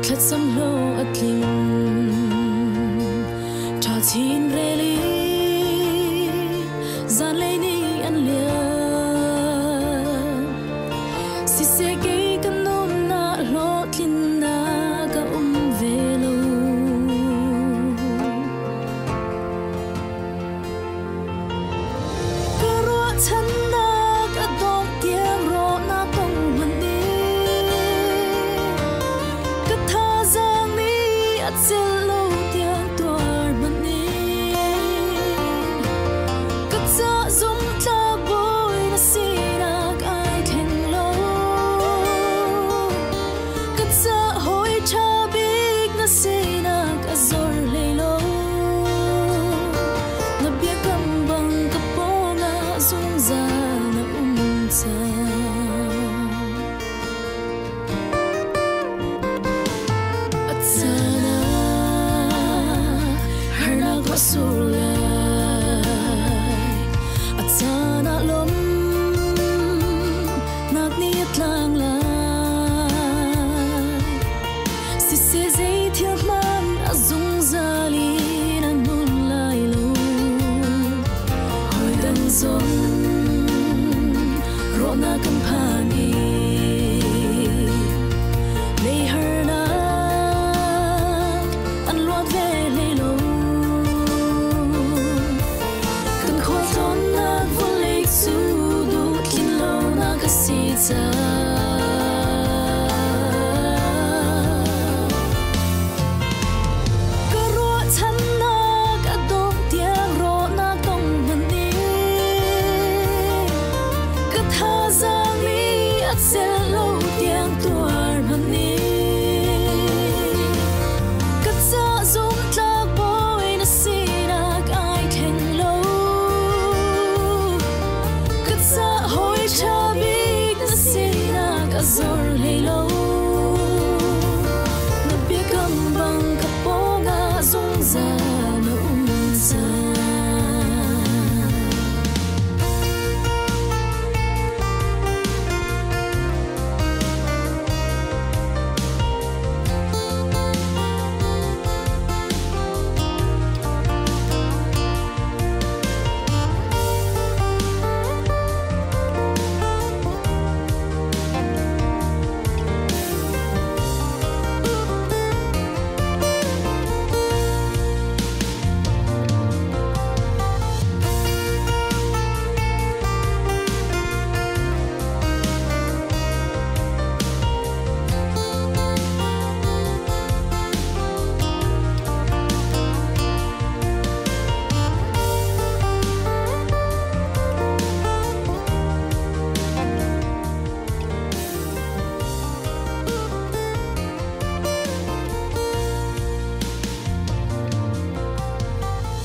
Thlacam lo a tling. Ṭha chin rel i zanlei ni an liam. Siseh kei ka nunnak hlawhtlinnak a um ve lo. Ka ruahchannak a dongh tiang rawhnak tong hmanh nih ka thazaang nih a celh lo tiang tuar hmanh ning ka ca zumtlak bawi na sinak ai thleng lo ka ca hawi ṭha bik na sinak a zor hlei lo. Na biakam bang ka pawngah zungzal na um cang. A caan ah harnak va sur lai, a caan ah lawmhnak nih a tlang lai. Siseh zei thil hmanh a zungzal in an hmun lai lo. Hawi dang zong rawhnak kan phan i lei harnak an luat ve hlei lo. Kan khualtlawnnak vawlei cu duhtlin lonak a si caah. Ka ruahchannak a dongh tiang rawhnak tong hmanh nih ka thazaang nih a celh lo tiang tuar hmanh nih ka ca zumtlak bawi na sinak ai thleng lo. Ka ca hawi ṭha bik na sinak a zor hlei lo. Na biakam bang ka pawngah zungzal na um cang.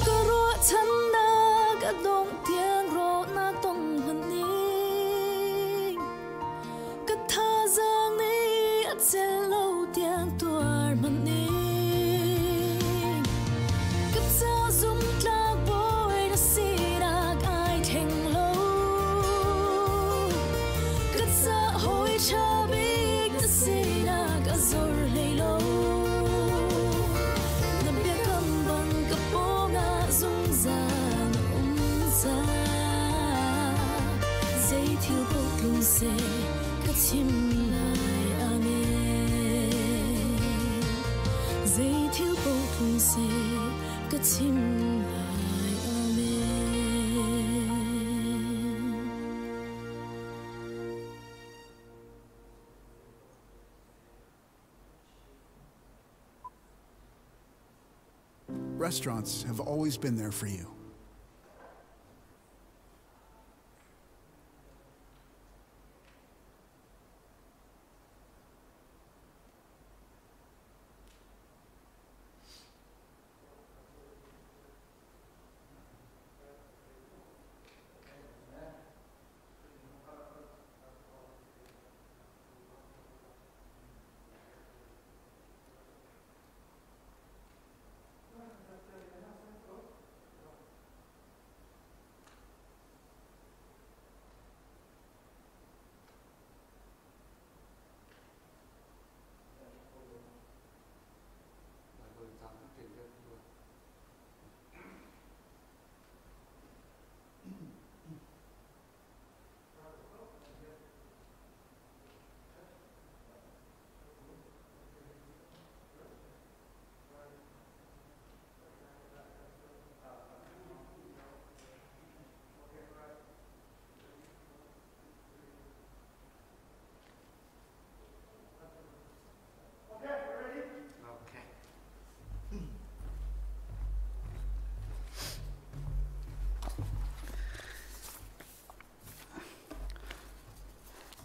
Ka ruahchannak a dongh tiang rawhnak tong hmanh ning ka thazaang nih a celh lo tiang tuar hmanh ning ka ca zumtlak bawi na sinak ai thleng lo ka ca hawi ṭha bik na sinak a zor hlei lo na biakam bang ka pawngah zungzal na um cang zei thil paoh tlung seh ka chim lai. Amen. Zei thil paoh tlung seh ka chim lai. Amen. Restaurants have always been there for you.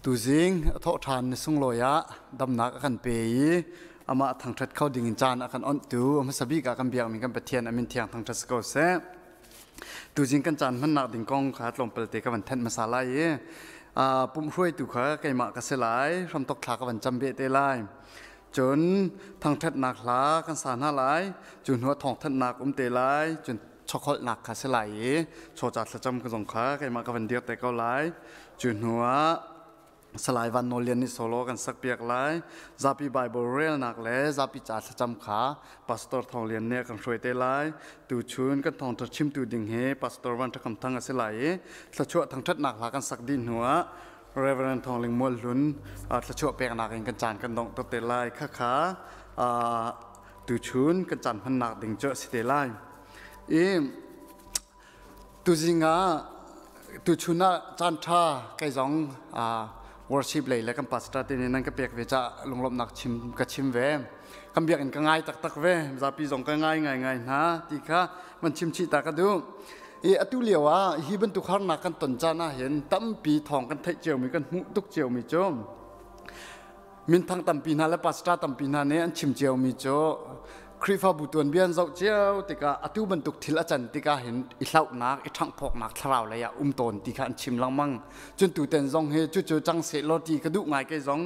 Tuzing a thawh ṭhan ni sunglawi ah damnak a kan pe i amah thangṭhat kho ding in caan a kan onhtu a hmasa bik ah kan biakmi kan Pathian a min thiang thangṭhat si ko seh. Tuzing kan caan hmannak ding kong kha tlawmpal te ka van thanh hmasa lai i pumh hruaitu kha keimah ka si lai, hramthok thla ka van cam beh te lai. Cun thangṭhatnak hla kan sa hna lai, cu hnu ah thawngthanhnak um te lai, cun chawkholhnak kha si lai i chawca thlacam ka zong kha keimah ka van dir te ko lai. Cu hnu ah Salai Van Nawl Lian nih solo kan sak piak lai. Zapi Bible relnak le zapi ca thlacam kha Pastor Thawng Lian nih a kan hruai te lai. Tuchun kan thawngṭha chimtu ding hi Pastor Van Ṭha Kam Thang a si lai i thluachuah thangṭhatnak hla kan sak dih hnu ah Reverend Thawng Ling Mual Hlun thluachuah peknak in kan caan kan dongh te lai. Khakha tuchun kan caan hmannak ding cu a si te lai. I tuzing ah tuchun ah caan ṭha kei zong worship lei le kan pastor te nih nan ka pek ve ca lunglawmhnak chim ka chim ve. Kan biakinn ka ngai taktak ve. Zapi zong ka ngai ngai ngai hna ti kha van chim chih ta ka duh. I atu lio ah hi bantuk harnak kan ton caan ah hin tampi thawng kan theih ciomi kan hmuh tuk ciomi cu minthang tampi hna le pastor tampi hna nih an chim ciomi cu Khrihfabu tuanbia an zoh cio tikah atu bantuk thil a can tikah hin i hlauhnak, i ṭhanghphawknak thlarau lei ah um tawn ti kha an chim lengmang. Cun tuten zong hi cucu cang seh law ti ka duh ngai kei zong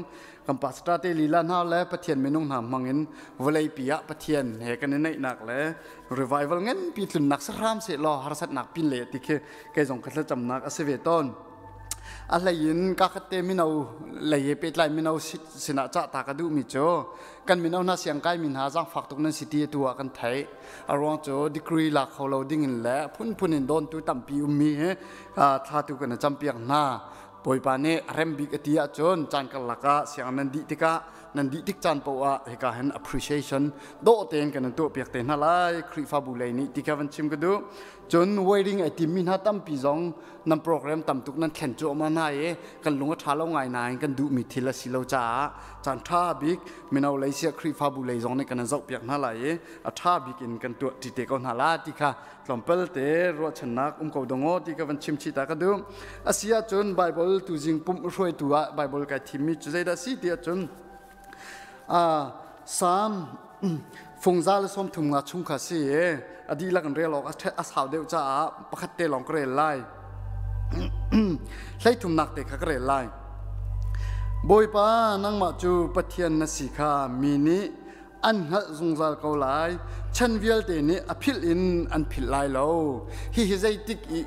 kan pastor te lila hna le Pathian minung hna hmang in vawleipi ah Pathian he kan i naihnak le revival nganpi tlunnak si hram seh law harsatnak pin le ti khi kei zong ka thlacamnak a si ve tawn. A hlei in ka khat te mino lei he pehtlai mino sinah cah ta ka duhmi cu kan mino hna siangkai mi hna zaangfak tuk nan si ti atu ah kan theih. A ruang cu degree lak kho lo ding in le phunphun in dawntu tampi ummi hi thla tu kan i campiak hna. Bawipa nih a rem bik a ti ahcun caan karlak ah siang nan dih tikah nan dih tik caan paoh ah hika hin appreciation dawh tein kan in tuahpiak te hna lai Khrihfabu lei nih ti kha van chim ka duh. Cun wedding ai timmi hna tampi zong nan program tam tuk nan thlen cuahmah hna i kan lung a ṭha lo ngai nain kan duhmi thil a si lo caah caan ṭha bik mino lei siah Khrihfabu lei zong nih kan in zohpiak hna lai i a ṭha bik in kan tuah ṭi te ko hna la ti kha tlawmpal te ruahchannak um ko dong aw ti ka van chim chih ta ka duh. A si ahcun Bible tuzing pumh hruaitu ah Bible kai thimmi cu zeidah a si ti ahcun Salm fungza le 35 chung kha si i a dihlak in rel awk a sau deuh caah pakhat te lawng ka rel lai. 33nak te kha ka rel lai. Bawipa, nangmah cu Pathian na si kha mi nih an hngalh zungzal ko lai. Chan vialte nih a philh in an philh lai lo. Hihi zeitik i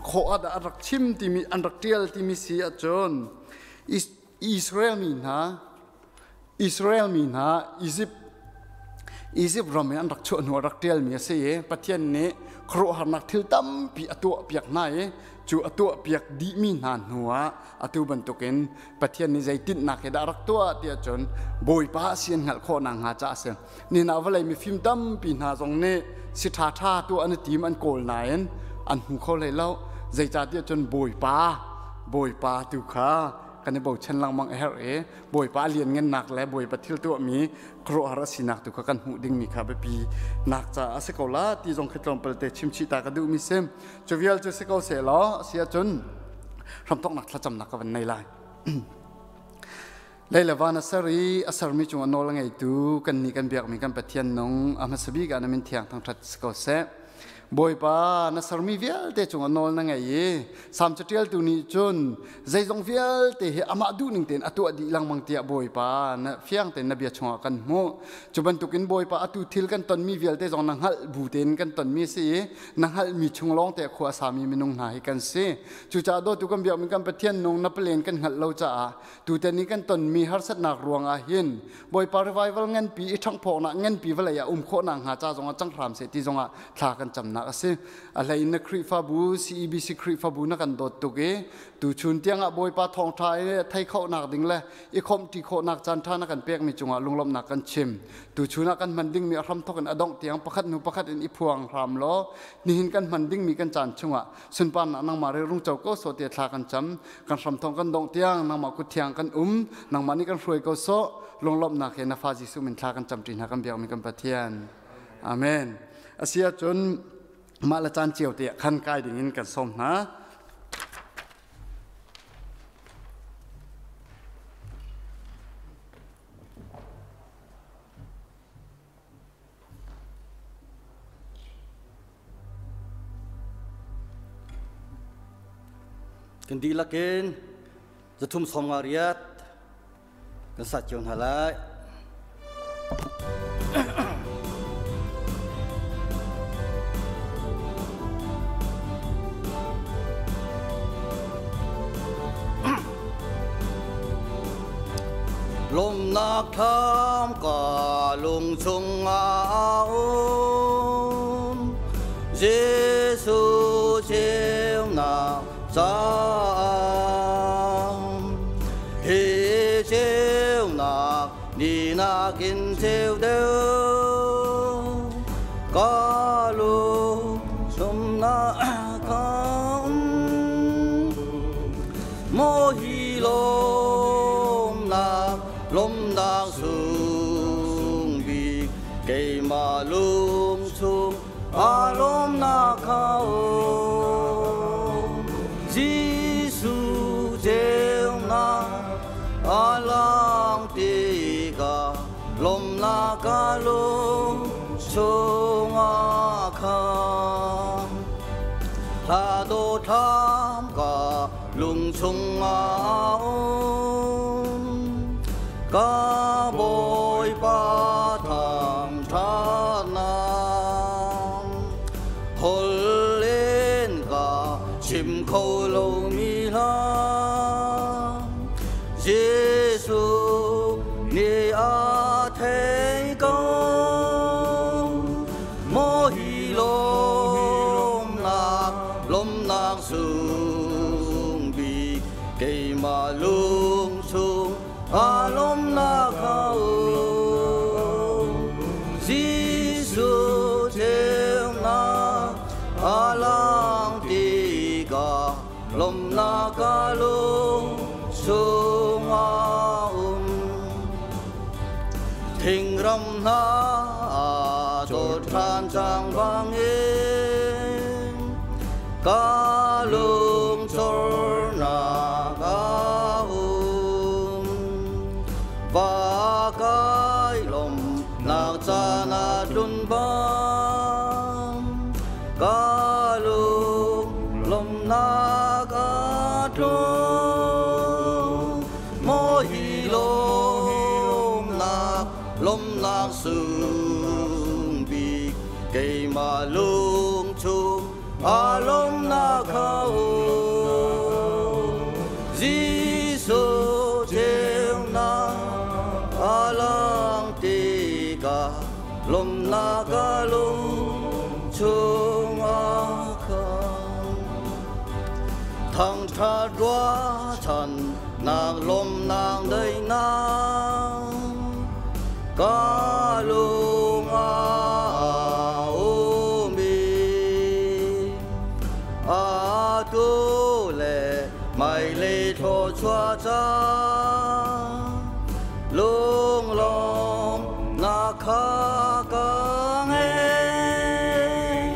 khawh ah dah an rak chim timi an rak ṭial timi si ahcun Israel mi hna Israel mi hna Izipt ram in an rak chuah hnu ah rak ṭialmi a si i Pathian nih khuaruahharnak thil tampi a tuahpiak hna i cu a tuahpiak dihmi hna hnu ah atu bantukin Pathian nih zei tinhnak he dah a rak tuah tiah cun Bawipa a si an hngalh khawh nakhnga caah a si. Nihin ah vawlei mifim tampi hna zong nih si ṭhaṭha tuah an i tim an kawl nain an hmu kho hlei lo. Zeicahtiah cun Bawipa Bawipa tu kha kan i bochan lengmang a herh i Bawipa a lianngannak le Bawipa thil tuahmi khuaruahhar a sinak tu kha kan hmuh dingmi kha biapi nak caah a si ko la ti zong khi tlawmpal te chimchih ta ka duhmi si. Cu vial cu si ko seh law a si ahcun hramthawknak thlacamnak ka van nei lai. Lei le van a ser i a sermi cungah nawl a ngeitu kannih kan biakmi kan Pathian nung a hmasa bik ah na min thiang thangṭhat si ko seh. Bawipa, na sermi vialte cungah nawl na ngei i Salm caṭialtu nih cun zeizong vialte hi amah duhning tein a tuah dih lengmang tiah Bawipa na fiang tein na bia chungah kan hmuh. Cu bantukin Bawipa atu thil kan tonmi vialte zong na hngalh bu tein kan tonmi a si i na hngalhmi chung lawng te khua a sami minung hna hi kan si. Cucaah dawtu kan biakmi kan Pathian nung na palen kan hngalh lo caah tutan i kan tonmi harsatnak ruangah hin Bawipa revival nganpi i ṭhanghphawknak nganpi vawlei ah um khawhnak hnga ca zongah cang hram seh ti zongah thla kan camnak a si. A hlei in na Khrihfabu CEBC Khrihfabu na kan dawt tuk i tuchun tiangah Bawipa thawngṭha i thei khawhnak ding le i khawmhṭi khawhnak caan ṭha na kan pekmi cungah lunglawmhnak kan chim. Tuchun ah kan hman dingmi a hramthawk in a dongh tiang pakhat hnu pakhat in i phuang hram law nihin kan hman dingmi kan caan chungah sunparnak nangmah re rung co ko sawh tiah thla kan cam. Kan hramthawk kan dongh tiang nangmah kut thiang kan um nangmah nih kan hruai ko sawh lunglawmhnak he na fa Jesuh min thla kan camṭi hna kan biakmi kan Pathian. Amen. Asi ahcun mah le caan cio te ah khan kai ding in kan sawm hna. Kan dihlak in 358 kan sat cio hna lai. Lomnak thlam ka lung chungah a um Jesuh ceunak caah hi ceunak ni nakin ceu deuh ka lung chungah ka um Maw hi lawmnak lawmnak sung bik keimah lung chung aa lawmnak kha um. Jesuh ceunak a lang tikah lawmnak ka lung chungah khan Hla dawthlam ka lung chungah um ka Bawipa thangṭhatnak holh in ka chim kho lomi hla Jesuh nih a thei ko Maw hi lawmnak lawmnak sung bik keimah lung chung aa lawmnak kha um Jesuh ceunak a lang tikah lawmnak ka lung chungah um Thingram hna aa dawt ṭhan cang bangin ka lung chornak a um. Va kai lawmhnak caan a tlun bang ka lung lawmhnak a tlung. Maw hi lawmnak lawmnak sung bik keimah lung chung aa lawmnak kha um. Jesuh ceunak a lang tikah lawmnak ka lung chungah khan thangṭhat ruahchannak lawmnak daihnak ka lung ah um i atu le hmailei thluachuah ca lunglawmnak kha ka ngei.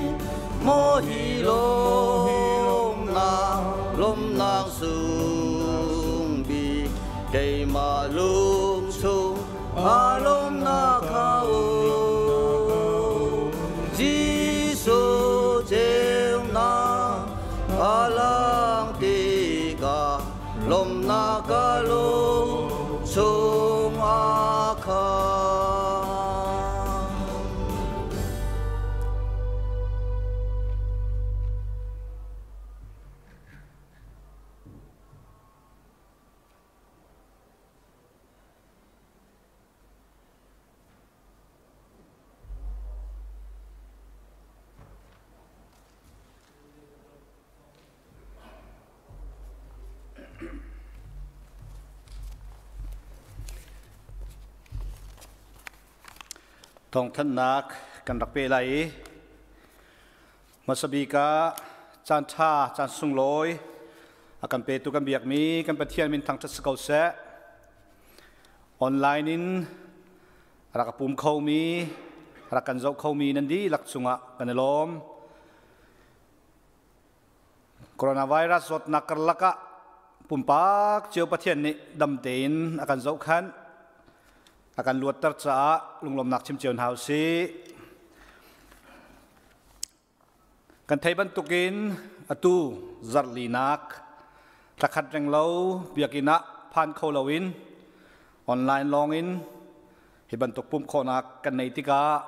Maw hi lawmnak lawmnak sung bik keimah lung chung aa lawmnak kha um. Jesuh ceunak a lang tikah lawmnak ka lung chungah khan. Thawngthanhnak kan rak pe lai i hmasa bik ah caan ṭha caan sunglawi a kan petu kan biakmi kan Pathian min thangṭhat si ko seh. Online in rak a pum khomi rak kan zoh khomi nan dihlak cungah kan i lawm. Coronavirus zawtnak karlak ah pumpak cio Pathian nih dam tein a kan zohkhanh, a kan luatter caah lunglawmnak chim cio hna usih. Kan theih bantukin atu zarhlinak Thlakhat renglo biakinn ah phan kho loin online lawngin hi bantuk pumh khawhnak kan nei tikah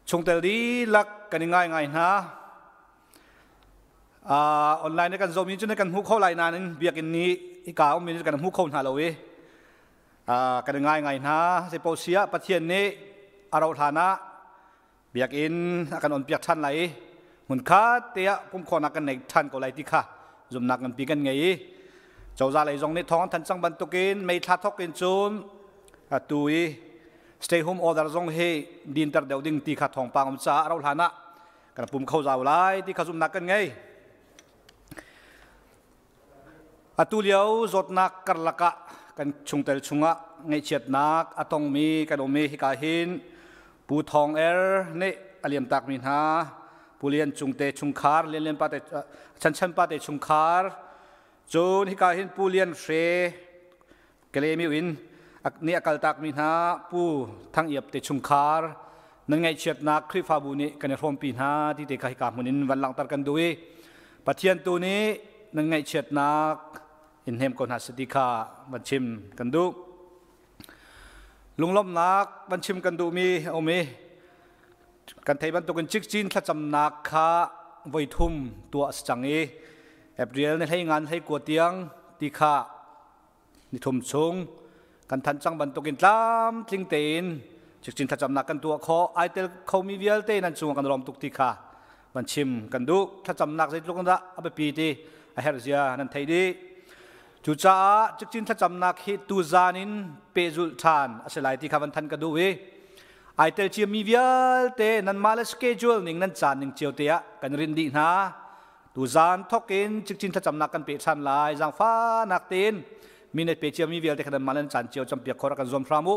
chungtel dihlak kan i ngai ngai hna. Online kan zohmi cu kan hmu kho lai nain biakinn nih hika ummi kan hmu kho hna lo i kan i ngai ngai hna. Zeipoh Pathian nih a rauh hlan ah biakinn a kan on piak ṭhan lai i hmunkhat te ah pumkhawhnak kan nei ṭhan ko lai ti kha zumhnak nganpi kan ngei i cozah lei zong nih thawng an thanh cang bantukin May thla thawk in cun atu i stay home order zong hi dinter deuh ding ti kha thawngpang um caah a rauh hlan ah kan pum kho zau lai ti kha zumhnak kan ngei. Atu lio zawtnak karlak ah kan chungtel chungah ngaihchiatnak a tongmi kan um i hika hin Pu Thawng Er nih a liamtakmi hna Pu Lian Cung te chungkhar, Lian Lian pa te, Chan Chan pa te chungkhar, cun hika hin Pu Lian Hre Kalemiu in nih a kaltakmi hna Pu Thang Iap te chungkhar nan ngaihchiatnak Khrihfabu nih kan i hrawmpi hna ti te kha hika hmun in van langhter kan duh i Pathian tu nih nan ngaihchiatnak in hnem ko hna seh ti kha van chim kan duh. Lunglawmhnak van chim kan duhmi a um i kan thei bantukin cikcin thlacamnak kha voithum tuah a si cang i April ni hlei ngan hlei kua tiang ti kha Nithum chung kan thanh cang bantukin tlamtling tein cikcin thlacamnak kan tuah khawh. Ai tel khomi vialte nan cungah kan lawm tuk ti kha van chim kan duh. Thlacamnak zeitluk dah a biapi ti a herh zia nan theih dih. Cucaah cikcin thlacamnak hi tuzan in pehzulh ṭhan a si lai ti kha van thanh ka duh i ai tel ciami vialte nanmah le schedule ning nan caan ning cio te ah kan rinh dih hna. Tuzaan thawk in cikcin thlacamnak kan peh ṭhan lai. Zaangfahnak tein mi na pe ciami vialte kha nanmah nan caan cio campiak khawh rak kan zuam hram u.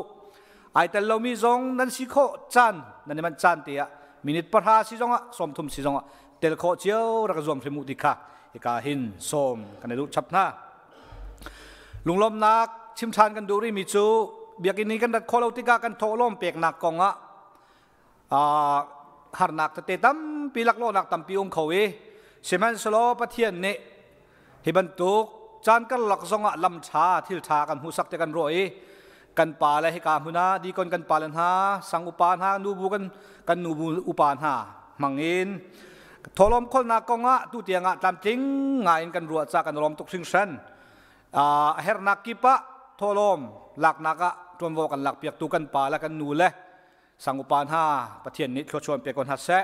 Ai tel lomi zong nan si khawh caan nan i manh caan te ah minute 10 si zongah 30 si zongah tel khawh cio rak zuam hrim u ti kha hika hin sawm kan i duh chap hna. Lunglawmnak chim ṭhan kan duh rihmi cu biakinn i kan rat khawh lo tikah kan thawhlawm peknak kong ah Harnak tete tampi laklawhnak tampi um kho i sihmanhsehlaw Pathian nih hi bantuk caan karlak zongah lam ṭha thil ṭha kan hmuhsak te kan ruah i kan pa le hika hmun ah dikon kan pa le hna sang upa hna nubu kan kan nubu upa hna hmangin thawlawm kholnak kongah tu tiangah tlamtling ngai in kan ruah ca kan lawm tuk hringhran. A hernak kip ah thawlawm laknak ah ṭuanvo kan lakpiaktu kan pa le kan nu le Sang upa hna, Pathian nih thluachuah pe ko hna seh.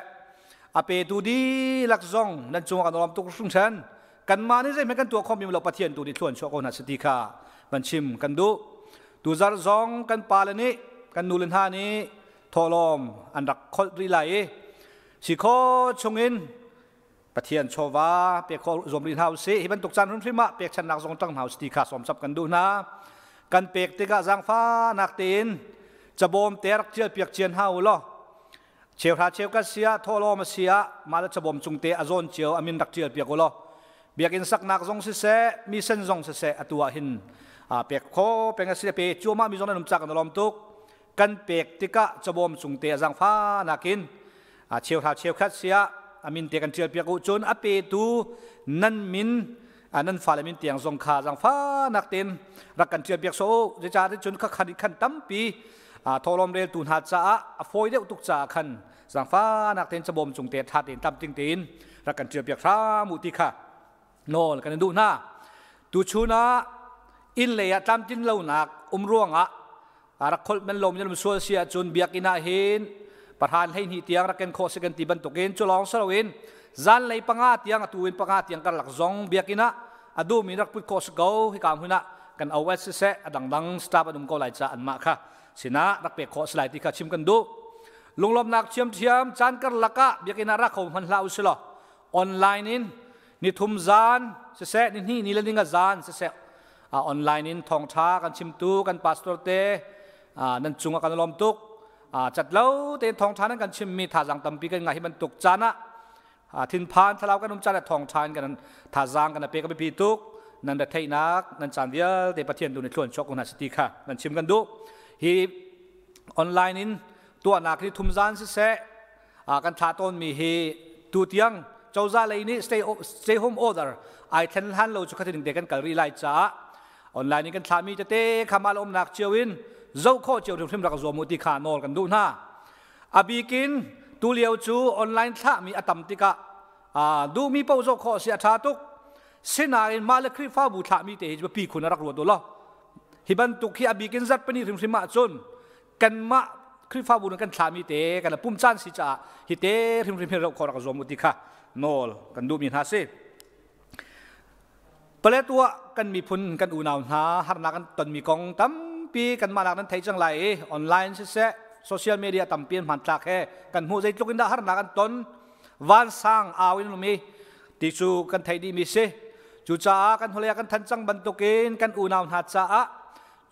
A petu dihlak zong nan cungah kan lawm tuk hringhran. Kanmah nih zeihmanh kan tuah khomi lo Pathian tu nih thluan chuah ko hna seh ti kha van chim kan duh. Tuzar zong kan pale nih kan nule hna nih thawhlawm an rak kholh rih lai i si kho chungin Pathian chawva pek khawh zuam rih hna usih. Hi bantuk caan hrimhrim ah pekchanhnak zong ṭang hna usih ti kha sawmsap kan duh hna. Kan pek tikah zaangfahnak tein cabawm te rak ṭial piak cian hna u law cheuhra cheukat si ah thawhlawm a si ah mah le cabawm cung te a zawn cio a min rak ṭial piak u law biakinn saknak zong siseh misen zong siseh atu ah hin pek kho peng a si pe cuahmah mi zong nan um cak kan lawm tuk. Kan pek tikah cabawm cung te a zaangfahnak in cheuhra cheukhat siah a min te kan ṭial piak u. Cun a petu nan min, nan fale min tiang zong kha zaangfahnak tein rak kan ṭial piak sawh u. Zeicahtiah cun kha khan khan tampi thawhlawm reltu hna caah a fawi deuh tuk caah khan zaangfahnak tein cabawm cung te ṭha tein tlamtling tein rak kan ṭial piak hram u ti kha nawl kan in duh hna. Tuchun ah inn lei ah tlamtlin lonak um ruangah rak kholh men lomi nan um sual si ahcun biakinn ah hin pahran 12 tiang rak ken khawh si kan ti bantukin cu lawng si loin zanlei 5 tiang, atu in 5 tiang karlak zong biakinn ah a duhmi rak put khawh si ko. Hika hmun ah kan OS siseh a dangdang staff an um ko lai ca anmah kha sinah rak pek khawh si lai ti kha chim kan duh. Lunglawmnak thiamthiam caan karlak ah biakinn ah rak kho hman hlah u si law online in nithum zan siseh, nihnih ni le ninga zan siseh online in thawngtha kan chimtu kan pastor te nan cungah kan lawm tuk. Cat lo tein thawngtha nan kan chimmi thazaang tampi kan ngah. Hi bantuk caan ah thinphan thlalau kan um caan ah thawngtha in kan thazaang kan pe ka biapi tuk. Nan retheihnak nan caan vialte Pathian tu nih thluan chuak ko hna si ti kha nan chim kan duh. Hi online in tuahnak hi thum zan siseh kan thlah tawnmi hi tu tiang. Cozah lei nih stay home order ai thlen hlan lo cu khatin te kan kal rih lai caah online in kan thlahmi tete kha mah le umnak cio in zoh khawh cio hrimhrim rak zuam u ti kha nawl kan duh hna. A bikin tulio cu online thlahmi a tam tikah duhmi paoh zoh khawh si a ṭha tuk. Sinain mah le Khrihfabu thlahmi te hi pi khun a rak ruat u law. Hi bantuk hi a bikin zarhpini hrimhrim ahcun kanmah Khrihfabu nih kan thlahmi te kan pum caan si caah hi te hrimhrim hi roh khawh rak zuam u ti kha nawl kan duhmi hna si. Paletwa kan miphun kan unau hna harnak an tonmi kong tampi kanmah nak nan thei cang lai i online siseh social media tampi an hmantlak he kan hmuh. Zeitluk in dah harnak an ton, vansang au in um i ti cu kan theih dihmi si. Cucaah kan holei kan than cang bantukin kan unau hna caah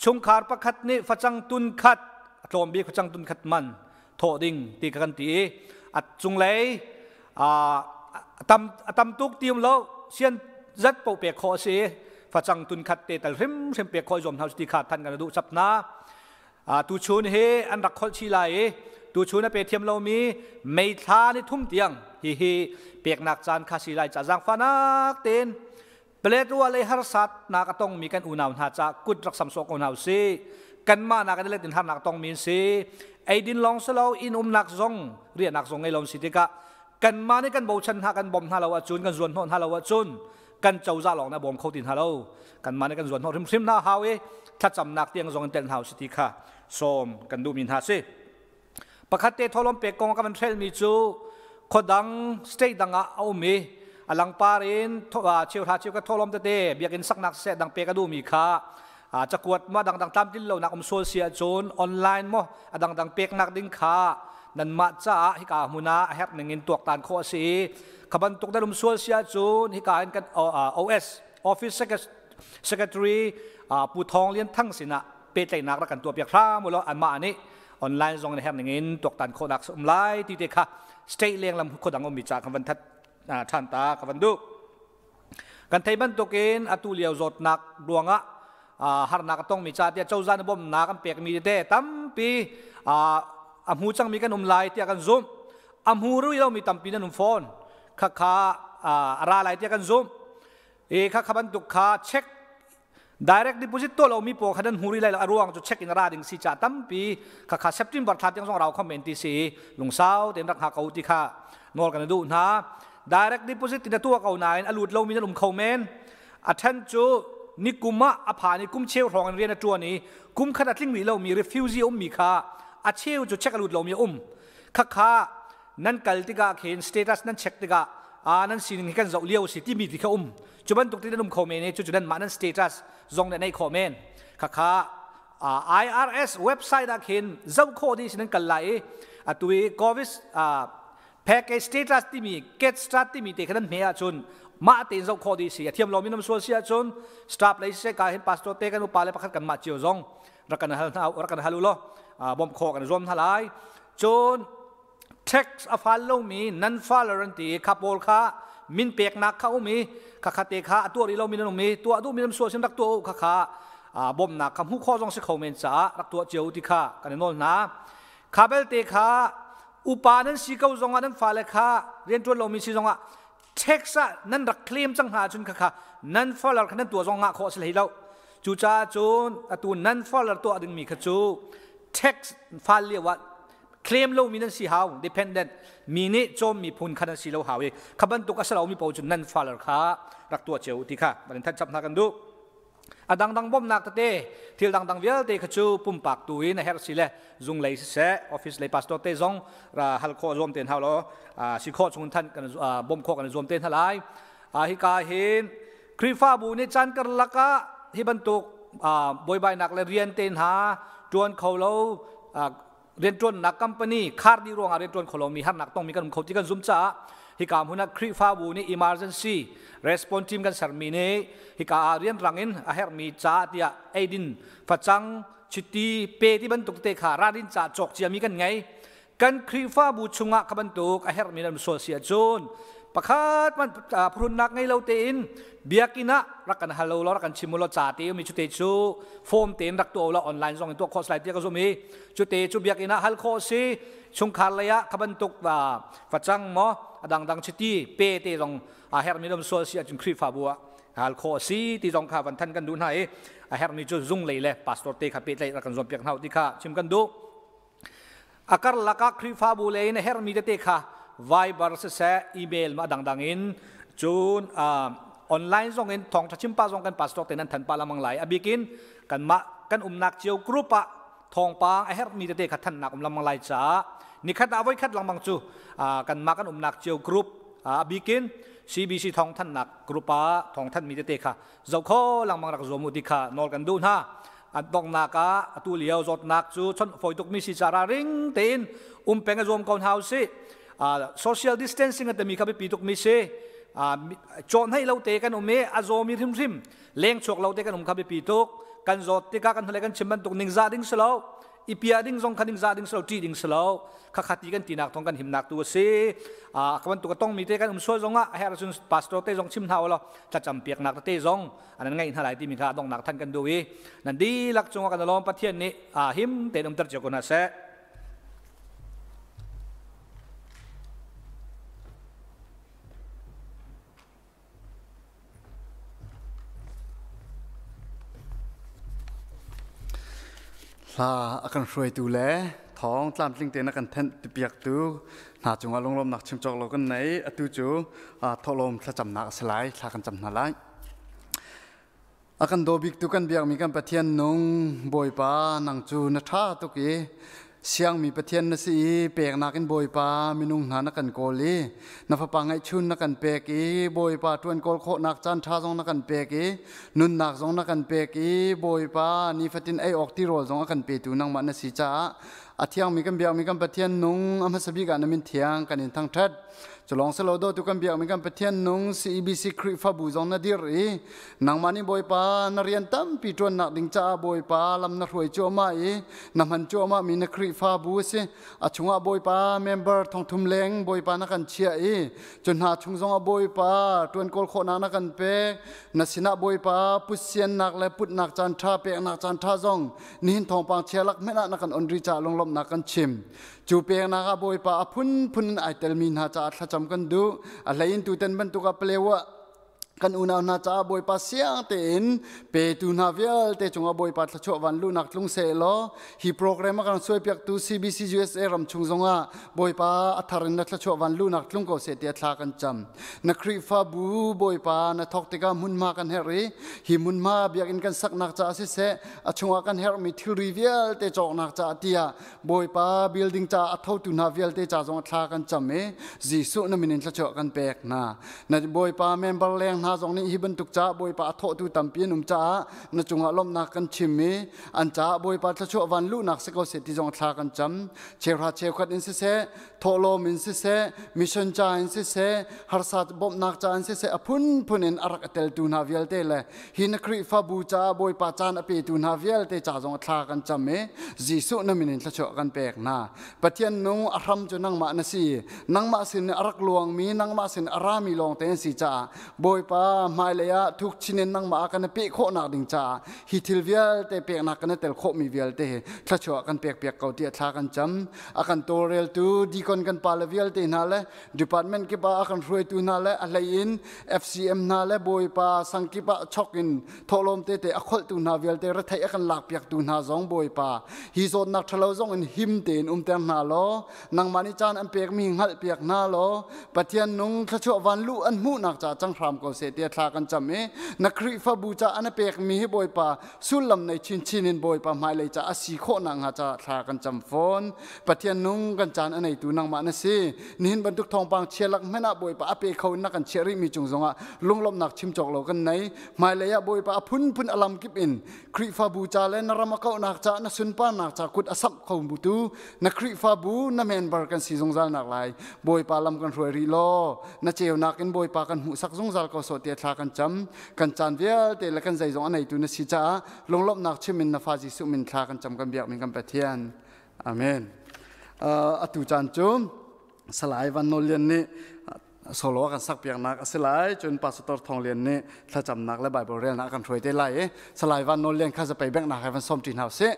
chungkhar pakhat nih facang tun khat, a tlawm bik facang tun khat man thawh ding ti ka kan ti i a cunglei a tam tuk ti um lo, sian zat po pek khawh a si. Facang tun khat te tal hrimhrim pek khawh zuam hna ti kha than kan duh chap na. Tu chun hi an rak kholh chi lai i tu chun a pe thiam lomi mei thla ni thum tiang hi hi peknak caan kha si lai ca zaangfanak tein Paletwa lei harsat nak a tongmi kan unau hna ca kut rak sam sawh ko hna usih. Kanmah nak in let in harnak tongmi an si. Eidin lawng si lo, inn umnak zong, riahnak zong ngei lo si tikah kanmah nih kan bochan hna, kan bawmh hna lo ahcun, kan zuan hnawh hna lo ahcun kan cozah lawng na bawm kho ti hna lo. Kanmah nih kan zuan hnawh hrimhrim hna hau i thlacamnak tiang zong in tel hna usih ti kha sawm kan duhmi hna si. Pakhat te tholom pek kong ka van hrelmi cu khuadang state dang ah a um i a langpar in cheuhra cheu ka tholom tete biakinn saknak seh dang pek a duhmi kha cakuat ma dangdang tlamtlin lonak um sual si ahcun online mo a dangdang peknak ding kha nanmah caah hika hmun ah a herh ning in tuaktan khawh a si i kha bantuk nan um sual si ahcun hika in kan OS Office Secretary Pu Thawng Lian Thang sinah pehtlaihnak rak kan tuahpiak hram u law anmah nih online zong in herh ning in tuaktan khawhnak um lai ti te kha state leng lam khuadang ummi ca kan van that ṭhan ta ka van duh. Kan thei bantukin atu lio zawtnak ruangah harnak a tongmi ca tiah cozah nih bawmhnak an pekmi tete tampi a hmu cangmi kan um lai tiah kan zumh. A hmu rih lomi tampi nan um fawn. Khakha a ra lai tiah kan zumh. E kha kha bantuk kha check direct deposit to lomi pawl kha nan hmu rih lai lo. A ruang cu check in ra ding si ca tampi kha kha September thla tiang zong rau kho men ti si, lungsau tein rak hngak ko ti kha nawl kan duh hna. Direct deposit tin tua ko nain a lut lomi nan um kho men. A then cu ni kum ah a phan i kum cheu hrawng in rian a tuan i kum khat a tling rih lomi refugee ummi kha a cheu cu check a lut lomi a um. Kha kha nan kal tikah khin status nan check tikah a nan sining hi kan zoh lio si timi ti kha um. Cu bantuk ti nan um kho men i cucu nan mah nan status zong nih nei khawh men. Khakha IRS website ah khin zoh khawh dih si. Nan kal lai i atu i COVID package status timi, get start timi te kha nan hme ahcun mah tein zoh khawh dih si. A thiam lomi nam sual si ahcun staff lei siseh, ka hin pastor te kan upa le pakhat kan mah cio zong rak kan hal hna, rak kan hal u law bawmh khawh kan zuam hna lai. Cun tax a fal lomi nan faler an ti kha pawl kha min peknak kha um i kha kha te kha a tuah rih lomi nan um i tuah duhmi nan sual sin rak tuah u. Kha kha bawmhnak kha hmuh khawh zong si kho men caah rak tuah cio ti kha kan i nawl hna. Kha belte kha upa nan si ko zongah, nan fale kha rianṭuan lomi si zongah, tax ah nan rak claim cang hna ahcun kha kha nan faler kha nan tuah zong ngah khawh a si hlei lo. Cucaah cun atu nan faler tuah dingmi kha cu tax fal lio ah claim lomi nan si hau, dependent mi nih cawm mi phun kha nan si lo hau i kha bantuk a si lomi paoh cu nan faler kha rak tuah cio ti kha van in thanh chap hna kan duh. A dangdang bawmhnak tete thil dangdang vialte kha cu pumpak tu in a herh si le zung lei siseh, office lei pastor te zong ra hal khawh zuam ten hau law si khawh chung than kan bawmh khawh kan zuam te hna lai. Hika hin Khrihfabu nih caan karlak ah hi bantuk buaibainak le rian te hna tuan kho lo, rianṭuannak company khar dih ruangah rianṭuan kho lomi harnak tongmi kan um kho ti kan zum caah hika hmun ah Khrihfabu nih emergency response team kan sermi nih hika ah rianrang in a herhmi ca tiah eidin, facang, chiti, pe ti bantuk te kha ralrin ca cawk ciami kan ngei. Kan Khrihfabu chungah kha bantuk a herhmi nan sual si ahcun Pakhat man phrunnak ngei lo tein biakinn ah rak kan hal lo rak kan chim lo ca te mi cu te cu form tein rak tuah lo online zong in tuah khawh lai tiah ka zum i cu te cu biakinn ah hal khawh si chungkhar lei ah kha bantuk facang maw adang dang chiti pe te zong a hermi dom sual si ahcun Khrihfabu ah hal khawh si ti zong kha van than kan duh hna i a hermi cu zung lei le pastor te kha pehtlaih rak kan zuam piak hna ti kha chim kan duh. A karlak ah Khrihfabu lei in a hermi tete kha Viber siseh email ma dangdang in cun online zong in thawngṭha chimpa zong kan pastor te nan than pa lamang lai. A bikin kanmah kan umnak cio group ah thawngpang a herhmi tete kha thannak um lamang lai caah nikhat ah voikhat langmang cu kanmah kan umnak cio group a bikin CBC thawngthannak group ah thawngthanmi tete kha zoh kho langmang rak zuam u ti kha nawl kan duh hna. An donghnak ah atu lio zawtnak cu chawnh fawi tukmi si ca ring tein um peng a zuam ko hna usih. Social distancing a timi kha biapi tukmi si. Cawn hei lo te kan um i a zawmi hrimhrim leng chuak lo te kan um kha biapi tuk. Kan zawt tikah kan hnulei kan chim bantuk ningzah ding si lo, i pia ding zong kha ningzah ding si lo, ṭih ding si lo. Khakha ti kan tinak thawng kan himnak tu a si. Ka bantuk a tongmi te kan um sual zong ah a herh ahcun pastor te zong chim hna u law thlacam piaknak tete zong an ngeih hna lai timi kha donghnak than kan duh i nan dihlak cungah kan lawm. Pathian nih him tein umter cio ko hna seh. Hla a kan hruaitu le thawng tlamtling tein a kan thenh piaktu hna cungah lunglawmnak chim cawk lo kan nei. Atu cu thawhlawm thlacamnak a si lai. Thla kan cam hna lai. A kan daw biktu kan biakmi kan Pathian nung Bawipa, nang cu na ṭha tuk i siangmi Pathian na si i peknak in Bawipa minung hna na kan kawl i na fapa ngeihchun na kan pek i Bawipa ṭuan kawl khawhnak caan ṭha zong na kan pek i nunnak zong na kan pek i Bawipa nifatin ei awk tirawl zong a kan petu nangmah na si caah a thiangmi kan biakmi kan Pathian nung a hmasa bik ah na min thiang kan in thangṭhat. Culong selo dawtu kan biakmi kan Pathian nung CEBC Khrihfabu zong na dir i nangmah nih Bawipa na rian tampi ṭuannak ding caah Bawipa lam na hruai cuahmah i na hman cuahmah mi na Khrihfabu a si. A chungah Bawipa member 3,000 leng Bawipa na kan chiah i cu hna chung zongah Bawipa ṭuan kawl khawhnak na kan pek. Na sinah Bawipa putsiannak le putnak caan ṭha peknak caan ṭha zong nihin thawngpang chia lak hmanh ah na kan on ri caah lunglawmhnak kan chim. Cu peknak ah Bawipa a phunphun in ai telmi hna caah thlacam kan duh. A hlei in tutan bantuk ah Palewa kan unau hna caah Bawipa siang tein petu hna vialte cungah Bawipa thluachuah van luhnak tlung seh law hi program a kan suaipiaktu CBC USA ram chung zongah Bawipa a thar in na thluachuah van luhnak tlung ko seh tiah thla kan cam. Na Khrihfabu Bawipa na thawk tikah hmunhma kan herh i hi hmunhma biakinn kan saknak caah siseh a chungah kan herhmi thilri vialte cawknak caah tiah Bawipa building ca a thotu hna vialte ca zong thla kan cam i Jesuh na min in thluachuah kan pek hna. Na Bawipa member leng hna zong nih hi bantuk ca Bawipa a thawhtu tampi an um caah na cungah lawmhnak kan chim i an caah Bawipa thluachuah van luhnak si ko seh ti zong thla kan cam. Cheuhra cheukhat in siseh, thawhlawm in siseh, mission ca in siseh, harsa bawmhnak ca in siseh, a phunphun in a rak a teltu hna vialte le hi na Khrihfabu caah Bawipa caan a petu hna vialte ca zong thla kan cam i Jesuh na min in thluachuah kan pek hna. Pathian nung a hram cu nangmah na si. Nangmah sin a rak luangmi, nangmah sin a rami lawng te an si caah Bawipa hmailei ah thuk chin in nangmah ah kan i peh khawhnak ding caah hi thil vialte peknak kan i tel khawhmi vialte hi thluachuah kan pek piak ko tiah thla kan cam. A kan tawlreltu deacon kan pale vialte hna le department kip ah a kan hruaitu hna le a hlei in FCM hna le Bawipa sang kip ah chok in thawhlawm tete a kholhtu hna vialte retheih a kan lakpiaktu hna zong Bawipa hi zawtnak ṭhalo zong in him tein umter hna law nangmah nih caan an pekmi hngalhpiak hna law Pathian nung thluachuah van luh an hmuhnak ca cang hram ko seh tiah thla kan cam i na Khrihfabu ca an pekmi hi Bawipa sullam nei chinchin in Bawipa hmailei ca a si khawh nakhnga ca thla kan cam fawn. Pathian nung kan caan a neitu nangmah na si. Nihin bantuk thawngpang chia lak hmanh ah Bawipa a pe kho in na kan chiah rihmi cung zongah lunglawmhnak chim cawk lo kan nei. Hmailei ah Bawipa a phunphun a lam kip in Khrihfabu ca le na ram a kauhnak ca na sunparnak ca kut a samh kho tu na Khrihfabu na member kan si zungzal nak lai Bawipa lam kan hruai rih law na ceunak in Bawipa kan hmuhsak zungzal ko sawh tiah thla kan cam. Kan caan vialte le kan zeizong a neitu na si caah lunglawmhnak chim in na fa Jesuh min thla kan cam kan biak min kan Pathian. Amen. Atu caan cu Salai Van Nawl Lian nih Solo kan sak piaknak a si lai. Cun Pastor Thawng Lian nih thlacamnak le Bible relnak kan hruai te lai i Salai Van Nawl Lian kha zapei bengnak he van sawm ṭi hna usih.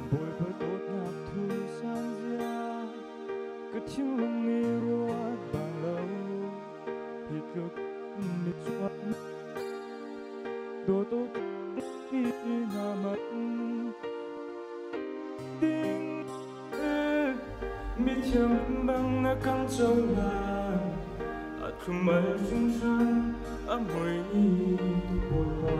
Bawipa dawtnak thu san zia ka thinlung nih ruat bang lo hi tluk mi chuak dawt ti na man ding mi thiam bang na kan cohlan a thlum-al hringhran a mui tu Bawipa.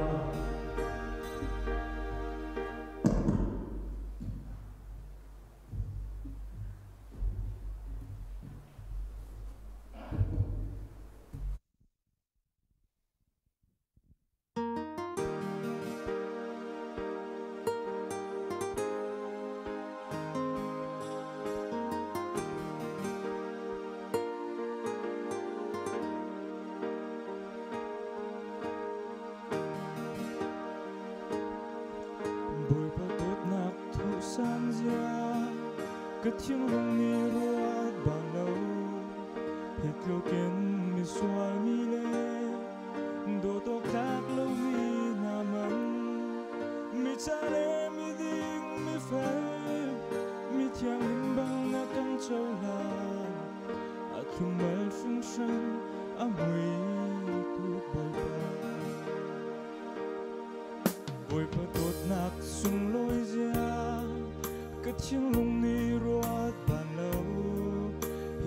Bawipa dawtnak thuhsan zia ka thinlung nih ruat bal lo hi tlukin misual mi le dawt awk tlak lomi hna man mi ca le miding mi fel mi thianghlim bang na kan cohlan a thlum-al hringhran a mui tu Bawipa. Bawipa dawtnak sunglawi zia ka thinlung nih ruat ban lo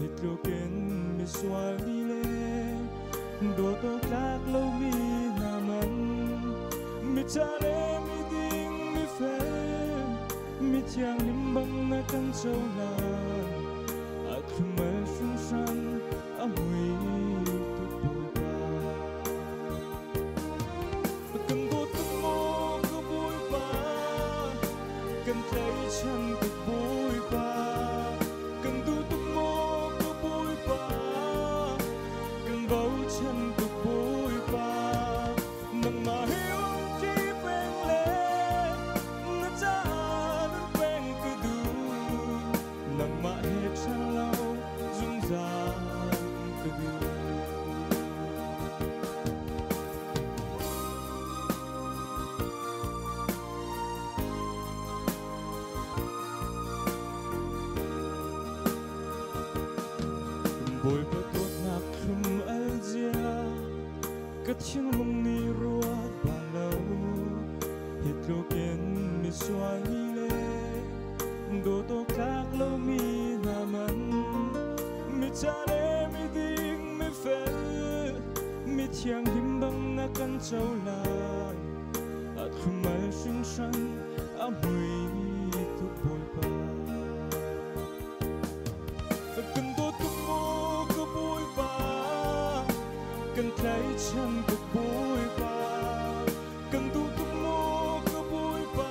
hi tlukin misual mi le dawt awk tlak lomi hna man mi ca le miding mi fel mi thianghlim bang na kan cohlan a thlum-al hringhran a mui tuk Bawipa. Kan dawt tuk maw ka Bawipa, kan tlaihchan tuk Bawipa, kan duh tuk maw ka Bawipa, kan bochan tuk Bawipa. Nangmah hi umṭi peng le na caah nun peng ka duh. Nangmah he ṭhen lo zungzal ka duh. Bawipa dawtnak thlum al zia ka thinlung nih ruat bal lo hi tlukin misual mi le dawt awk tlak lomi hna man mi ca le miding mi fel mi thianghlim bang na kan cohlan a thlum-al hringhran a mui tuk Bawipa. Kan dawt tuk maw ka Bawipa, kan tlaihchan tuk Bawipa, kan duh tuk maw ka Bawipa,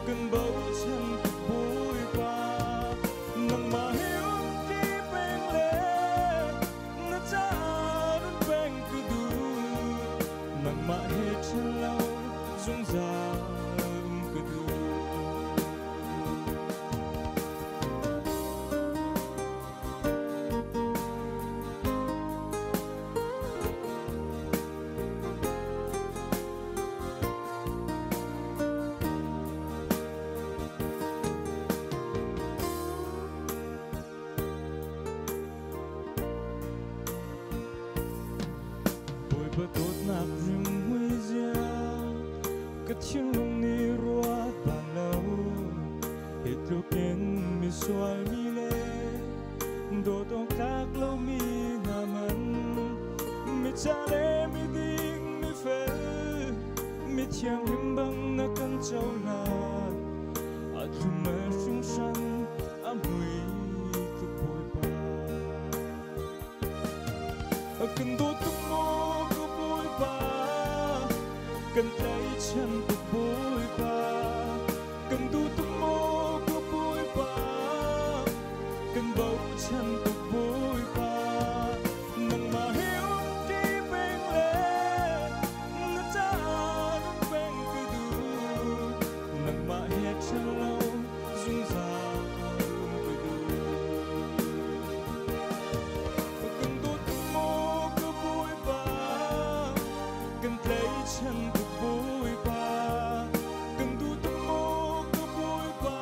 kan bochan tuk Bawipa. Nangmah hi umṭi peng le na caah nun peng ka duh. Nangmah he ṭhen lo zungzal um ka duh. Bawipa dawtnak rimhmui zia ka thinlung nih ruat bal lo hi Misual mi le dawt awk tlak lomi hna man mi cha le mi ding mi fel mi thianghlim bang na kan cohlan a thlum hringhran a mui tuk Bawipa. Kan dawt tuk maw ka Bawipa, kan tlaihchan tuk Bawipa, kan duh tuk maw ka Bawipa, kan bochan tuk Bawipa. Nangmah he umṭi peng le na caah nun peng ka duh. Nangmah he ṭhen lo zungzal um ka duh. Kan dawt tuk maw ka Bawipa, kan tlaihchan tuk Bawipa, kan duh tuk maw ka Bawipa,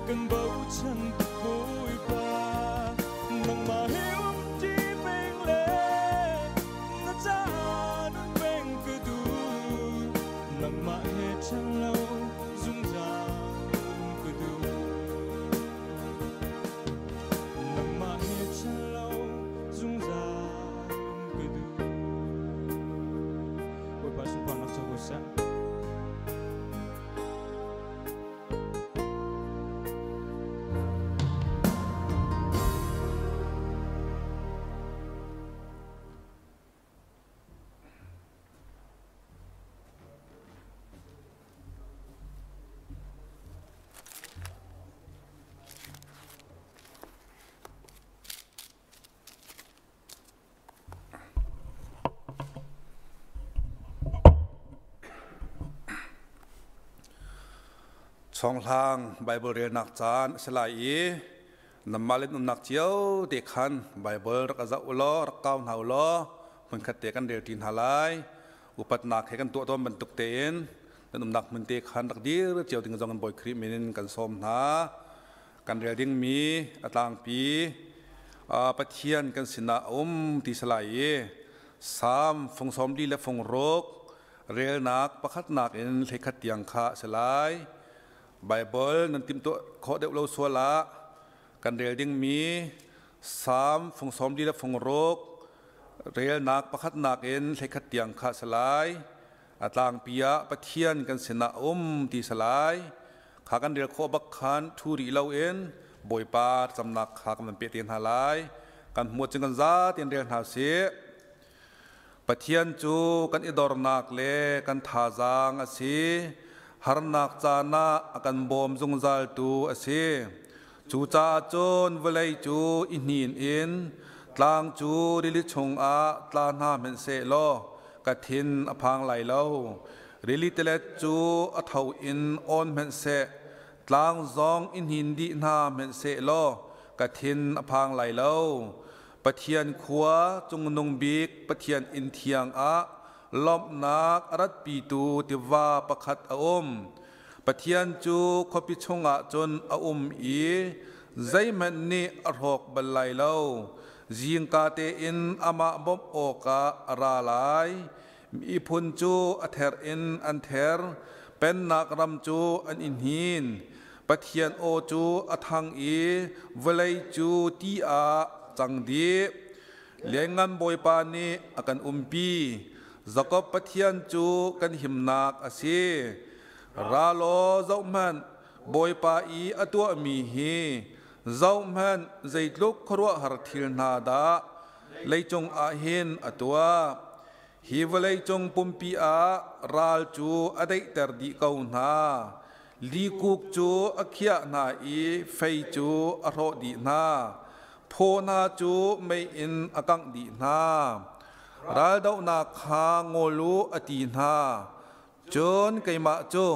kan bochan tuk Bawipa. Nangmah he umṭi peng le na caah nun peng ka duh. Nangmah he ṭhen lo zungzal um ka duh. Nangmah he ṭhen lo zungzal um ka duh. Bawipa sunparnak co ko seh. Chonghlang Bible relnak caan a si lai i namah le umnak cio te khan Bible rak zoh u law rak kau hna u law hmunkhat te kan rel ṭi hna lai. Upatnak he kan tuah tawn bantuk tein nan umnak hmun te khan rak dir cio ding zong in Bawi Khrih min in kan sawm hna. Kan rel dingmi a tlangpi Pathian kan sinah a um ti si lai i Salm fung 40 le fung 6 relnak pakhatnak in 11 tiang kha a si lai. Baibal nan timhtuah khawh deuh lo sual ah kan rel dingmi Salm fung 40 le fung 6 relnak pakhatnak in 11 tiang kha a si lai. A tlangpi ah Pathian kan sinah a um ti si lai. Kha kan rel khawh bak khan ṭhu rih loin Bawipa camnak kha kan van peh te hna lai. Kan hmuat cun kan za tein rel hna sih. Pathian cu kan i dornak le kan thazaang a si. Harnak caan ah a kan bawm zungzaltu a si. Cucaah cun vawlei cu i hnin in tlang cu rili chungah tla hna hmanhsehlaw ka thin a phang lai lo. Rili tilet cu a tho in awn hmanhseh, tlang zong i hnin dih hna hmanhsehlaw ka thin a phang lai lo. Pathian khua cungnung bik Pathian inn thiang ah lawmhnak a ratpitu tiva pakhat a um. Pathian cu khuapi chungah cun a um i zeihmanh nih a hrawk bal lai lo. Zingka tein amah bawmh awkah a ra lai. Miphun cu a ther in an ther, pennak ram cu an i hnin. Pathian aw cu a thang i vawlei cu ti ah cang dih. Lianngan Bawipa nih a kan umpi. Jakob Pathian cu kan himnak a si. Ra law zohhmanh, Bawipa i a tuahmi hi zohhmanh, zeitluk khuaruahhar thil hna dah leicung ah hin a tuah. Hi vawleicung pumpi ah ral cu a daihter dih ko hna. Likuk cu a khiah hna i fei cu a hrawh dih hna. Phaw hna cu mei in a kangh dih hna. Raldohnak kha ngol u a ti hna. Cun keimah cu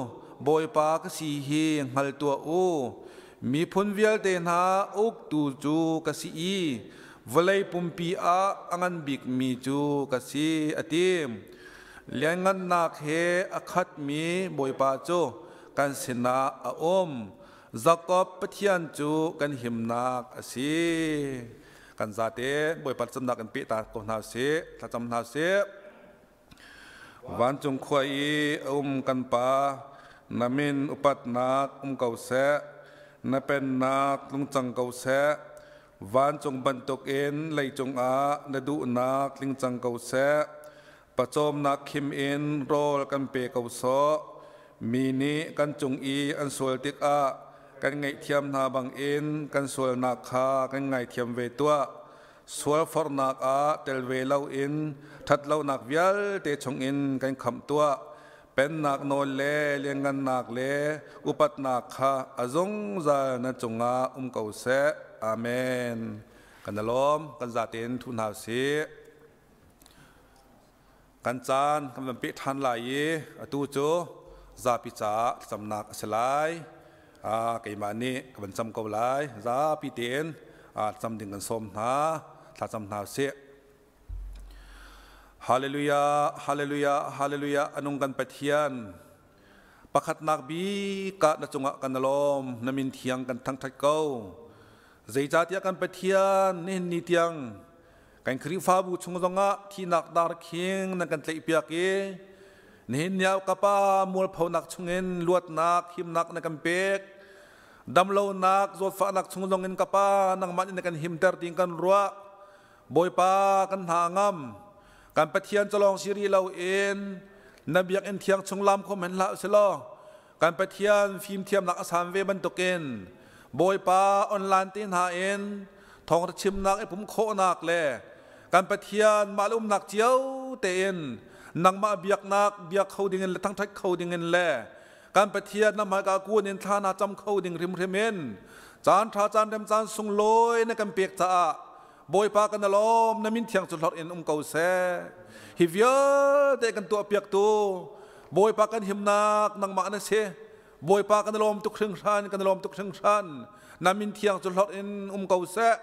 Bawipa ka si hi hngal tuah u. Miphun vialte hna uktu cu ka si i vawlei pumpi ah a ngan bikmi cu ka si, a ti. Lianngannak he a khatmi Bawipa cu kan sinah a um. Jakob Pathian cu kan himnak a si. Kan zate Bawipa thlacamnak in peh ta ko hna sih, thlacam hna sih. Vancung khua i a um kan Pa, na min upatnak um ko seh. Na pennak tlung cang ko seh. Vancung bantukin leicung ah na duhnak tling cang ko seh. Pawcawmnak khim in rawl kan pe ko sawh. Mi nih kan cung i an sual tikah kan ngaihthiam hna bangin kan sualnak kha kan ngaithiam ve tuah. Sual forhnak ah tel ve loin ṭhatlonak vialte chungin kan khamh tuah. Pennak nawl le lianngannak le upatnak kha a zungzal na cungah um ko seh. Amen. Kan lawm, kan zaten thu hna usih. Kan caan kan van peh ṭhan lai i atu cu zapi caah thlacamnak a si lai. Keimah nih ka van cam ko lai. Zapi tein thlacam ding kan sawm hna. Thlacam hna usih. Hallelujah, hallelujah, hallelujah, anung kan Pathian. Pakhatnak bik ah na cungah kan lawm, na min thiang kan thangṭhat ko. Zeicahtiah kan Pathian nihin ni tiang kan Khrihfabu chung zongah thihnak dar khing nan kan tlaihpiak i nihin ni ah ka Pa mualphonak chungin luatnak, himnak na kan pek. Damlonak, zawtfahnak chung zongin ka Pa nangmah nih na kan himter tiin kan ruah. Bawipa kan hna ngam. Kan Pathian calawng si rih loin na biakinn thiang chung lam khom hen hlah usilaw kan Pathian fimthiamnak a san ve bantukin Bawipa online te hna in thawngtha chimnak i pum khawhnak le kan Pathian mah le umnak cio tein nangmah biaknak biak kho dingin le thangthat kho dingin le kan Pathian na hmaika kun in thla na cam kho ding hrimhrim in caan ṭha caan rem caan sunglawi na kan pek caah Bawipa kan lawm, na min thiang cu hlorh in um ko seh. Hi vialte kan tuahpiaktu Bawipa kan himnak nangmah na si. Bawipa kan lawm tuk hringhran, kan lawm tuk hringhran. Na min thiang cu hlorh in um ko seh.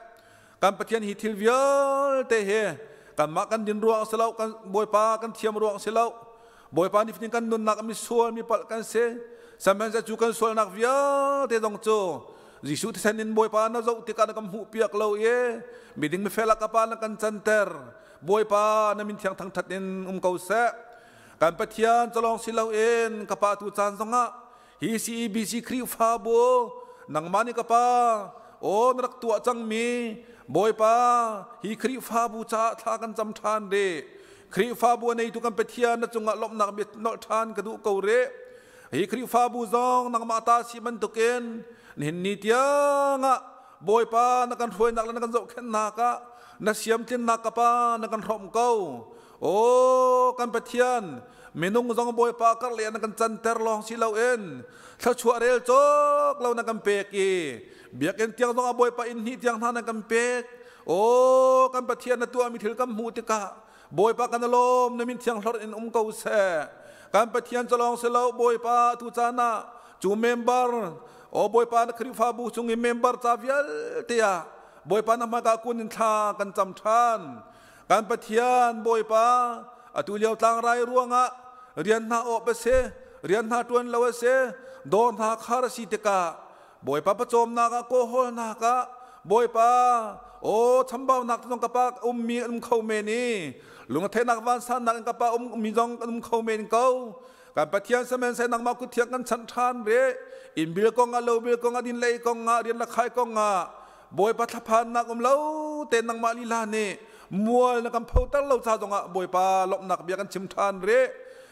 Kan Pathian hi thil vialte hi kanmah kan din ruang si lo, kan Bawipa kan thiam ruang si lo. Bawipa ni fatin kan nunnak mi sual mi palh kan si. Sihmanhsehlaw cu kan sualnak vialte zong cu Jesuh thisen in Bawipa na zoh tikah na kan hmuhpiak lo i miding mifel ah ka pa na kan canter. Bawipa na min thiang thangṭhat in um ko seh. Kan Pathian calawng si loin ka pa tu caan zongah hi CEBC Khrihfabu nangmah nih ka pa aw na rak tuah cangmi Bawipa hi Khrihfabu caah thla kan cam ṭhan rih. Khrihfabu a neitu kan Pathian na cungah lawmhnak bia nolh ṭhan ka duh ko rih. Hi Khrihfabu zong nangmah ta si bantukin nihin ni tiangah Bawipa na kan hruainak le na kan zohkhenhnak ah na siamtlinnak ka Pa na kan hrawmh ko. Aw kan Pathian, minung zong Bawipa karleh na kan canter lawng si loin thluachuah rel cawk lo na kan pek i biakinn tiang zong ah Bawipa inn hnih tiang hna na kan pek. Aw kan Pathian, na tuahmi thil kan hmuh tikah Bawipa kan lawm, na min thiang hlorh in um ko seh. Kan Pathian calawng si lo, Bawipa, tu caan ah cu member o Bawipa na Khrihfabu chung i member ca vialte ah Bawipa na hmaika kun in thla kan cam ṭhan. Kan Pathian Bawipa, atu lio tlangrai ruangah rian hna awp a si, rian hna ṭuan lo a si, dawr hna khar a si tikah Bawipa pawcawmnak ah kawhawlnak ah Bawipa aw chambaunak zong ka pa ummi an um kho men i lungtheihnak vansannak in ka pa ummi zong kan um kho men ko. Kan Pathian sihmanhsehlaw nangmah kut thiang kan chanh ṭhan re inn bil kong ah, lo bil kong ah, din lei kong ah, rian le khai kong ah Bawipa thlaphannak um lo te nangmah lila nih mual na kan photer lo ca zongah Bawipa lawmhnak bia kan chim ṭhan re.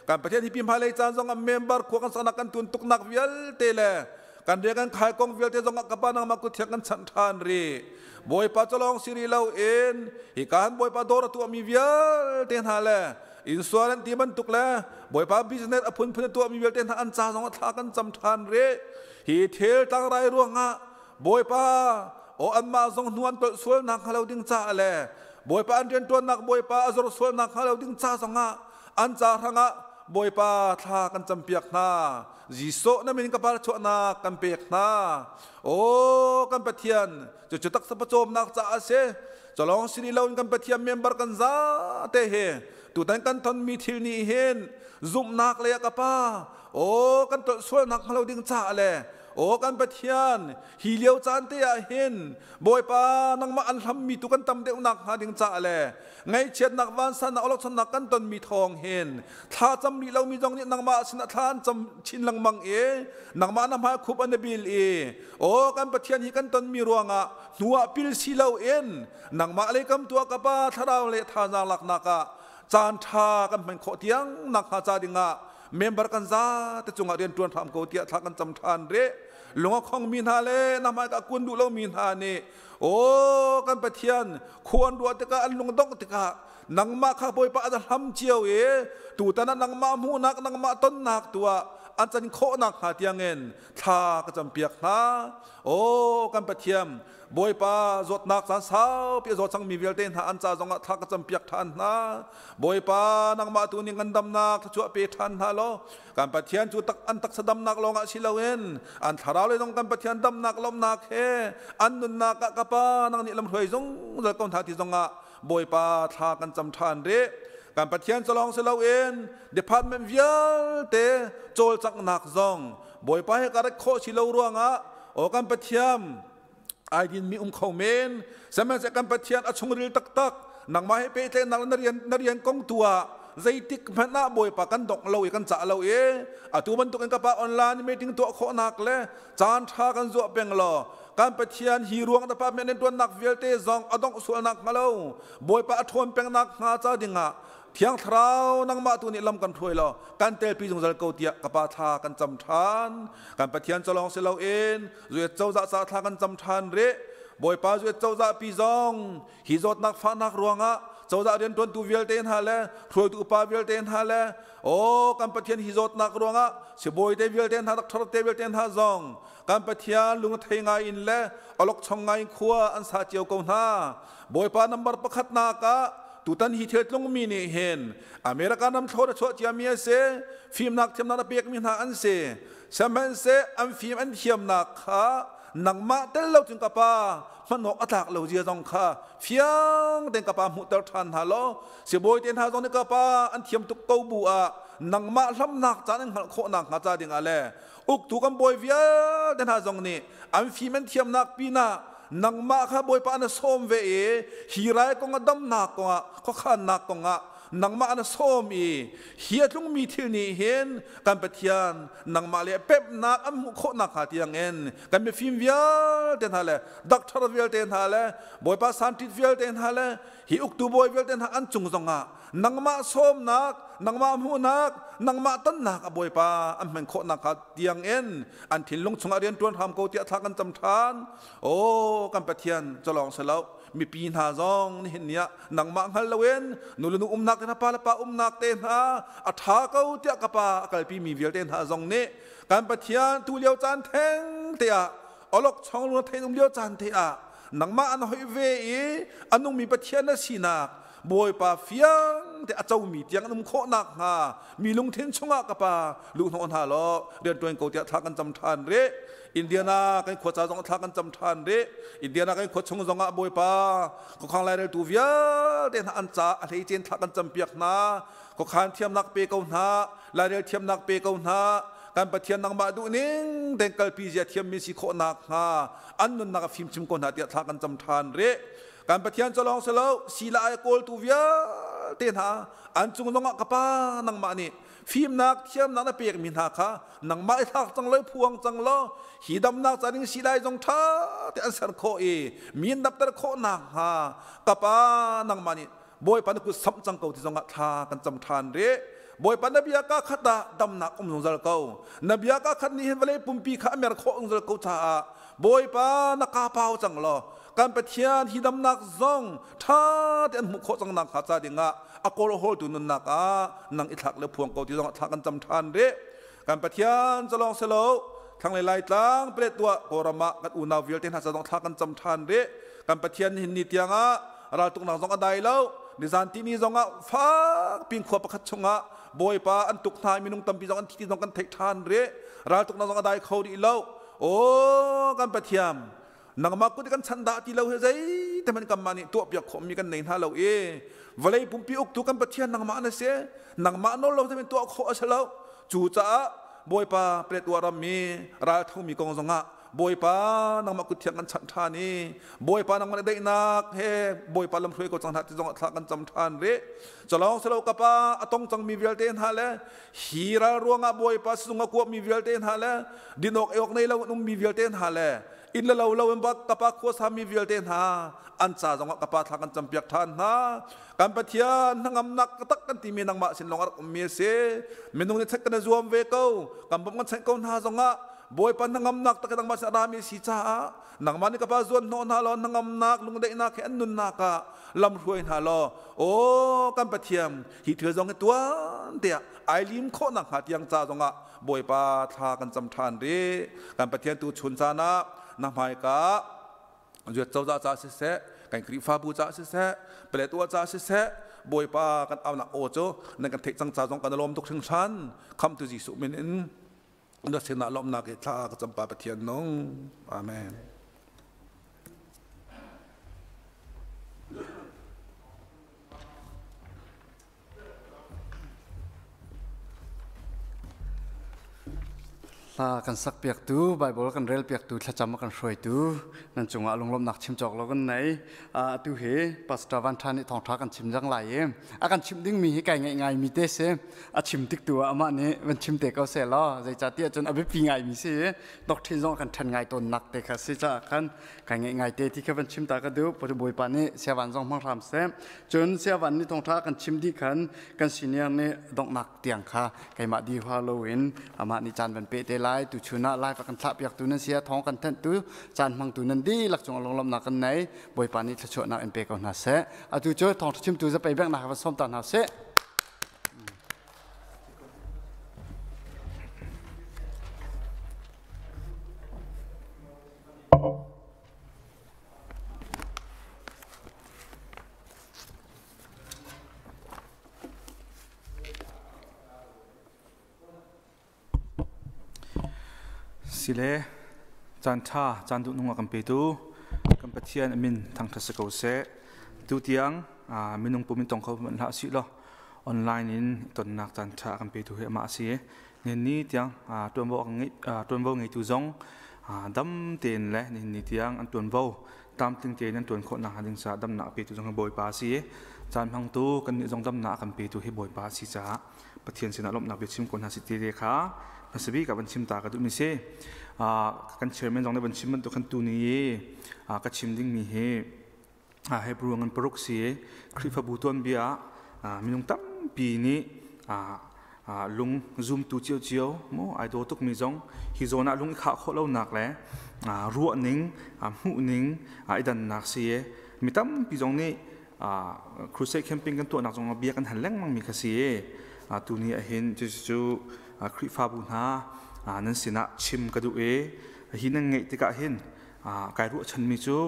Kan Pathian, hi pi hmailei caan zong ah member khua kan saknak kan tun tuknak vialte le kan rian kan khai kong vialte zongah ka pa nangmah kut thiang kan chanh ṭhan ri. Bawipa calawng si rih loin hi ka han Bawipa dawr a tuahmi vialte hna le insurance ti bantuk le Bawipa business a phunphun a tuahmi vialte hna an ca zongah thla kan cam ṭhan ri. Hi thil tlangrai ruangah Bawipa aw anmah zong hnu an tolh sual nak hnga lo ding caah le Bawipa an rianṭuannak Bawipa a zor sual nak hnga lo ding ca zongah an ca hrangah Bawipa thla kan campiak hna. Jesuh na min ka par chuahnak kan pek hna. Aw kan Pathian, cucu taksa pawcawmnak caah a si. Colong si lo in kan Pathian member kan za te hi tutan kan tonmi thil nih hin zumhnak le ka pa aw kan tolh sualnak hnga lo ding caah le Aw kan Pathian, hi lio caan te ah hin Bawipa nangmah an hlammi tu kan tam deuh nak hnga ding caah le ngaihchiatnak vansannak awlokchonnak kan tonmi thawng hin thla cam rih lomi zong nih nangmah sinah thla an cam chin lengmang i nangmah na hmai khup an i bil i aw kan Pathian hi kan tonmi ruangah hnu ah pil si loin nangmah lei kam tuah ka pa thlarau le thazaang laknak ah caan ṭha kan hman khawh tiang nak hnga ca dingah member kan za te cungah rian ṭuan hram ko tiah thla kan cam ṭhan rih. Lung a khongmi hna le na hmai ka kun duh lomi hna nih aw kan Pathian khuan ruah tikah an lung dongh tikah nangmah kha Bawipa a hlam cio i tutan ah nangmah hmuhnak nangmah tonnak tuah an can khawhnak hnga tiangin thla ka campiak hna. Aw kan Pathian Bawipa zawtnak caan saupi a zaw cangmi vialte hna an ca zongah thla ka campiak ṭhan hna. Bawipa nangmah tu nih ngandamnak thluachuah pe ṭhan hna law kan Pathian cu tak an taksa damnak lawngah si loin an thlarau le zong kan Pathian damnak lawmhnak he an nunnak ah ka Pa nang nih lamhruai zungzal ko hna ti zongah Bawipa thla kan cam ṭhan rih. Kan Pathian cu lawng si loin department vialte cawlcanghnak zong Bawipa he ka rat khawh si lo ruangah aw kan Pathian ai din mi um kho men. Sihmanhsehlaw kan Pathian a chungril taktak nangmah he pehtlaihnak na rian kong tu ah zeitik hmanh ah Bawipa kan dongh lo i kan cah lo i atu bantuk in ka pa online meeting tuah khawhnak le caan ṭha kan zuah peng law kan Pathian hi ruang department in ṭuannak vialte zong a dongh sualnak hnga lo Bawipa a ṭhawn pengnak hnga ca dingah Thiang Thlarau nangmah tu nih lam kan hruai law kan telpi zungzal ko tiah ka pa thla kan cam ṭhan. Kan Pathian calawng si loin zuet cozah ca thla kan cam ṭhan rih. Bawipa zuet cozah pi zong hi zawtnak fahnak ruangah cozah rianṭuantu vialte hna le hruaitu upa vialte hna le aw kan Pathian hi zawtnak ruangah sibawi te vialte hna doctor te vialte hna zong kan Pathian lung thei ngai in le awlokchong ngai in khua an sa cio ko hna. Bawipa number pakhatnak ah tutan hi thil tlungmi nih hin America ram thlawt a chuah ciami a si, fimnak thiamnak a pekmi hna an si. Sihmanhseh an fim an thiamnak kha nangmah tel lo cun ka pa hman awk a tlak lo zia zong kha fiang tein ka pa hmuhter ṭhan hna law sibawi te hna zong nih ka pa an thiam tuk ko bu ah nangmah hlamnak caan an hngalh khawh nakhnga ca dingah le uktu kan bawi vialte hna zong nih an fim an thiamnak pinah nangmah kha Bawipa na sawm ve i hi rai kong ah damnak kongah khuakhannak kongah nangmah na sawm i hi a tlungmi thil nih hin kan Pathian nangmah le pemhnak an hmuh khawh nakhnga tiangin kan mifim vialte hna le doctor vialte hna le Bawipa sanṭit vialte hna le hi uktu bawi vialte hna an cung zongah nangmah sawmnak nangmah hmuhnak nangmah tonnak a Bawipa an hman khawh nakhnga tiangin an thinlung chungah rian ṭuan hram ko tiah thla kan cam ṭhan. Aw kan Pathian calawng si lo mipi hna zong nihin ni ah nangmah hngal loin nu le nu umnak te hna pa le pa umnak te hna a ṭha ko tiah ka pa a kalpi mi vialte hna zong nih kan Pathian tu lio caan theng te ah olok chong lung thein um lio caan te ah nangmah an hoih ve i a nungmi Pathian na sinak Bawipa fiang te a comi tiang an um khawh nakhnga mi lungthin chungah ka pa luhhnawh hna law rianṭuan ko tiah thla kan cam ṭhan rih. Indiana kan khua ca zong thla kan cam ṭhan rih. Indiana kan khua chung zongah Bawipa khuakhang laireltu vialte hna an ca a hleicen thla kan campiak hna. Khuakhan thiamnak pe ko hna, lairel thiamnak pe ko hna. Kan Pathian nangmah duh ning tein kalpi zia thiammi si khawh nakhnga an nunnak a fimchim ko hna tiah thla kan cam ṭhan rih. Kan Pathian cu lawng si lo, sila ai kawltu vialte hna an cung zongah ka pa nangmah nih fimnak thiamnak na pekmi hna kha nangmah i thlak cang lo phuang cang law hi damnak ca ding silai zong ṭha te an ser khawh i mi an dapter khawh nakhnga ka pa nangmah nih Bawipa na kut samh cang ko ti zongah thla kan cam ṭhan rih. Bawipa na bia ka khat ah damnak um zungzal ko. Na bia ka khat nih hin vawlei pumpi kha a mer khawh zungzal ko caah Bawipa na ka pau cang law kan Pathian hi damnak zong ṭha te an hmuh khawh cang nakhnga ca dingah a kawl hawltu nunnak ah nang i thlak le phuang ko ti zongah thla kan cam ṭhan rih. Kan Pathian calawng si lo thlanglei Laitlang pelet tuah Kawlram ah kan unau vialte hna ca zong thla kan cam ṭhan rih. Kan Pathian hin ni tiangah raltuknak zong a dai lo. Nizan tini zongah fak pin khua pakhat chungah Bawipa an tuk hna i minung tampi zong an thi ti zong kan theih ṭhan rih. Raltuknak zong a dai kho rih lo. Aw kan Pathian nangmah kut kan chan dah ti lo hi zeite hmanh kanmah nih tuahpiak khawhmi kan nei hna lo i vawlei pumpi uktu kan Pathian nangmah na si. Nangmah nawl lo tein tuah khawh a si lo. Cucaah Bawipa Paletwa rammi ralthomi kong zongah Bawipa nangmah kut thiang kan chanh ṭhan i Bawipa nangmah na daihnak he Bawipa lamhruai ko cang hna ti zongah thla kan cam ṭhan rih. Culawng silo ka pa a tong cangmi vialte hna le hi ral ruangah Bawipa sizung a kuapmi vialte hna le dinawk eawk nei lo in ummi vialte hna le inn le lo lo in ka pa khuasami vialte hna an ca zongah ka pa thla kan campiak ṭhan hna. Kan Pathian hnangamnak tak kan timi nangmah sin lawng a rak ummi a si. Minung nih check kan i zuam ve ko, kan bawmh kan check ko hna zongah Bawipa hnangamnak tak nangmah sin a rami si caah nangmah nih ka pa zuan hnawh hna law hnangamnak lungdaihnak he an nunnak ah lam hruai hna law aw kan Pathian hi thil zong hi tuan tiah ai lim khawh nak hnga tiang ca zongah Bawipa thla kan cam ṭhan rih. Kan Pathian tu chun caan ah na hmaika zuat cozah ca siseh kan Khrihfabu ca siseh Paletwa ca siseh Bawipa kan aunak aw cu nan kan theih cang ca zong kan lawm tuk hringhran. Khamtu Jesuh min in na sinah lawmhnak i thla ka campa Pathian nung. Amen. Hla kan sak piaktu, Bible kan rel piaktu, thlacam a kan hruaitu, nan cungah lunglawmhnak chim cawk lo kan nei. Atu hi Pastor Van Tha nih thawngtha kan chim cang lai i a kan chimh dingmi hi kai ngaih ngaimi te si. A chim tik tu ah amah nih van chim te ko seh law zeicahtiah cun a biapi ngaimi si i doctrine zong kan ṭhen ngai tawnnak te kha si caah khan kai ngaih ngai te ti kha van chim ta ka duh. Bawipa nih siavan zong hmang hram seh. Cun siavan nih thawngṭha kan chim dih khan kan senior nih donghnak tiang kha keimah di hua loin amah nih caan van pe te lai. Tuchun ah live a kan thlah piaktu nan si a thawng kan thenhtu caan hmangtu nan dihlak cung lunglawmhnak kan nei. Bawipa nih thluachuahnak in pe ko hna seh. Atu cu thawngṭha chimtu zapei bengnak van sawm ta hna sih. Sile caan ṭha caan duhnung a kan petu kan Pathian a min thangṭhat si ko seh. Tutiang minung pum in tong kho hmanh hlah usih law online in tonnak caan ṭha a kan petu hi amah a si. Nihin ni tiang ṭuanvo ngeitu zong dam tein le nihin ni tiang an ṭuanvo tlamtling tein an ṭuan khawh nakhnga ding caah damnak a petu zong hi Bawipa a si. Caan hmangtu kannih zong damnak a kan petu hi Bawipa a si caah Pathian sinah lawmhnak bia chim ko hna si ti te kha hmasa bik ah van chim ta ka duhmi si. Kan chairman zong nih van chim bantuk khan tu ni i ka chim dingmi hi Hebrew ngan paruk si. Khrihfabu tuanbia ah minung tampi nih lung zumtu ciocio mu ai daw tukmi zong hi zawn ah lung i khah khawh lonak le ruahning hmuhning i dannak si. Mi tampi zong nih crusade camping kan tuahnak zong ah bia kan hal lengmang mi kha si. Tuni ahhin cucu Khrihfabu hna nan sinah chim ka duh i hi nan ngeih tikah hin kai ruahchanmi cu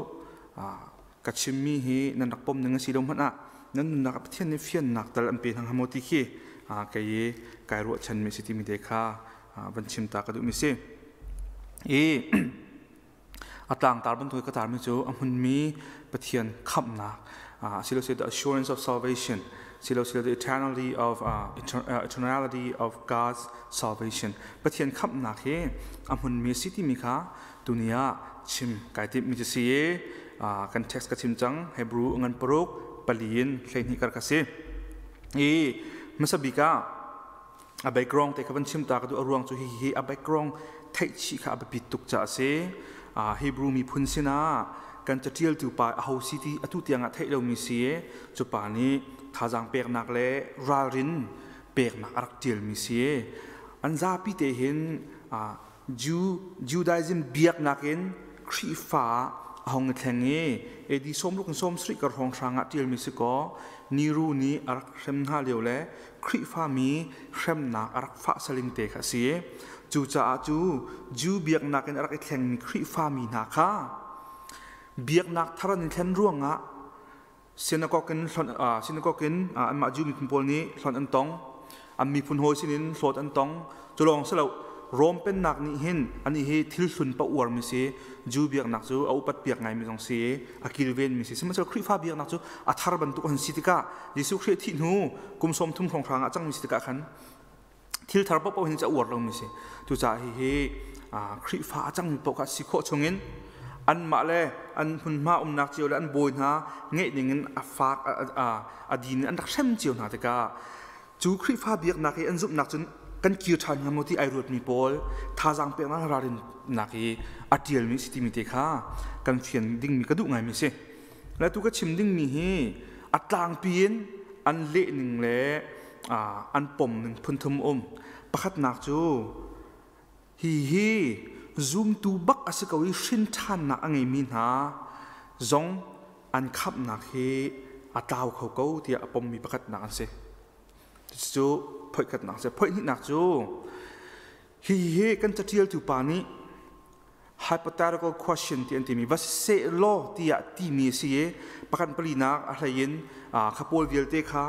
ka chimmi hi nan rak pom ning a si lo hmanh ah nan nunnak ah Pathian nih fiannak tal an pe hna hnga maw ti khi kei i kai ruahchanmi si timi te kha van chim ta ka duhmi si. I A tlangtar bantuk ka tarmi cu a hmunmi Pathian khamhnak silose the assurance of salvation silose the eternality of eternality of God's salvation Pathian khamhnak hi a hmunmi si timi kha tuni ah chim kai timhmi cu si i kan text ka chim cang Hebrew ngan paruk pali in 12 kar ka si i hmasa bik ah a background te kha van chim ta ka duh. A ruang cu hihi a background theih chih kha a biapit tuk caah a si. Hebrew miphun sinah kan catialtu pa aho si ti atu tiang ah theih lomi si i cu pa nih thazaang peknak le ralrin peknak a rak tialmi si. An zapi te hin Jew Judaism biaknak in Khrihfa a hong i thleng i AD sawmruk in 70 kar hrawnghrang ah ṭialmi si kaw Niru nih a rak hrem hna lio le Khrihfa mi hremnak a rak fah saling te kha a si. Cucaah cu Jew biaknak in a rak i thlengmi Khrihfa mi hna kha biaknak thar an i thlen ruangah synagogue in synagogue in anmah Jew miphun pawl nih hlonh an tong. An miphun hawi sinin hlawt an tong. Cu lawng si lo, Rom pennak nih hin anih hi thil hlun pa uarmi si, Jew biaknak cu a upat piak ngaimi zong si, a kilvenmi si. Sihmanhsehlaw Khrihfa biaknak cu a thar bantuk an si tikah Jesuh Khrih thih hnu kum 30 hrawnghrang ah cangmi si tikah khan Thil thar paohpaoh hin cu a uar lomi si. Cucaah hihi Khrihfa a cangmi paoh kha si khawh chungin anmah le an hmunhma umnak cio le an bawi hna ngeih dingin a fak a din in an rak hrem cio hna tikah cu Khrihfa biaknak i an zumhnak cun kan kir ṭhan hnga maw ti ai ruatmi pawl thazaang peknak ralrinnak i a ṭialmi si timi te kha kan fian dingmi ka duh ngaimi si. Le tu ka chim dingmi hi a tlangpi in an lehning le an pom ning phunthum um. Pakhatnak cu hi hi zumtu bak a si ko i hrin ṭhannak a ngeimi hna zong an khamhnak hi a tlau kho ko tiah a pommi pakhatnak an si. Cucu phoihkhatnak a si. Phoihhnihnak cu hihi kan caṭialtu pa nih hypothetical question ti an timi va seh law tiah timi a si i pakhat palinak a hlei in kha pawl vialte kha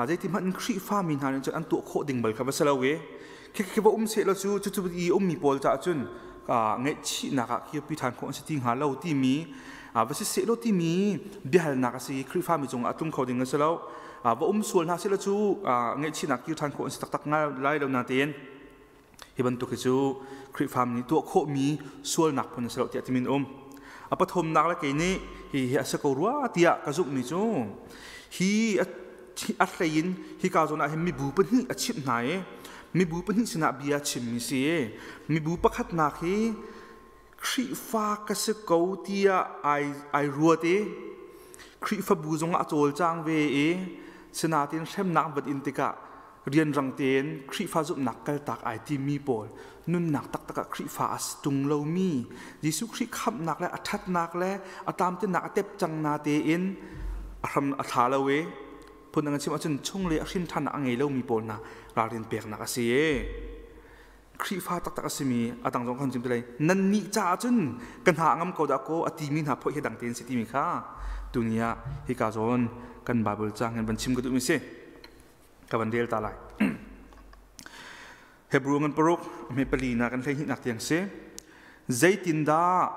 zeiti hmanh in Khrihfa mi hna nih cun an tuah khawh ding bal kha va si lo i khi va um seh law cu cucu i ummi pawl caah cun ngaihchihnak ah kirpi ṭhan khawh an si ti hnga lo timi va si seh law timi biahalnak a si i Khrihfa mi cungah a tlung kho ding a si lo. Va um sual hna seh law cu ngaihchihnak kir ṭhan khawh an si taktak lai lo natein hi bantuk hi cu Khrihfa mi nih tuah khawhmi sualnak phun a si lo tiah timin um. A pathumnak le kei nih hi hi a si ko rua tiah ka zumhmi cu hi a hlei in hika zawn ah hin mibu pahnih a chimh hna i mibu pahnih sinah bia a chimmi si i mibu pakhatnak hi Khrihfa ka si ko tiah ai ruat i Khrihfabu zongah a cawlcang ve i sinain hremnak van in tikah rianrang tein Khrihfa zumhnak kaltak ai timi pawl nunnak taktak ah Khrihfa a si tung lomi Jesuh Khrih khamhnak le a ṭhatnak le a tlamtlinnak a tep cang na tein a hram a thla lo i phundang in chim ahcun chung le a hrin ṭhannak a ngei lomi pawl hna ralrin peknak a si i Khrihfa taktak a simi a dang zong kan chim te lai nannih caah cun ka hna ngam ko dah kaw a timi hna phoih hi dang tein si timi kha tuni ah hika zawn kan Bible caang in van chim ka duhmi si. Ka van rel ta lai. Hebrew ngan paruk hme pali na kan hlei nak tiang si. Zeitindah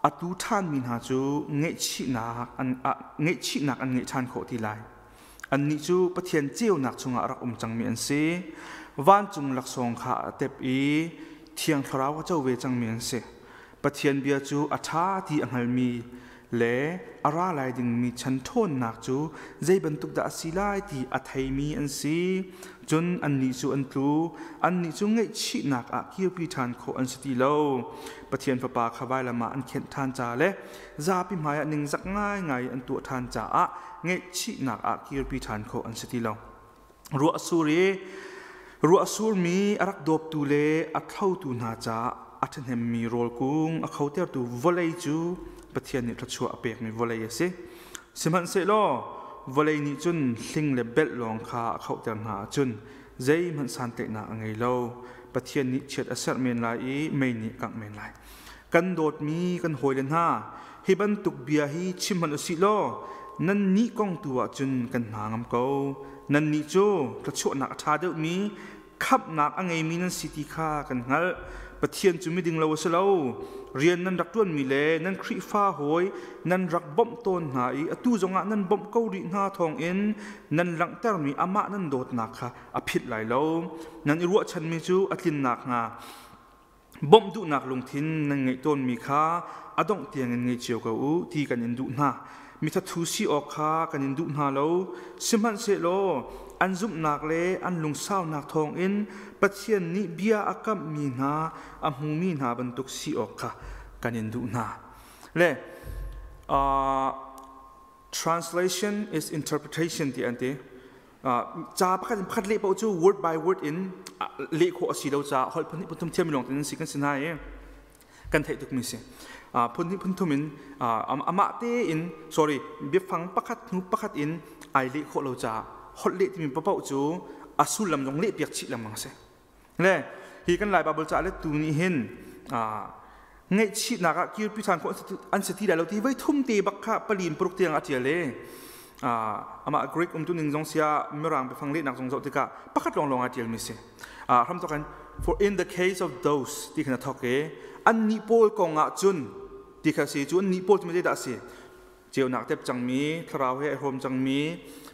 atu ṭhanmi hna cu ngaihchihnak an ngaihchihnak an ngeih ṭhan khawh ti lai? Annih cu Pathian ceunak chungah rak um cangmi an si. Vancung laksawng kha a tep i Thiang Thlarau a co ve cangmi an si. Pathian bia cu a ṭha ti a hngalmi le a ra lai dingmi chan ṭhawnnak cu zei bantuk dah a si lai ti a theimi an si. Cun annih cu an tlu, annih cu ngaihchihnak ah kirpi ṭhan khawh an si ti lo. Pathian Fapa kha vailam ah an khenh ṭhan ca le zapi hmaiah ningzak ngaingai an tuah ṭhan caah ngaihchihnak ah kirpi ṭhan khawh an si ti lo. Ruah a sur i ruah a surmi a rak dawptu le a thlotu hna caah a ṭhahnemmi rawl kung a khotertu vawlei cu Pathian nih thluachuah a pekmi vawlei a si. Sihmanhsehlaw vawlei nih cun hling le belh lawng kha a khohter hna ahcun zeihmanh santlaihnak a ngei lo. Pathian nih chiat a serh men lai i mei nih a kangh men lai. Kan dawtmi kan hawile hna, hi bantuk bia hi chim hmanh u sih law nannih kong tu ah cun kan hna ngam ko. Nannih cu thluachuahnak a ṭha deuhmi khamhnak a ngeimi nan si ti kha kan hngalh. Pathian cu miding lo a si lo. Rian nan rak ṭuanmi le nan Khrihfa hawi nan rak bawmh tawn hna i atu zongah nan bawmh ko rih hna thawngin nan langhtermi amah nan dawtnak kha a philh lai lo. Nan i ruahchanmi cu a tlin nakhnga bawmh duhnak lungthin nan ngeih tawnmi kha a dongh tiangin ngei cio ko u ti kan in duh hna. Mithathu si awk kha kan in duh hna lo. Sihmanhsehlaw an zumhnak le an lungsaunak thawngin Pathian nih bia a kamhmi hna a hmumi hna bantuk si awk kha kan in duh hna. Le translation is interpretation ti an ti. Ca pakhat in pakhat leh paoh cu word by word in leh khawh a si lo caah holh phun hnih phun thum thiam lawng tin si kan si hna i kan theih tukmi si. Phun hnih phun thum in amah tein sorry biafang pakhat hnu pakhat in ai leh khawh lo caah holh leh timi paoh cu a sullam zong leh piak chih lengmang a si. Le hi kan Lai Bible ca lettu nih hin ngaihchihnak ah kirpi ṭhan khawh an si ti lai lo ti voi thum te bak kha palin paruk tiang a ṭial i amah Greek umtu ning zong sia Mirang biafang lehnak zong zoh tikah pakhat lawnglawng a ṭialmi si. Hram thawk in for in the case of those ti khan a thawk i annih pawl kong ah cun ti kha si cu annih pawl cu zeidah a si? Ceunak tep cangmi thlarau he a hrawm cangmi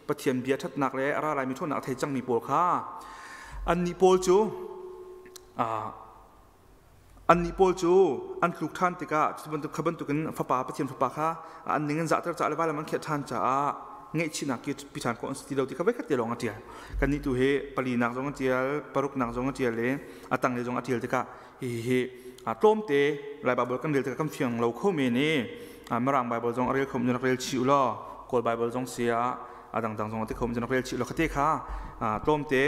Pathian bia ṭhatnak le a ra laimi ṭhawnnak a thei cangmi pawl kha Annih pawl cu annih pawl cu an tluk ṭhan tikah cu bantuk kha bantukin fapa Pathian fapa kha an ning an zahter caah le vailam an khiah ṭhan caah ngaihchihnak ki pi ṭhan khawh an si ti lo ti kha voikhat te lawng a ṭial. Kannih tu hi palinak zong a ṭial, paruknak zong a ṭial i a tanglei zong a ṭial tikah hihi tlawmte Lai Baibal kan rel tikah kan fiang lo kho men i Mirang Baibal zong a rel kho mi rak rel chih u law Kawl Baibal zong si ah a dangdang zong a ti kho mi rak rel chih law khate kha tlawmte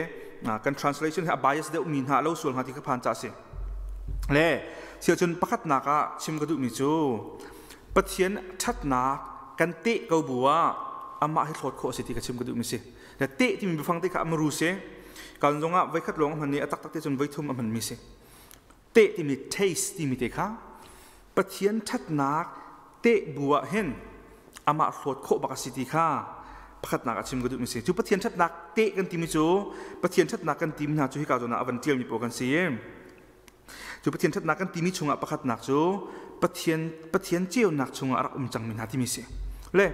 kan translation hi a bias deuh mi hna lo sual hnga ti kha phan ca si le siacun pakhatnak ah chim ka duh mi cu Pathian ṭhatnak kan teh ko bu ah amah hi thlawt khawh a si ti ka chim ka duh mi si le teh timi biafang te kha amaru si kan zong ah voikhat lawng a hman i a taktak te cun voithum a hman mi si teh timi taste timi te kha Pathian ṭhatnak teh bu ah hin amah hlawt khawh bak a si ti kha pakhatnak a chim ka duhmi si. Cu Pathian ṭhatnak teh kan timi cu Pathian ṭhatnak kan timi hna cu hika zawn ah a van ṭialmi pawl kan si. Cu Pathian ṭhatnak kan timi chungah pakhatnak cu Pathian Pathian ceunak chungah a rak um cangmi hna timi si. Le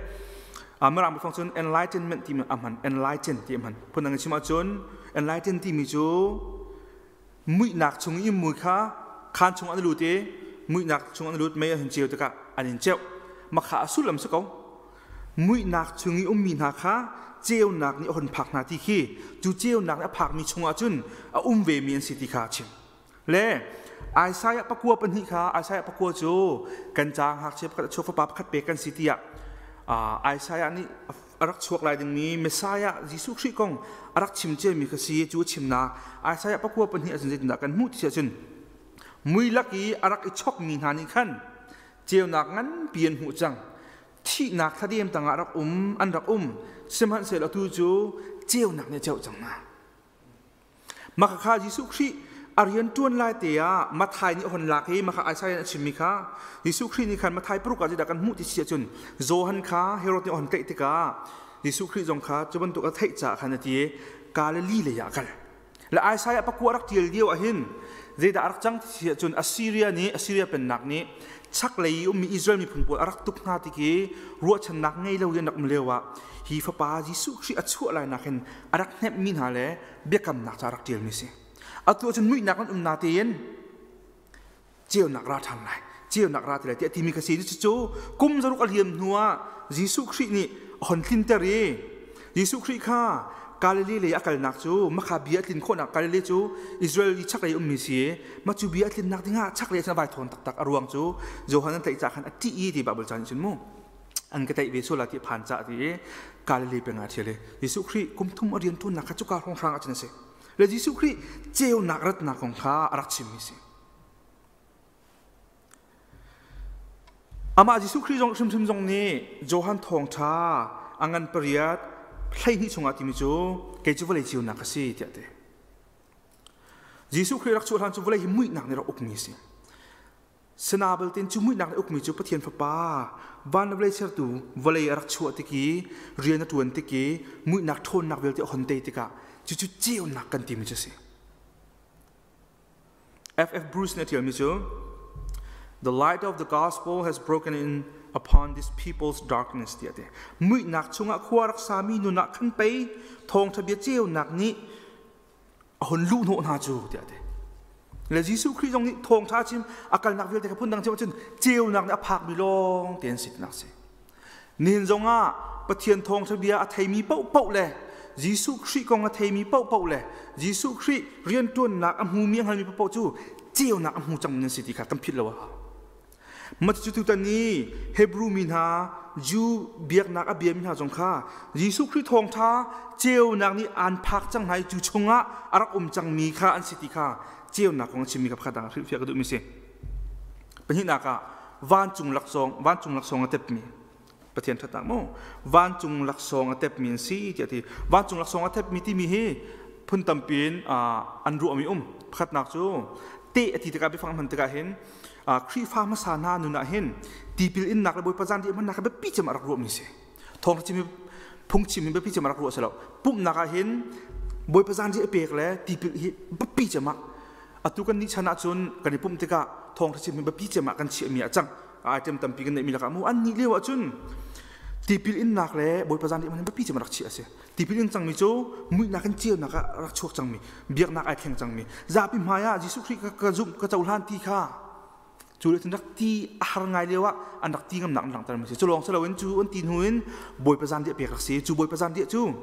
Mirang biafang cun enlightenment timi a hman enlighten ti a hman. Phundang in chim ahcun enlighten timi cu muihnak chung i mui kha khaan chung an lut i muihnak chung an lut mei an hun ceu tikah an in ceuh makha a sullam si ko muihnak chung i ummi hna kha ceunak nih a hun phak hna ti khi cu ceunak nih a phakmi chungah cun a um vemi an si ti kha a chim le Isaiah pakua pahnih kha Isaiah pakua cu kan caang ngakchia pakhat a chuak fapa pakhat pek kan si tiah Isaiah nih a rak chuak lai dingmi Messiah Jesuh Khrih kong a rak chim ciami kha si cu a chimnak Isaiah pakua pahnih ahcun zeitindah kan hmuh ti ahcun mui lak i a rak i chokmi hna nih khan ceunak nganpi an hmuh cang thihnak thladem tangah rak um an rak um sihmanhsehlaw atu cu ceunak nih a ceuh cang hna Mah kha Jesuh Khrih a rian ṭuan lai te ah Matthai nih a hon lak i mah kha Isaiah a chimmi kha Jesuh Khrih nih khan Matthai paruk ah zeidah kan hmuh ti si ahcun Johan kha Herod nih a hon tlaih tikah Jesuh Khrih zong kha cu bantuk a theih caah khan a ti i Galilee lei ah a kal. Le Isaiah pakua rak ṭial lio ah hin zeidah a rak cang ti si ahcun Assyria nih Assyria pennak nih chaklei i ummi Israel miphun pawl a rak tuk hna tik i ruahchannak ngei lo in rak um lio ah hi fapa Jesuh Khrih a chuah lai nak hin a rak hnemhmi hna le biakamnak ca rak ṭialmi si. Atu ahcun muihnak an um natein ceunak ra ṭhan lai, ceunak ra ti lai tiah timi ka si. Cucu kum zaruk a liam hnu ah Jesuh Khrih nih a hon tlinter i Jesuh Khrih kha Galilee lei a kalnak cu makha bia a tlin khawhnak Galilee cu Israel i chaklei ummi si i mah cu bia a tlinnak dingah chaklei cun a vai thawn taktak a ruang cu Johan an tlaih ca khan a ṭih i ti Baibal ca nih cun mu an ka tlaih ve sual ti phan ca ti i Galilee peng ah a ṭhial i Jesuh Khrih kum thum a rian ṭuannak kha cuka hrawnghrang ah cun a si le Jesuh Khrih ceunak ratnak kong kha a rak chimmi si. Amah Jesuh Khrih zong hrimhrim zong nih Johan thawngṭha a ngan pariat 12 chungah timi cu kei cu vawlei ceunak ka si tiah ti. Jesuh Khrih rak chuah hlan cu vawlei hi muihnak nih rak ukmi a si. Sinabal tin cu muihnak nih ukmi cu Pathian Fapa van le vawlei sertu vawlei a rak chuah tik i rian a ṭuan tik i muihnak ṭhawnnak vialte a hon tei tikah cucu ceunak kan timi cu a si. F.F. Bruce nih a ṭialmi cu The light of the gospel has broken in upon this people's darkness tiah a ti. Muihnak chungah khua rak sami nun ah khan pei thawngṭha bia ceunak nih a hun luh hnawh hna cu tiah a ti. Le Jesuh Khrih zong nih thawngṭha chim a kalnak vialte kha phundang chim ahcun ceunak nih a phakmi lawng te an si tinak si. Nihin zongah Pathian thawngṭha bia a theimi paohpaoh le Jesuh Khrih kong a theimi paohpaoh le Jesuh Khrih rianṭuannak a hmumi a hngalmi paohpaoh cu ceunak a hmu cangmi nan si ti kha kan philh lo a hau. Mah cucu tutan i Hebrew mi hna Jew biaknak a biami hna zong kha Jesuh Khrih thawngṭha ceunak nih aan phak cang hna i cu chungah a rak um cangmi kha an si ti kha ceunak kong a chimmi kha pakhat dang ah hrilhfiah ka duhmi si. Pahnihnak ah vancung laksawng vancung laksawng a tepmi Pathian ṭhatnak mu vancung laksawng a tepmi an si tiah ti vancung laksawng a tepmi timi hi phun tampi in an ruahmi um pakhatnak cu te a ti tikah biafang hman tikah hin Khrihfa hmasa hna nun ah hin tipil innak le Bawipa zan hmannak kha biapi cem a rak ruahmi si thawng chim phungchim hi biapi cem a rak ruah si lo pumhnak ah hin Bawipa zan a pek le tipil hi biapi cem ah atu kan nih chan ahcun kan i pumh tikah thawngṭha chim hi biapi cem ah kan chiahmi ah cang item tampi kan neihmi lakah mu an nih lio ahcun Tipil innak le Bawipa zan man biapi cem rak chiah a si. Tipil in cangmi cu muihnak in ceunak ah rak chuak cangmi, biaknak ai thleng cangmi, zapi hmai ah Jesuh Khrih ka zumh ka cohlan ti kha cu le rak ti a har ngai lio ah an rak ti ngamnak an langhter mi si. Cu lawng si loin cu an ti hnu in Bawipa zan dia pek rak si. Cu Bawipa zan dia cu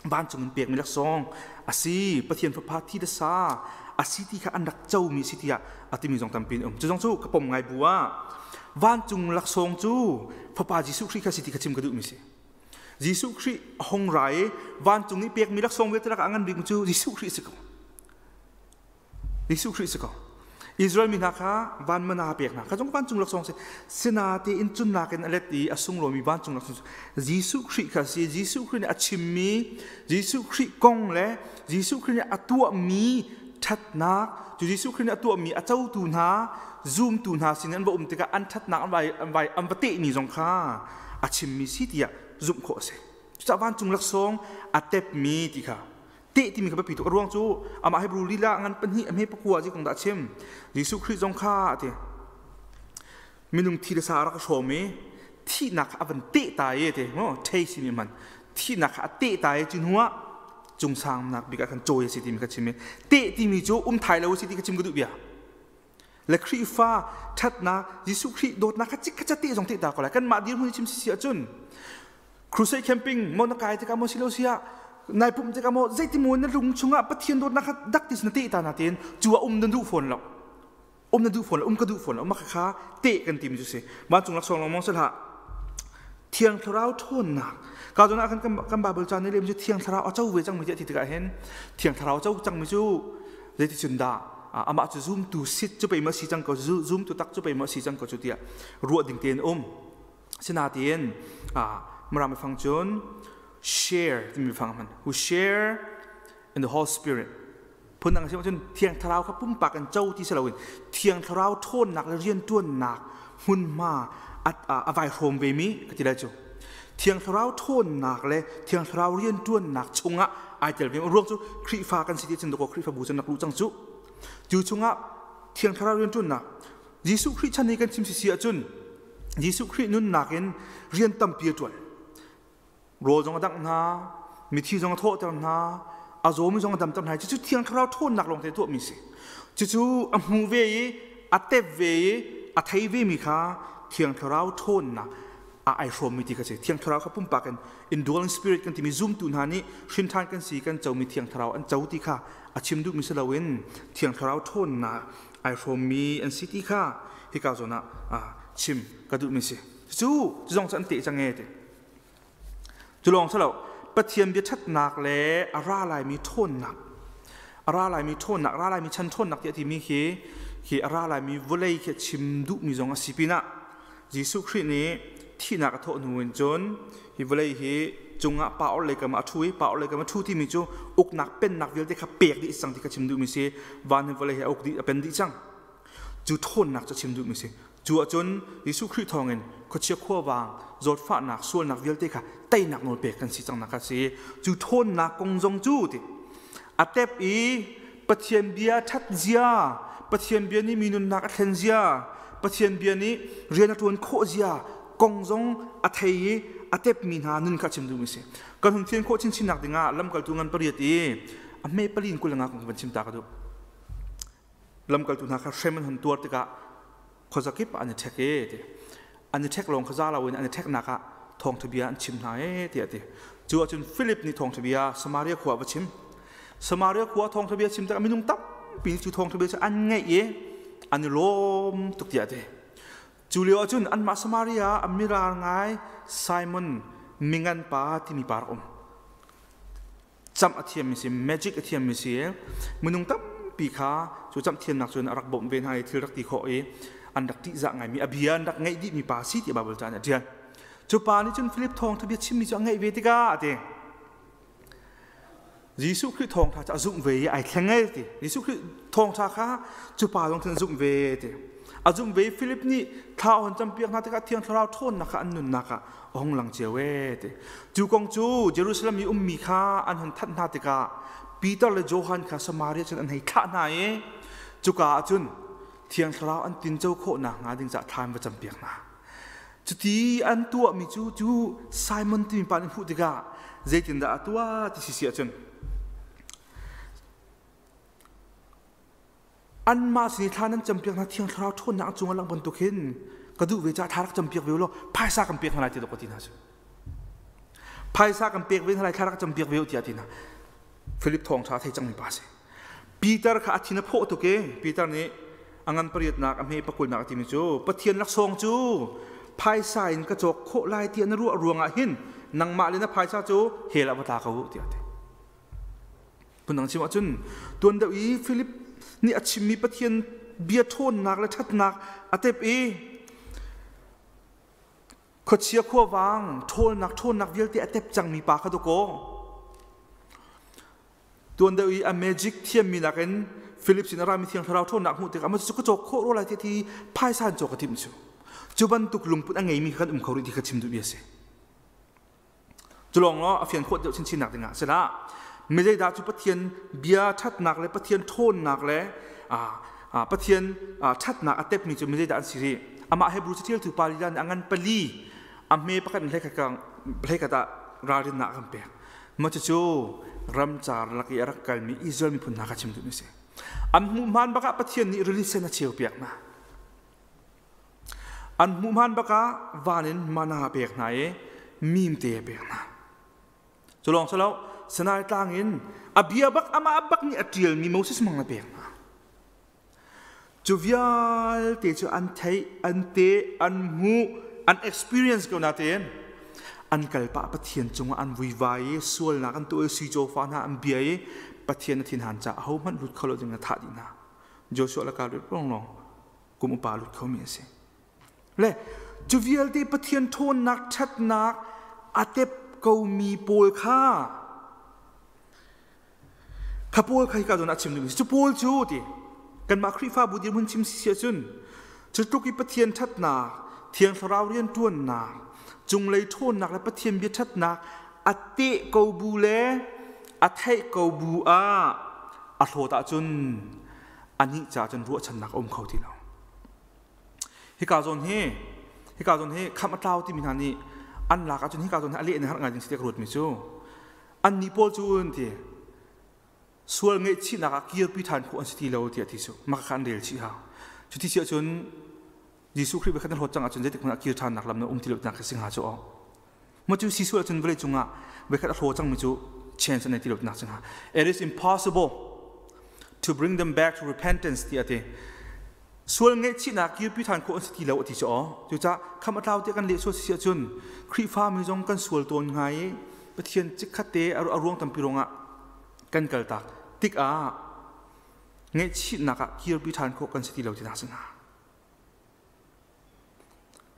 vancung in pekmi laksawng a si. Pathian Fapa thi le sa a si ti kha an rak comi si tiah a timi zong tampi an um. Cu zong cu ka pom ngai bu ah vancung laksawng cu Fapa Jesuh Khrih kha si ti kha chim ka duhmi si. Jesuh Khrih a hung ra i vancung i pekmi laksawng vialte lakah a ngan bikmi cu Jesuh Khrih si ko. Jesuh Khrih si ko. Israel mi hna kha van mana pek hna. Kha zong vancung laksawng si. Sinatein cunnak in a let i a sunglawimi vancung laksawng Jesuh Khrih kha si. Jesuh Khrih nih a chimmi, Jesuh Khrih kong le Jesuh Khrih nih a tuahmi ṭhatnak, cu Jesuh Khrih nih a tuahmi a cotu hna, zumtu hna sin an va um tikah an ṭhatnak an vai an vai an va tehmi zong kha a chimmi si tiah zumh khawh a si. Cucaah vancung laksawng a tepmi ti kha teh timi kha biapi tuk a ruang cu amah Hebrew lila ngan pahnih a hme pakua zi kong dah a chim Jesuh Khrih zong kha a ti minung thi le sa a rak hrawm i thihnak kha a van teh ta i ti mo thei simi man thihnak kha a teh ta i cu hnu ah cungsangnak bik ah khan cawi a si timi kha chim i teh timi cu um thai lo a si ti kha chim ka duh bia le Khrihfa ṭhatnak Jesuh Khrih dawtnak kha cik kha te zong te ta ko lai kanmah dirhmun chim si si ahcun crusade camping mo na kai tikah mo silo sia nai pum tikah mo zeiti mo na lung chungah Pathian dawtnak kha dak ti na te ta na ten cu ah um na duh fawn lo um na duh fawn lo um ka duh fawn lo ma kha te kan tim cu si vancung laksawng lawng mong sel Thiang Thlarau ṭhawnnak ka zawn ah khan kan Bible ca nih lem cu Thiang Thlarau a co ve cangmi ti a ti tikah hin Thiang Thlarau a co cangmi cu zeiticun dah amah cu zumtu sit cu pei ma si cang ko zumtu tak cu pei ma si cang ko cu tiah ruah ding tein um sinain Mirang biafang cun share timi biafang hman who share in the Holy Spirit phundang a si ahcun Thiang Thlarau kha pumpak in co ti si loin Thiang Thlarau ṭhawnnak le rianṭuannak hmunhma a vai hrawm vemi ka ti lai cu Thiang Thlarau ṭhawnnak le Thiang Thlarau rianṭuannak chungah ai tel ve ruang cu Khrihfa kan si ti cun dakaw Khrihfabu cun rak luh cang cu cu chungah Thiang Thlarau rianṭuannak Jesuh Khrih chan i kan chim sisi ahcun Jesuh Khrih nunnak in rian tampi a ṭuan rawl zong a dangh hna mithi zong a thawhter hna a zawmi zong a damter hna cucu thiang thlarau ṭhawnnak lawng te tuahmi si cucu a hmu ve i a tep ve i a thei ve mi kha thiang thlarau ṭhawnnak a ai hrawmmi ti kha si thiang thlarau kha pumpak in indwelling spirit kan timi zumtu hna nih hrinṭhan kan si kan comi thiang thlarau an co ti kha a chim duhmi si loin thiang thlarau ṭhawnnak ai hrawmmi an si ti kha hika zawn ah chim ka duhmi si cu zong cu an teh cang e ti Cu lawng si lo, Pathian bia ṭhatnak le a ra laimi ṭhawnnak, a ra laimi ṭhawnnak, a ra laimi chan ṭhawnnak tiah timi khi khi a ra laimi vawlei khi a chim duhmi zong a si pinah Jesuh Khrih nih thihnak a thawh hnu in cun hi vawlei hi cungah pa or lei kam ah a ṭhu i pa or lei kam a ṭhu timi cu uknak pennak vialte kha pek dih cang ti kha chim duhmi si van hi vawlei hi a uk dih a pen dih cang cu ṭhawnnak cu a chim duhmi si Cu ahcun Jesuh Khrih thawngin khuachia khuavang, zawtfahnak, sualnak vialte kha teinak nawl pek kan si cangnak kha si. Cu ṭhawnnak kong zong cu ti a tep i Pathian bia ṭhat zia, Pathian bia nih mi nunnak a thlen zia, Pathian bia nih rian a ṭuan khawh zia kong zong a thei i a tepmi hna nun kha chim duhmi si. Kan hun fian khawh chinchinnak dingah lamkaltu ngan pariat i a hme pali in 20 nga kong van chim ta ka duh. Lamkaltu hna kha hrem an hun tuar tikah khuazakip ah an i ṭhek e ti an i ṭhek lawng kha za loin an i ṭheknak ah thawngṭha bia an chim hna e tiah a ti cu ahcun Philip nih thawngṭha bia Samaria khua a va chim Samaria khua thawngṭha bia chim tikah minung tampi nih cu thawngṭha bia cu an ngaih i an i lawm tuk tiah a ti cu lio ahcun anmah Samaria ah a mirar ngai Simon mingan pa timi pa rak um camh a thiammi si magic a thiammi si minung tampi kha cu camh thiamnak cun a rak bawmh ve hna i thil rak ti khawh i an rak ṭihzah ngaimi a bia an rak ngaih dihmi pa si ti Bible ca nih a ṭial cu pa nih cun Philip thawngṭha bia chimmi cu a ngaih ve tikah a ti Jesuh Khrih thawngṭha cu a zumh ve i ai thleng ai ti Jesuh Khrih thawngṭha kha cu pa zong cun a zumh ve ti a zumh ve i Philip nih thla a hon campiak hna tikah Thiang Thlarau ṭhawnnak kha an nunnak ah a hung lang cio ee ti. Cu kong cu Jerusalem i ummi kha an hun thanh hna tikah Peter le Johan kha Samaria cun an hei thlah hna i cuka ah cun Thiang Thlarau an tinco khawh nakhnga ding caah thla an va campiak hna. Cuti an tuahmi cu cu Simon timi pa nih hmuh tikah zeitindah a tuah ti si si ahcun anmah sin i thla nan campiak hna Thiang Thlarau ṭhawnnak cung a langh bantuk hin ka duh ve caah thla rak campiak ve ulaw phaisa kan pek hna lai ti dawk ka ti hna cu. Phaisa kan pek ve hna lai thla rak campiak ve u tiah ti hna. Philip thawngṭha thei cangmi pa a si. Peter kha a thin a phawh tuk i Peter nih a ngan pariatnak a hme pakulnak a timi cu Pathian laksawng cu phaisa in ka cawk khawh lai tiah na ruah ruangah hin nangmah le na phaisa cu hell ah va tla ko u tiah a ti. Phundang chim ahcun tuan deuh i Philip nih a chimmi Pathian bia ṭhawnnak le ṭhatnak a tep i Khuachia khuavang ṭhawlnak ṭhawnnak vialte a tep cangmi pa kha dawkaw. Tuan deuh i a magic thiammi nakin Philip sin a rami thiang thlarau ṭhawnnak hmuh tikah mah cu ka cawk khawh rua lai ti ti phaisa in cawk a timh cu. Cu bantuk lungput a ngeimi kha kan um kho rih ti kha chim duhmi a si. Cu lawng law a fian khawh deuh chinchin nak dingah sila mi zeidah cu Pathian bia ṭhatnak le Pathian ṭhawnnak le Pathian ṭhatnak a tepmi cu mi zeidah an si rih. Amah Hebrew caṭialtu pa lila nih a ngan pali a hme pakhat in hlei khat ah ralrinnak a kan pek. Mah cucu ramcar lak i a rak kalmi Israel miphun hna kha chim duhmi a si. An hmuh hmaan bak ah Pathian nih rili sen a cheu piak hna. An hmuh hmaan bak ah van in mana a pek hna i mimte a pek hna. Cu lawng si lo, Sinai tlang in a bia bak amah bak nih a ṭialmi Moses mang a pek hna. Cu vialte cu an theih, an te, an hmuh, an experience ko natein an kalpah Pathian cungah an vuivai i sualnak an tuah i sui cawfa hna an bia i Pathian a thinhan caah ahohmanh lut kho lo ding a thah dih hna. Joshua le Caleb lawnglawng kum upa lut khomi a si. Le cu vialte Pathian ṭhawnnak ṭhatnak a tep komi pawl kha kha pawl kha hika zawn ah chim duhmi cu pawl cu ti kanmah Khrihfabu dirhmun chim si ahcun cu tluk i Pathian ṭhatnak Thiang Thlarau rianṭuannak cunglei ṭhawnnak le Pathian bia ṭhatnak a teh ko bu le a theih ko bu ah a hlawt ahcun anih caah cun ruahchannak a um kho ti lo. Hika zawn hi hika zawn hi khamh a tlau timi hna nih an lak ahcun hika zawn hi a leh in har ngai ding si ti ka ruatmi cu annih pawl cu an ti sual ngaihchihnak ah kirpi ṭhan khawh an si ti lo tiah ti cu mah kha an rel chih hau. Cuti si ahcun Jesuh Khrih kha na hlawt cang ahcun zeitik hmanh ah kir ṭhannak lam na um ti lo tinak kha si hnga cu aw. Maw cu si sual ahcun vawlei cungah voikhat a hlaw cangmi cu chance an nei ti lo tinak si hnga. It is impossible to bring them back to repentance ti a ti. Sual ngaihchihnak kirpi ṭhan khawh an si ti lo a ti cu aw. Cucaah kham a tlau tiah kan leh sual si ahcun Khrihfa mi zong kan sual tawn hnga i Pathian chikkhat te a ruang tampi ruangah kan kaltak tikah ngaihchihnak ah kirpi ṭhan khawh kan si ti lo tinak si hnga.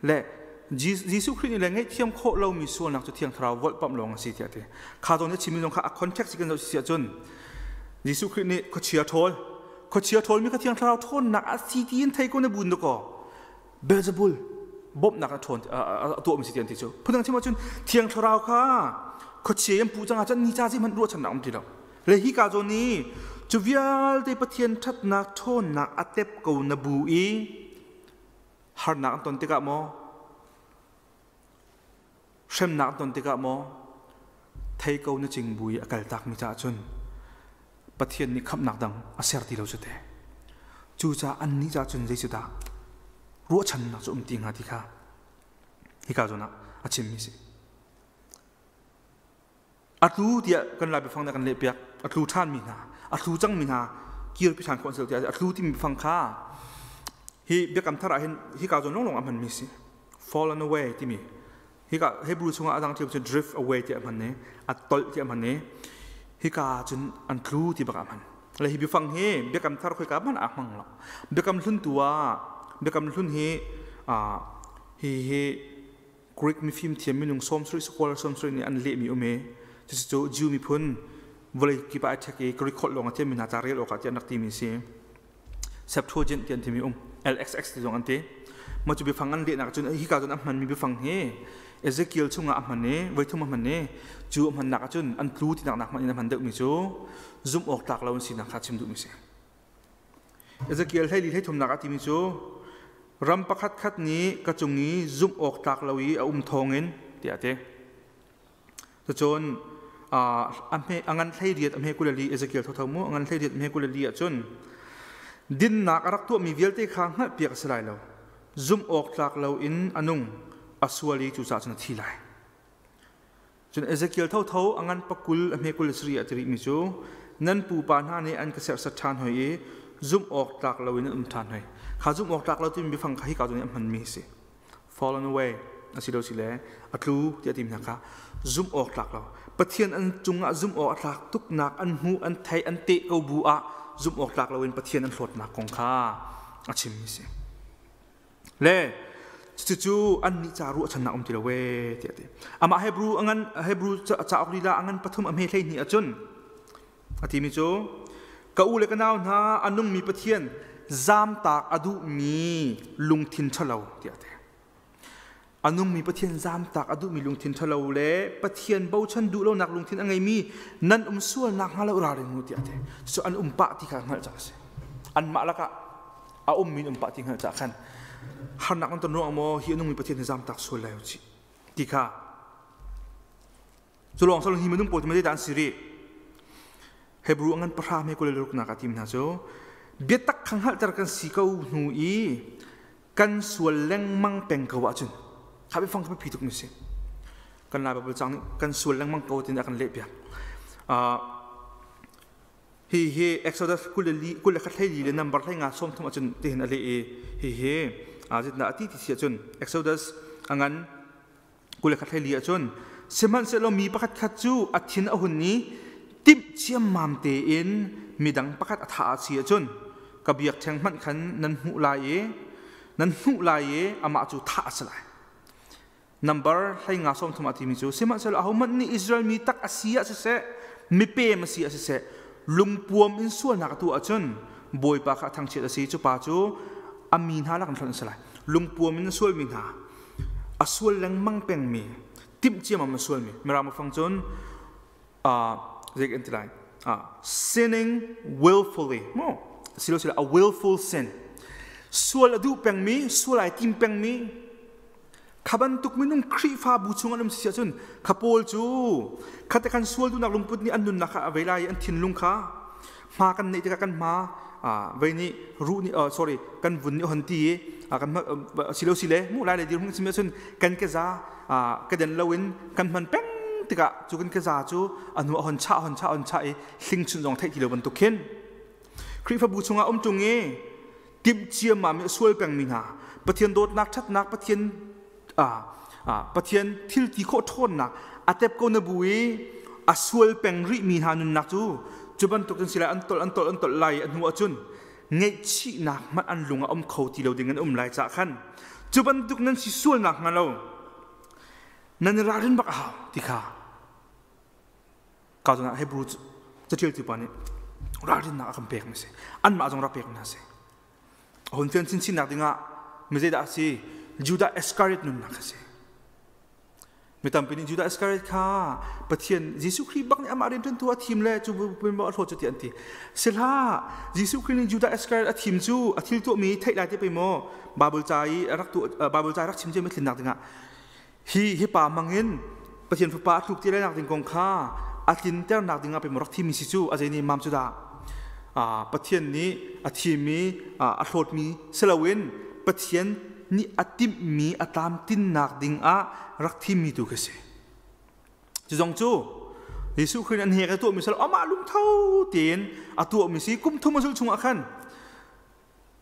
Le Jesuh Khrih nih le ngaihthiam khawh lomi sualnak cu Thiang Thlarau volhpamh lawng a si tiah a ti. Kha zawn i chimmi zong kha a context kan zoh si ahcun Jesuh Khrih nih khuachia ṭhawl khuachia ṭhawlmi kha Thiang Thlarau ṭhawnnak a si tiin thei ko na bun dakaw Beelzebul bawmhnak a ṭhawn a tuahmi si ti an ti cu. Phundang chim ahcun Thiang Thlarau kha khuachia an puh cang ahcun ni ca zeihmanh ruahchannak um ti lo. Le hi ka zawn i cu vialte Pathian ṭhatnak ṭhawnnak a tep ko na bu i harnak an ton tikah maw hremnak an ton tikah maw thei ko na cing bu i a kaltakmi caah cun Pathian nih khamhnak dang a ser ti lo cu te. Cucaah annih caah cun zeicudah ruahchannak cu um ti hnga ti kha hika zawn ah a chimmi si. A tlu tiah kan Lai biafang nih kan lehpiak. A tlu ṭhanmi hna, a tlu cangmi hna kirpi ṭhan khawh an si lo tiah a tlu timi biafang kha hi biakam thar ah hin hika zawn lawnglawng a hmanmi si. Fallen away timi hika Hebrew chungah a dang ṭhiam cun drift away tiah a hman i a tolh tiah a hman i hika cun an tlu ti bak ah a hman. Le hi biafang hi biakam thar khoika hmanh ah a hmang lo. Biakam hlun tu ah biakam hlun hi hi hi Greek mifim thiam minung 70 scholar 70 nih an lehmi um i cucu Jew miphun vawlei kip ah ai ṭhek i Greek holh lawng a thiammi hna ca rel awkah tiah an rak timi a si. Septuagint ti an timi um LXX ti zong an ti. Mah cu biafang an lehnak cun hika cun a hmanmi biafang hi Ezekiel chungah a hman i voithum a hman i cu a hmannak ahcun an tlu tinak nak hmanh in a hman deuhmi cu zumh awk tlak lo an sinak kha chim duhmi si. Ezekiel 23 nak ah timi cu Ram pakhat khat nih ka cung i zumh awk tlak lo i a um thawngin tiah a ti. Cucun a ngan 18 a hme 24 Ezekiel thotho mu a ngan 18 a hme 24 ahcun dinnak a rak tuahmi vialte kha hngalhpiak a si lai lo. Zumh awk tlak lo in a nung, a sual i cucaah cun a thi lai. Cun Ezekiel thotho a ngan 20 a hme 27 ah ti rihmi cu nan pupa hna nih an ka serhsat ṭhan hoi i zumh awk tlak lo in an um ṭhan hoi. Kha zumh awk tlak lo timi biafang kha hika zawn i a hmanmi a si. Fallen away asilo sile a tlu tiah timi hna kha zumh awk tlak lo. Pathian an cungah zumh awk a tlak tuknak an hmuh an theih an teh ko bu ah zumh awk tlak loin Pathian an hlawtnak kong kha a chimmi a si. Le cucu annih ca ruahchannak um ti lo we tiah ti. Amah Hebrew angan Hebrew cauk lila a ngan pathum a hme 12 ahcun a timi cu ka u le ka nau hna a nungmi Pathian zamtak a duhmi lungthin ṭhalo tiah a ti. A nungmi Pathian zamtak a duhmi lungthin ṭhalo le Pathian bochan duh lonak lungthin a ngeimi nan um sual nakhnga lo ralring u tiah a ti. Cucu an um pah ti kha hngalh cang a si. Anmah lakah a ummi an um pah ti hngalh cah khan harnak an ton ruangah maw hi a nungmi Pathian hi zamtak sual lai u cih ti kha cu lawng sal hi minung pawl cu zeidah an si rih Hebrew a ngan pahra me 26 nak ah tim hna cu biatak kha hngalhter kan si ko hnu i kan sual lengmang peng ko ahcun kha biafang kha biapi tuk mi si kan lai Bible cang nih kan sual lengmang ko tin a kan leh piak. Hi hi Exodus 24 hlei le number 15 30 ahcun tihin a leh i hi hi zitna a ti ti si ahcun Exodus a ngan 24 hlei ahcun sihmanhsehlaw mi pakhat khat cu a thin a hun i timh ciammam tein midang pakhat a thah a si ahcun ka biakṭheng hmanh khan nan hmuh lai i nan hnuh lai i amah cu thah a si lai. Number 15 30 a timi cu sihmanhsehlaw ahohmanh nih Israel mi tak a si ah siseh mipem a si ah siseh lungpuam in sualnak a tuah ahcun Bawipa kha a thangchiat a si cu pa cu a mi hna lak in hlonh a si lai. Lungpuam in a sualmi hna a sual lengmang pengmi timh ciammam a sualmi Mirang fang cun zei kan ti lai sinning willfully mu silo silo a willful sin sual a duh pengmi sual ai tim pengmi kha bantuk minung Khrihfabu chung an um si ahcun kha pawl cu khate khan sual duhnak lungput nih an nunnak kha a vei lai i an thinlung kha hma kan neih tikah kan hma vei nih ruh nih sorry kan vun nih hon ti i kan silo sile mu lai le dir hung simi ahcun kan keza ka den loin kan hman peng tikah cu kan keza cu a hnu a hon chah hon chah hon chah i hling chun zong theih ti lo bantuk khin Khrihfabu chungah um ṭung i timh ciammam i a sual pengmi hna Pathian dawtnak ṭhatnak Pathian Pathian thil ti khawh ṭhawnnak a tep ko na bu i a sual peng rihmi hna nunnak cu cu bantuk cun si lai an tolh an tolh an tolh lai i a hnu ahcun ngaihchihnak hmanh an lung ah um kho ti lo ding an um lai cah khan cu bantuk nan si sualnak hnga lo nan i ralrin bak a hau ti kha ka zong ah Hebrew caṭialtu pa nih ralrinnak a kan pek mi si anmah zong rak pek hna si hon fian chinchinnak dingah mi zeidah a si Judah Iscariot nunnak a si. Mi tampi nih Judah Iscariot kha Pathian Jesuh Khrih bak nih amah rianṭuantu a thim le cu bu a hlawt cu ti an ti. Sihlah Jesuh Khrih nih Judah Iscariot a thim cu a thil tuahmi theih lai te pei maw Bible ca i rak tuah Bible ca rak chim cia mi thlinnak dingah hi hi pa mangin Pathian fapa a tluk ti lai nak ding kong kha a tlinternak dingah pei maw rak thimi si cu a zei nih mam cu dah Pathian nih a thimi a hlawtmi si loin Pathian nih a timhmi a tlamtinnak dingah rak thimmi tu khi si. Cu zong cu Jesuh Khrih an hek a tuahmi sal amah lungtho tein a tuahmi si kum thum a zulh chungah khan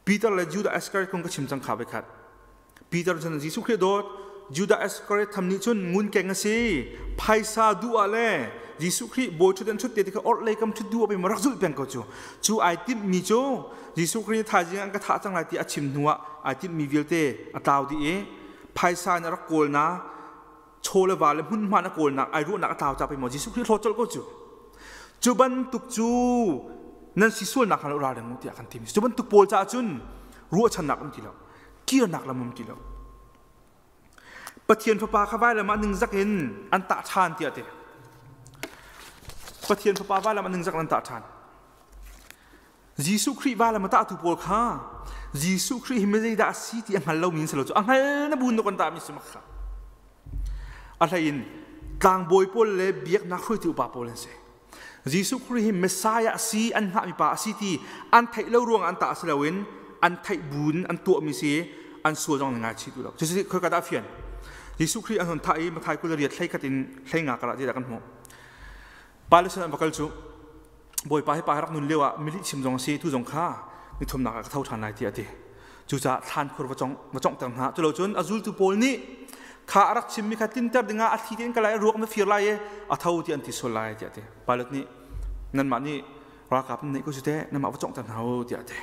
Peter le Judah Iscariot kong ka chim cang kha khat. Peter cun Jesuh Khrih dawt Judah Iscariot tham nih cun ngun keng a si phaisa duh ah le Jesuh Khrih bawi ṭhut an ṭhut te kha orhlei kam ṭhut duh ah pei rak zulh peng ko cu cu ai timhmi cu Jesuh Khrih nih thaizing an ka thah cang lai ti a chim hnuah ai timhmi vialte a tlau dih i phaisa in a rak kawlna chaw le va le hmunhma na kawlnak ai ruahnak a tlau ca pei maw Jesuh Khrih hlawt colh ko cu cu bantuk cu nan si sualnak hna lo ralring u tiah kan timi cu bantuk pawl caah cun ruahchannak um ti lo kirnak lam um ti lo Pathian fapa kha vailam ah ningzak in an tah ṭhan tiah ti Pathian fapa vailam ah ningzak in an tah ṭhan Jesuh Khrih vailam a tahtu pawl kha Jesuh Khrih hi mizeidah a si ti a hngal lomi in si lo cu a hngal na bu na kon ta mi si mak kha. A hlei in tlangbawi pawl le biaknak hruaitu upa pawl an si. Jesuh Khrih hi Messiah a si, an hngahmi pa a si ti an theih lo ruangah an tah si loin an theih buin an tuahmi si an sual zong an ngaichih duh lo. Cucu khoi ka dah fian? Jesuh Khrih an hun thah i Matthai 28 hlei khat in hlei nga karah ti dah kan hmuh. Palestine an va kal cu Bawipa hi pa rak nun lio ah milih chim zong a si tu zong kha ni thumnak ah ka tho ṭhan lai tiah a ti. Cucaah thlan khur va cong va conghter hna. Culo cun a zultu pawl nih kha a rak chimmi kha tlinter dingah a thli tein ka lai a ruak na fir lai i a tho ti an ti sual lai tiah a ti. Pilate nih nanmah nih ralkap nan neih ko cu teh nanmah va conghter hna u tiah a ti.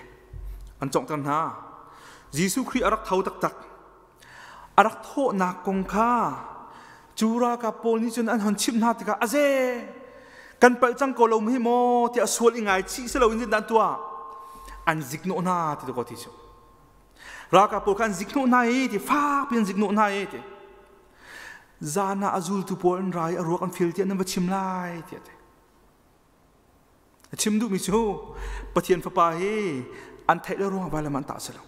An conghter hna. Jesuh Khrih a rak tho taktak. A rak thawhnak kong kha cu ralkap pawl nih cun an hon chimh hna tikah aze kan palh cang ko lo hi maw tiah sual i ngaichih si loin zeidah an tuah an ziknawh hna ti ko ti cu ralkap pawl kha an ziknawh hna i ti fak piin ziknawh hna i ti zan ah a zultu pawl an ra i a ruak an fil tiah nan va chim lai tiah ti A chim duhmi cu Pathian Fapa hi an theih lo ruangah vailam an tah si lo.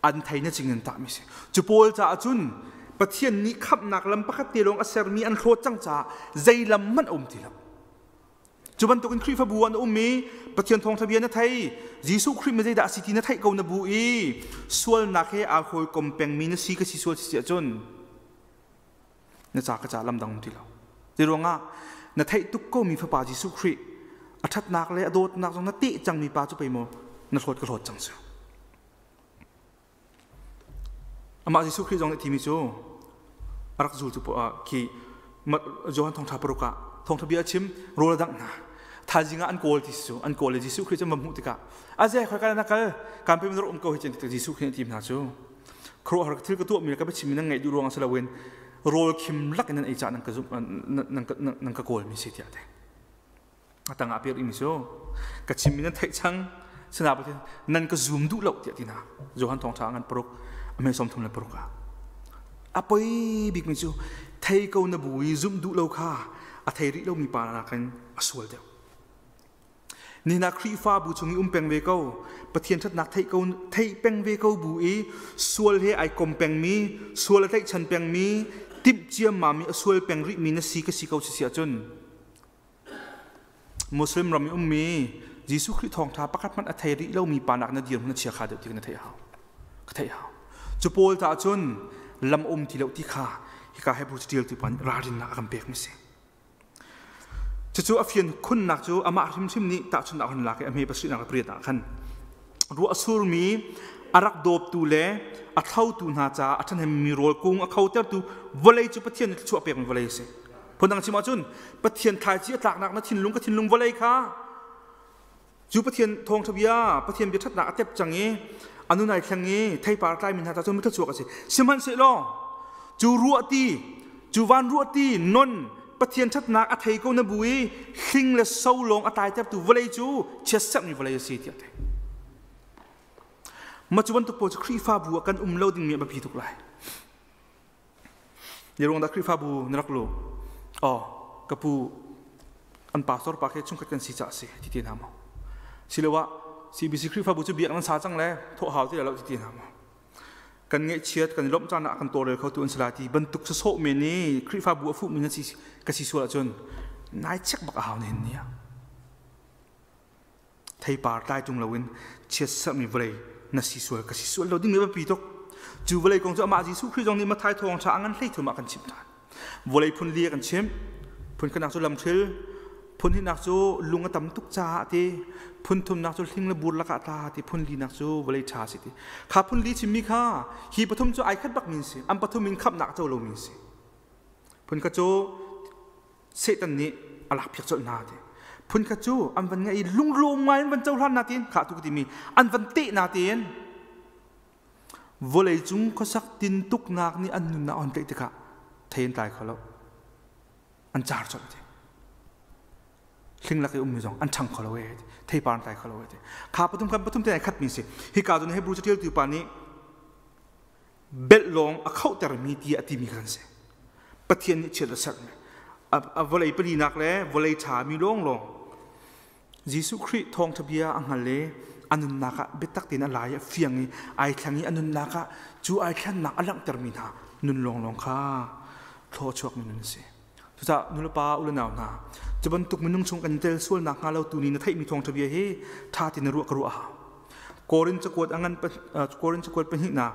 An thei na cing in tahmi si. Cu pawl caah cun Pathian nih khamhnak lam pakhat te lawng a sermi an hlawt cang caah zei lam hmanh a um ti lo. Cu bantukin Khrihfabu an um i Pathian thawngṭha bia na thei, Jesuh Khrih mi zeidah a si ti na theih ko na bu i sualnak he aa hawikom pengmi na si ka si sual si ahcun na ca ka ca lam dang um ti lo. Ti ruangah na theih tuk ko mi fapa Jesuh Khrih a ṭhatnak le a dawtnak zong na teh cangmi pa cu pei maw na hlawt ka hlawt cang cu. Amah Jesuh Khrih zong nih timi cu a rak zul cu khi Johan thawngṭha paruk ah thawngṭha bia a chim rawl a dangh hna. Thaizing ah an kawl ti cu an kawl le Jesuh Khrih cu an va hmuh tikah a ze khoi kal na kal kan pe um ko hi cun Jesuh Khrih nih ti hna cu khuaruahhar thil ka tuahmi le ka biachimmi nan ngaih duh ruangah si loin rawl khim lak in nan ei caah nan ka zumh nan ka kawlmi si tiah te a tangah pek mi cu ka chimmi nan theih cang sina pathian nan ka zum duh lo tiah ti hna Johan thawngṭha ngan paruk a mei 36 ah a poi bikmi cu thei ko na bu i zumh duh lo kha a thei rih lomi pa nakin a sual deuh Nina Khrihfabu chung i um peng ve ko, Pathian ṭhatnak theih ko theih peng ve ko bu i sual he ai kom pengmi, sual a tlaihchan pengmi, timh ciammam i a sual peng rihmi na si ka si ko si si ahcun Muslim ram i ummi Jesuh Khrih thawngṭha pakhat hmanh a thei rih lomi pa nak na dirhmun na chia kha deuh ti na theih hau. Ka theih hau. Cu pawl ta ahcun lam um ti lo ti kha hika Hebrew caṭialtu pa nih ralrinnak a kan pek mi si. Cucu a fian khunnak cu amah hrimhrim nih tahchunhnak a hun lak i a hme pasarihnak le pariat ah khan ruah a surmi a rak dawptu le a thlotu hna caah a ṭhahnemmi rawl kung a khotertu vawlei cu Pathian nih thluachuah pekmi vawlei a si. Phundang chim ahcun Pathian thlaici a tlaknak na thinlung ka thinlung vawlei kha cu Pathian thawngṭha bia Pathian bia ṭhatnak a tep cang i a nun ai thleng i theipar a tlaimi hna ca cun thluachuak a si. Sihmanhsehlaw cu ruahti cu van ruahti non Pathian ṭhatnak a thei ko na bu i hling le so lawng a tlaitertu vawlei cu chiatserhmi vawlei a si tiah a ti. Mah cu bantuk pawl cu Khrihfabu ah kan um lo dingmi a biapi tuk lai. Ni ruang dah Khrihfabu na rak lu? Oh, ka pu an pastor pa khi chungkhat kan si caah si ti ti hna maw? Siloah CBC Khrihfabu cu biak nan sa cang le thawh hau ti lo ti ti hna maw? Kan ngaihchiat kan i lawmh caan ah kan tawlrel kho tu an si lai ti bantuk sawsawh men i Khrihfabu a fuhmi na si ka si sual ahcun nai check bak a hau nihin ni ah. Theipar tlai tung loin chiatserhmi vawlei na si sual ka si sual lo ding mi biapi tuk. Cu vawlei kong cu amah Jesuh Khrih zong nih Matthai thawngṭha a ngan 13 ah kan chimh ṭhan. Vawlei phun li a kan chimh. Phun khatnak cu lamhril, phun hnihnak cu lung a tam tuk caah ti, phun thumnak cu hling le bur lakah tla ti, phun linak cu vawlei ṭha si ti. Kha phun li chimmi kha hi pathum cu ai khat bak mi si. An pathum in khamhnak a co lomi si. Phun khat cu Satan nih a lakpiak colh hna ti. Phun khat cu an van ngaih i lunglawm ngai an van cohlan na tiin kha tu ka timi an van teh na tiin vawlei cung khuasak tintuknak nih an nunnak an tlaih tikah thei an tlai kho lo an car colh ti hling lak i ummi zong an ṭhang kho lo e theipar an tlai kho lo e ti kha pathum kan pathum te ai khat mi si hika cun Hebrew caṭialtu pa nih belh lawng a khohtermi ti a timi kan si Pathian nih chiat a serhmi a vawlei palinak le vawlei ṭhami lawnglawng Jesuh Khrih thawngṭha bia a hngal i A nunnak ah biatak tein a lai a fiang i ai thleng i a nunnak ah cu ai thlennak a langhtermi hna nun lawnglawng kha thluachuakmi nun a si. Cucaah nulepa u le nau hna, cu bantuk minung chung kan tel sual nakhnga lo tu ni na theihmi thawngṭha bia hi ṭha tein na ruah ka ruah a hau. Korin cakuat a ngan Korin cakuat pahnihnak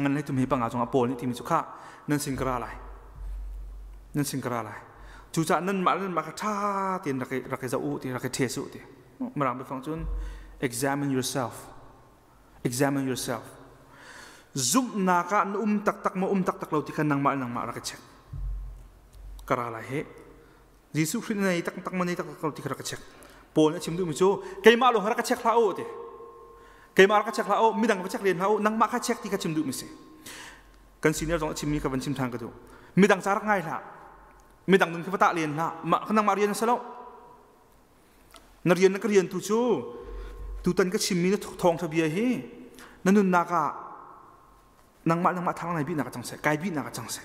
ngan lei tum hi panga cungah Paul nih timi cu khah nan sin ka ra lai. Nan sin ka ra lai. Cucaah nanmah le nanmah kha ṭha tein rak i zoh u ti rak i ṭhes u ti. Mirang biafang cun examine yourself. Examine yourself. Zumhnak ah na um taktak maw um taktak lo ti kha nangmah le nangmah rak i check. Ka ra lai he. Jesuh Khrih na nei taktak maw nei taktak lo ti kha rak i check. Paul nih a chim duhmi cu keimah lawng rak ka check hlah u ti. Keimah rak ka check hlah u, midang va check len hlah u, nangmah kha check ti kha chim duhmi si. Kan senior zong a chimmi kha van chim ṭhan ka duh. Midang ca rak ngai hlah. Midang nun kha va tah len hlah. Mah kha nangmah rian a si lo. Na rian na ka rian tu cu tutan ka chimmi na thawngṭha bia hi na nunnak ah nangmah nangmah thang nai bihnak a cang seh kai bihnak a cang seh.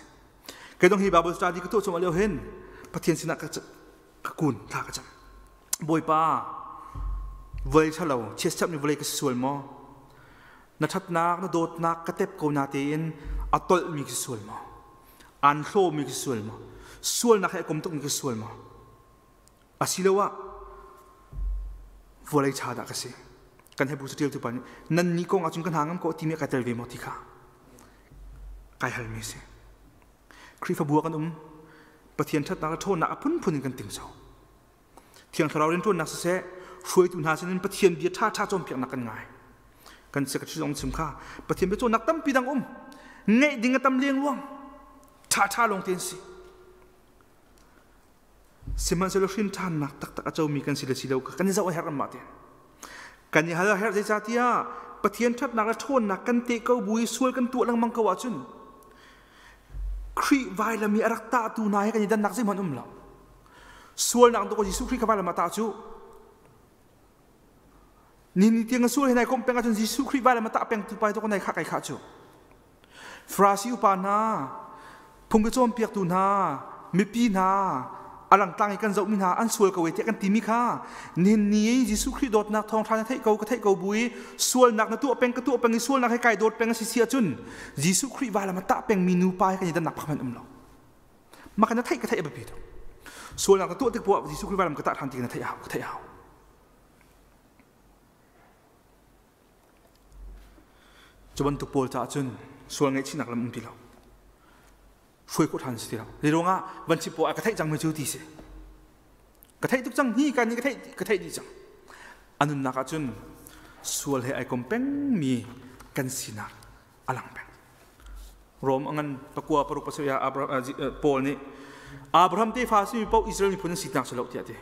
Kei dong hi Bible study ka tuah chung lio hin Pathian sinah ka ka kun thla ka cam. Bawipa vawlei ṭhalo chiatserh mi vawlei ka si sual maw? Na ṭhatnak na dawtnak ka tep ko na tein a tolhmi ka si sual maw? An hlawmi ka si sual maw? Sualnak he a kom tukmi ka si sual maw? Asiloah vawlei ṭha dah ka si? Kan Hebrew caṭialtu pa nih nannih kong ahcun ka hna ngam ko timi a ka tel ve maw ti kha kai halmi a si. Khrihfabu ah kan um. Pathian ṭhatnak le ṭhawnnak a phunphun in kan tingco. Thiang Thlarau rianṭuannak siseh, hruaitu hna sinin Pathian bia ṭhaṭha cawnpiaknak kan ngai. Kan secretary zong chim kha Pathian bia cawnnak tampi dang um. Ngeih ding a tam lengluang. Ṭhaṭha lawng te an si. Sihmanhsehlaw hrinṭhannak taktak a comi kan si le si lo kha kan i zoh a herh anmah tein. Kan i hal a herh zeicahtiah Pathian ṭhatnak le ṭhawnnak kan teh ko bu i sual kan tuah lengmang ko ahcun Khrih vailam i a rak tahtu hna he kan i dannak zeihmanh um lo. Sualnak tuk Jesuh Khrih kha vailam ah tah cu ni ni tiang sual he nai komh peng ahcun Jesuh Khrih vailam ah tah peng tu pai tuk nai khah kai khah cu. Farasi upa hna, phung ka cawnpiaktu hna, mipi hna, a langtlang i kan zohmi hna an sual ko e tiah kan timi kha nihin ni i Jesuh Khrih dawtnak thawngṭha na theih ko ka theih ko bu i sualnak na tuah peng ka tuah peng i sualnak he kai dawt peng a si si ahcun Jesuh Khrih vailam a tah pengmi nupa he kan i dannak pakhat hmanh um lo. Mah kan na theih ka theih a biapi tuk. Sualnak na tuah tik poah Jesuh Khrih vailam ka tah ṭhan ti na theih a hau ka theih a hau. Cu bantuk pawl caah cun sual ngaihchihnak lam um ti lo. Hruai khawh ṭhan si ti lo. Zei ruangah van chim poah ka theih cang mi cu ti si. Ka theih tuk cang hi ka nih ka theih ka theih dih cang. A nunnak ah cun sual he ai kom pengmi kan sinak a lang peng. Rom a ngan pakua paruk pasarih ah Abraham, Paul nih Abraham tefa simi paoh Israel miphun an sinak si lo tiah a ti.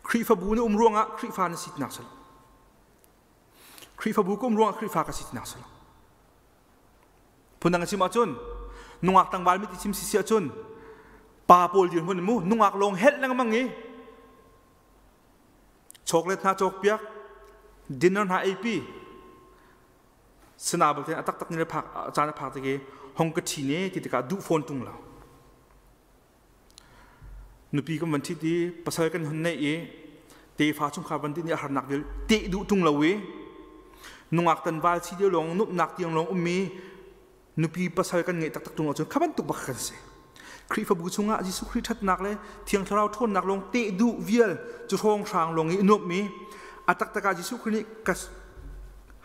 Khrihfabu na um ruangah Khrihfa na sinak si lo. Khrihfabu ka um ruangah Khrihfa ka sinak si lo. Phundang a chim ahcun nungak tlangval mit i chim si si ahcun pa pawl dirhmun mu nungak lawng helh lengmang i chocolate hna cawk piak dinner hna eipi sana balte a taktak ni le phak caan a phak tik i hong ka ṭhi ne ti tikah duh fawn ṭung lo. Nupi kan van ṭhit i pasal kan hun neih i tefa chungkhar van ti nih a harnak vial teh duh ṭung lo i nungak tanval si deuh lawng nuamhnak tiang lawng ummi nupi pasal kan ngeih taktak ṭung ahcun kha bantuk bak kan si. Khrihfabu chungah Jesuh Khrih ṭhatnak le Thiang Thlarau ṭhawnnak lawng teh duh vial cu hrawnghrang lawng i nuamhmi a taktak ah Jesuh Khrih nih ka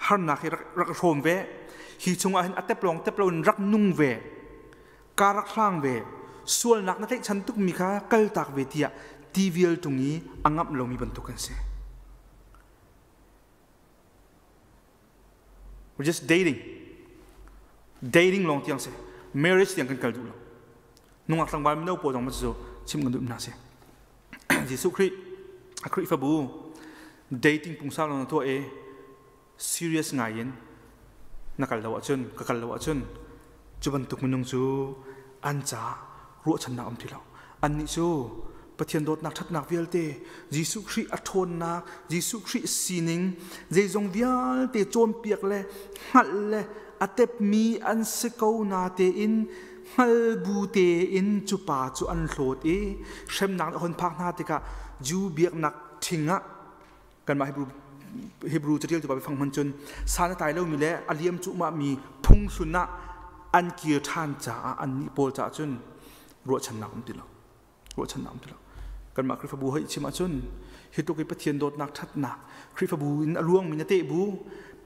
harnak hi rak hrawm ve hi chungah hin a tep lawng tep loin rak nung ve ka rak hlang ve sualnak na tlaihchan tukmi kha kaltak ve tiah ti vial tung i a ngamh lomi bantuk kan si. We're just dating. Dating lawng tiang si. Marriage tiang kan kal duh lo. Nungak tlangval mino pawl zong cu chim kan duh hna si. Jesuh Khrih a Khrihfabu dating pungsan lawng na tuah i serious ngai in na kal lo ahcun ka kal lo ahcun cu bantuk minung cu an caah ruahchannak um ti lo annih cu Pathian dawtnak ṭhatnak vialte Jesuh Khrih a ṭhawnnak Jesuh Khrih sining zeizong vialte cawnpiak le hngalh le a tepmi an si ko na tein hngal bu tein cu pa cu an hlawt i hremnak a hun phak hna tikah Jew biaknak ṭhing ah kanmah Hebrew Hebrew catial tu pa fang hman cun san a tlai lomi le a liam cuhmah mi phung hlun ah an kir ṭhan caah annih pawl caah cun ruahchannak um ti lo. Ruahchannak um ti lo. Kanmah Khrihfabu hoi chim ahcun hi tluk i Pathian dawtnak ṭhatnak Khrihfabu in a luangmi na teh bu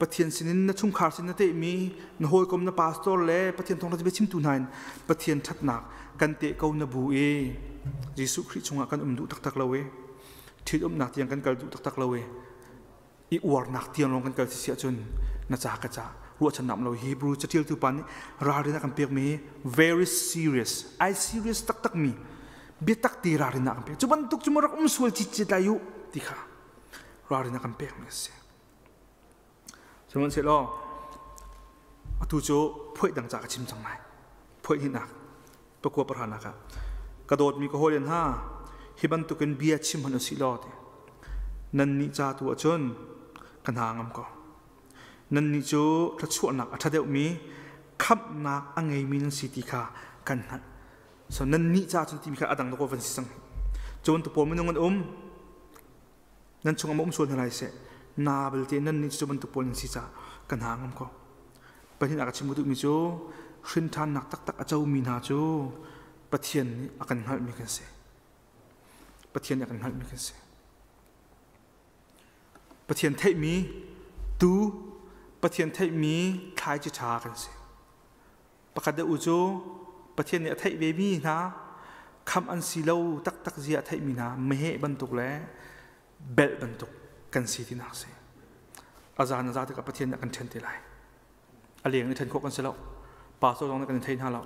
Pathian sinin na chungkhar sin na tehmi na hawikom na pastor le Pathian thawngṭha bia chimtu hna in Pathian ṭhatnak kan teh ko na bu i Jesuh Khrih chungah kan um duh taktak lo i ṭhitumnak tiang kan kal duh taktak lo i i uarnak tiang lawng kan kal si ahcun na ca ka ca ruahchannak lo. Hebrew caṭialtu pa nih ralrin a kan pekmi very serious ai serious taktak mi biatak te ralrin a kan pek. Cu bantuk cu rak um sual citcet lai u ti kha ralrin a kan pekmi a si. Sihmanhsehlaw atu cu phoih dang ca ka chim cang lai. Phoih hnihnak pakua pahranak ah ka dawtmi ka hawile hna, hi bantukin bia chim hmanh usih law ti nannih ca tu ahcun ka hna ngam ko. Nannih cu thluachuahnak a ṭha deuhmi khamhnak a ngeimi nan si ti kha kan hngalh. So nannih ca cun timi kha a dang dawk van si cang. Cun tu pawl minung an um nan chungah ma um sual hna lai seh na belte nannih cu bantuk pawl nan si caah ka hna ngam ko. Pahnih ah ka chim duhmi cu hrinṭhannak taktak a comi hna cu Pathian nih a kan hngalhmi kan si. Pathian nih a kan hngalhmi kan si. Pathian theihmi tu, Pathian theihmi thlaici ṭha kan si. Pakhat deuh u cu Pathian nih a theih vemi hna khamh an si lo taktak zia a theihmi hna meheh bantuk le belh bantuk kan si tinak si. A zan a za tikah Pathian nih a kan ṭhen te lai. A leng i ṭhen khawh kan si lo. Pastor zong nih kan in thei hna lo.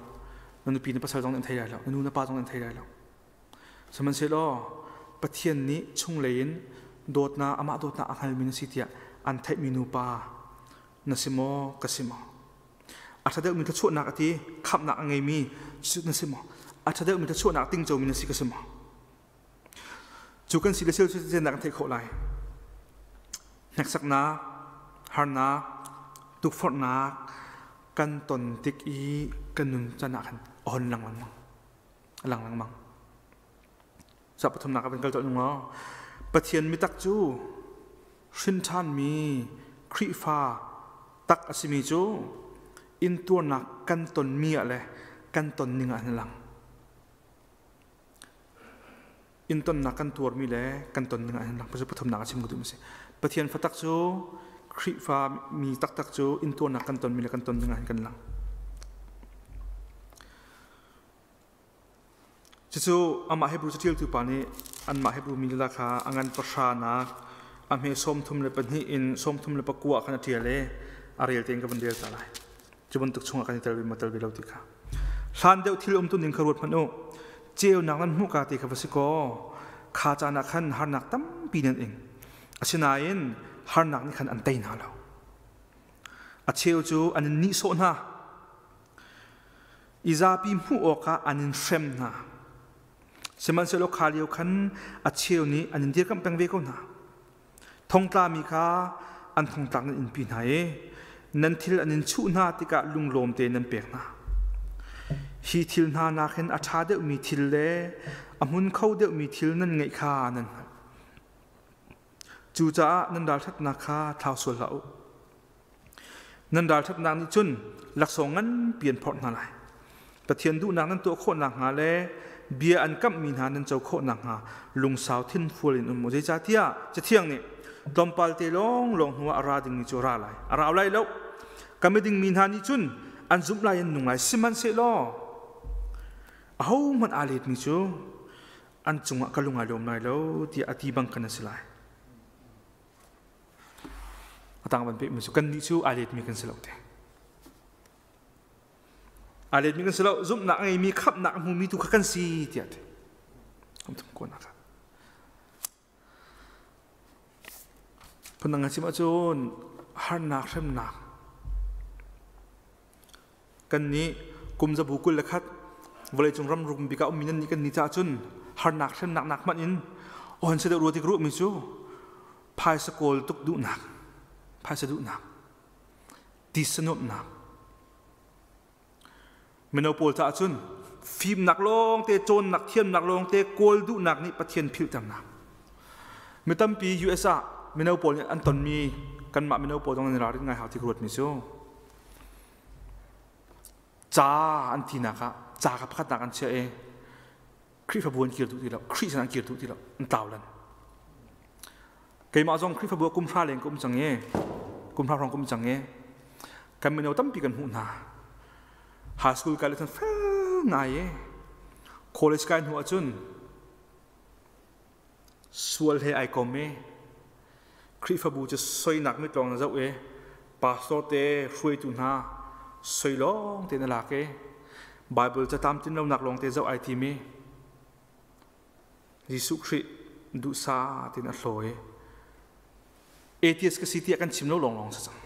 Na nupi na pasal zong nih an thei lai lo. Na nu na pa zong nih an thei lai lo. Sihmanhsehlaw Pathian nih chunglei in dawtnak amah dawtnak a hngalmi na si tiah an theihmi nupa na si maw ka si maw? A ṭha deuhmi thluachuahnak a ti khamhnak a ngeimi na si maw? A ṭha deuhmi thluachuahnak tingcomi na si ka si maw? Cu kan si le sil cu zeitindah kan theih khawh lai? Hneksaknak, harnak, tukforhnak kan ton tik i kan nun can ah khan a hon lang lengmang. A lang lengmang. Sa pathumnak ah van kal tuah nung law Pathian mitak cu hrinṭhanmi Khrihfa tak a simi cu intuarnak kan tonmi ah le kan ton ning ah an lang. In tonnak kan tuarmi le kan ton ning ah hin lang pathumnak a chim ka duh mi si. Pathian fatak cu Khrihfa mi taktak cu intuarnak kan tonmi le kan ton ning ah hin kan lang. Cucu amah Hebrew caṭialtu pa nih anmah Hebrew mi lila kha a ngan pahranak a hme 32 in 34 khan a ṭial i a rel tein ka van rel ta lai. Cu bantuk chungah kan i tel ve maw tel ve lo ti kha. Hlan deuh thil umtu ning kha ruat hmanh u. Ceunak nan hmuh ka ti kha va si kaw, kha caan ah khan harnak tampi nan ing. Asinain harnak nih khan an tei hna lo. A cheu cu an in nihsawh hna. I zapi hmuh awkah an in hrem hna. Sihmanhsehlaw kha lio khan a cheu nih an in dirkamh peng ve ko hna. Thongtlami kha an thongtlak nan inpi hna i nan thil an in chuh hna tikah lunglawm tein nan pek hna. Hi thil hna nakin a ṭha deuhmi thil le a hmun kho deuhmi thil nan ngeih kha nan hngalh. Cucaah nan ralṭhatnak kha thlau sual hlah u. Nan ralṭhatnak nih cun laksawng nganpi an phorh hna lai. Pathian duhnak nan tuah khawh nakhnga le bia an kamhmi hna nan co khawh nakhnga lungsau thinfual in um u. Zeicahtiah Cathiang nih tlawmpal te lawnglawng hnuah a ra dingmi cu a ra lai. A rau lai lo. Ka miding mi hna nih cun an zumh lai an nung lai. Sihmanhsehlaw ahohmanh aa letmi cu an cungah ka lung ai lawm lai lo tiah a ti bang khan a si lai. A tang van pehmi cu kannih cu aa letmi kan si lo te. Aa letmi kan si lo, zumhnak a ngeimi, khamhnak a hmumi tu kha kan si tiah ti. Am thum ko nak ah. Phundang chim ahcun harnak hremnak kan nih kum zabu 21 vawleicung ram rum bik ah ummi nan nih kan ni caah cun harnak hremnak nak hmanh in ohan se deuh rua tik ruahmi cu phaisa kawl tuk duhnak, phaisa duhnak, tisa nuamhnak. Mino pawl caah cun fimnak lawngte, cawnnak, thiamnak lawngte kawl duhnak nih Pathian philhternak. Mi tampi US ah mino pawl nih an tonmi kanmah mino pawl zong nan i ralrin ngai hau ti ka ruatmi cu ca an tinak ah ca ka pakhatnak an chiah i Khrihfabu an kir duh ti lo Khrih sin an kir duh ti lo an tlau lan keimah zong Khrihfabu ah kum hra leng ka um cang i kum hra hrawng ka um cang i kan mino tampi kan hmuh hna high school kai le cun fel ngai i college kai hnu ahcun sual he ai kom i Khrihfabu cu soinak mit lawng na zoh i pastor te hruaitu hna soi lawng te na lak i Bible ca tlamtlin lonak lawng te zoh ai tim i Jesuh Khrih duhsa tin a hlawi atheist ka si tiah kan chim lo lawng lawng sa cang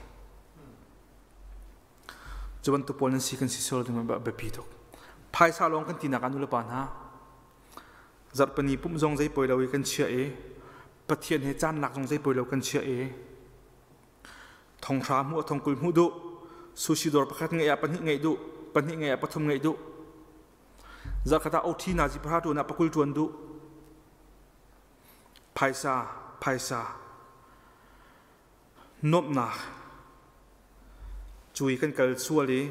cu bantuk pawl nan si kan si sual ding biapi tuk phaisa lawng kan tinak ah nu le pa hna Zarhpini pumh zong zei poi lo i kan chiah i Pathian he caan lak zong zei poi lo kan chiah i thonghra hmuh thongkul hmuh duh sushi dawr pakhat ngeih ah pahnih ngeih duh pahnih ngeih ah pathum ngeih duh zarkhat ah OT nazi pahra tuan ah pakul tuan duh phaisa phaisa nuamhnak cui kan kal sual i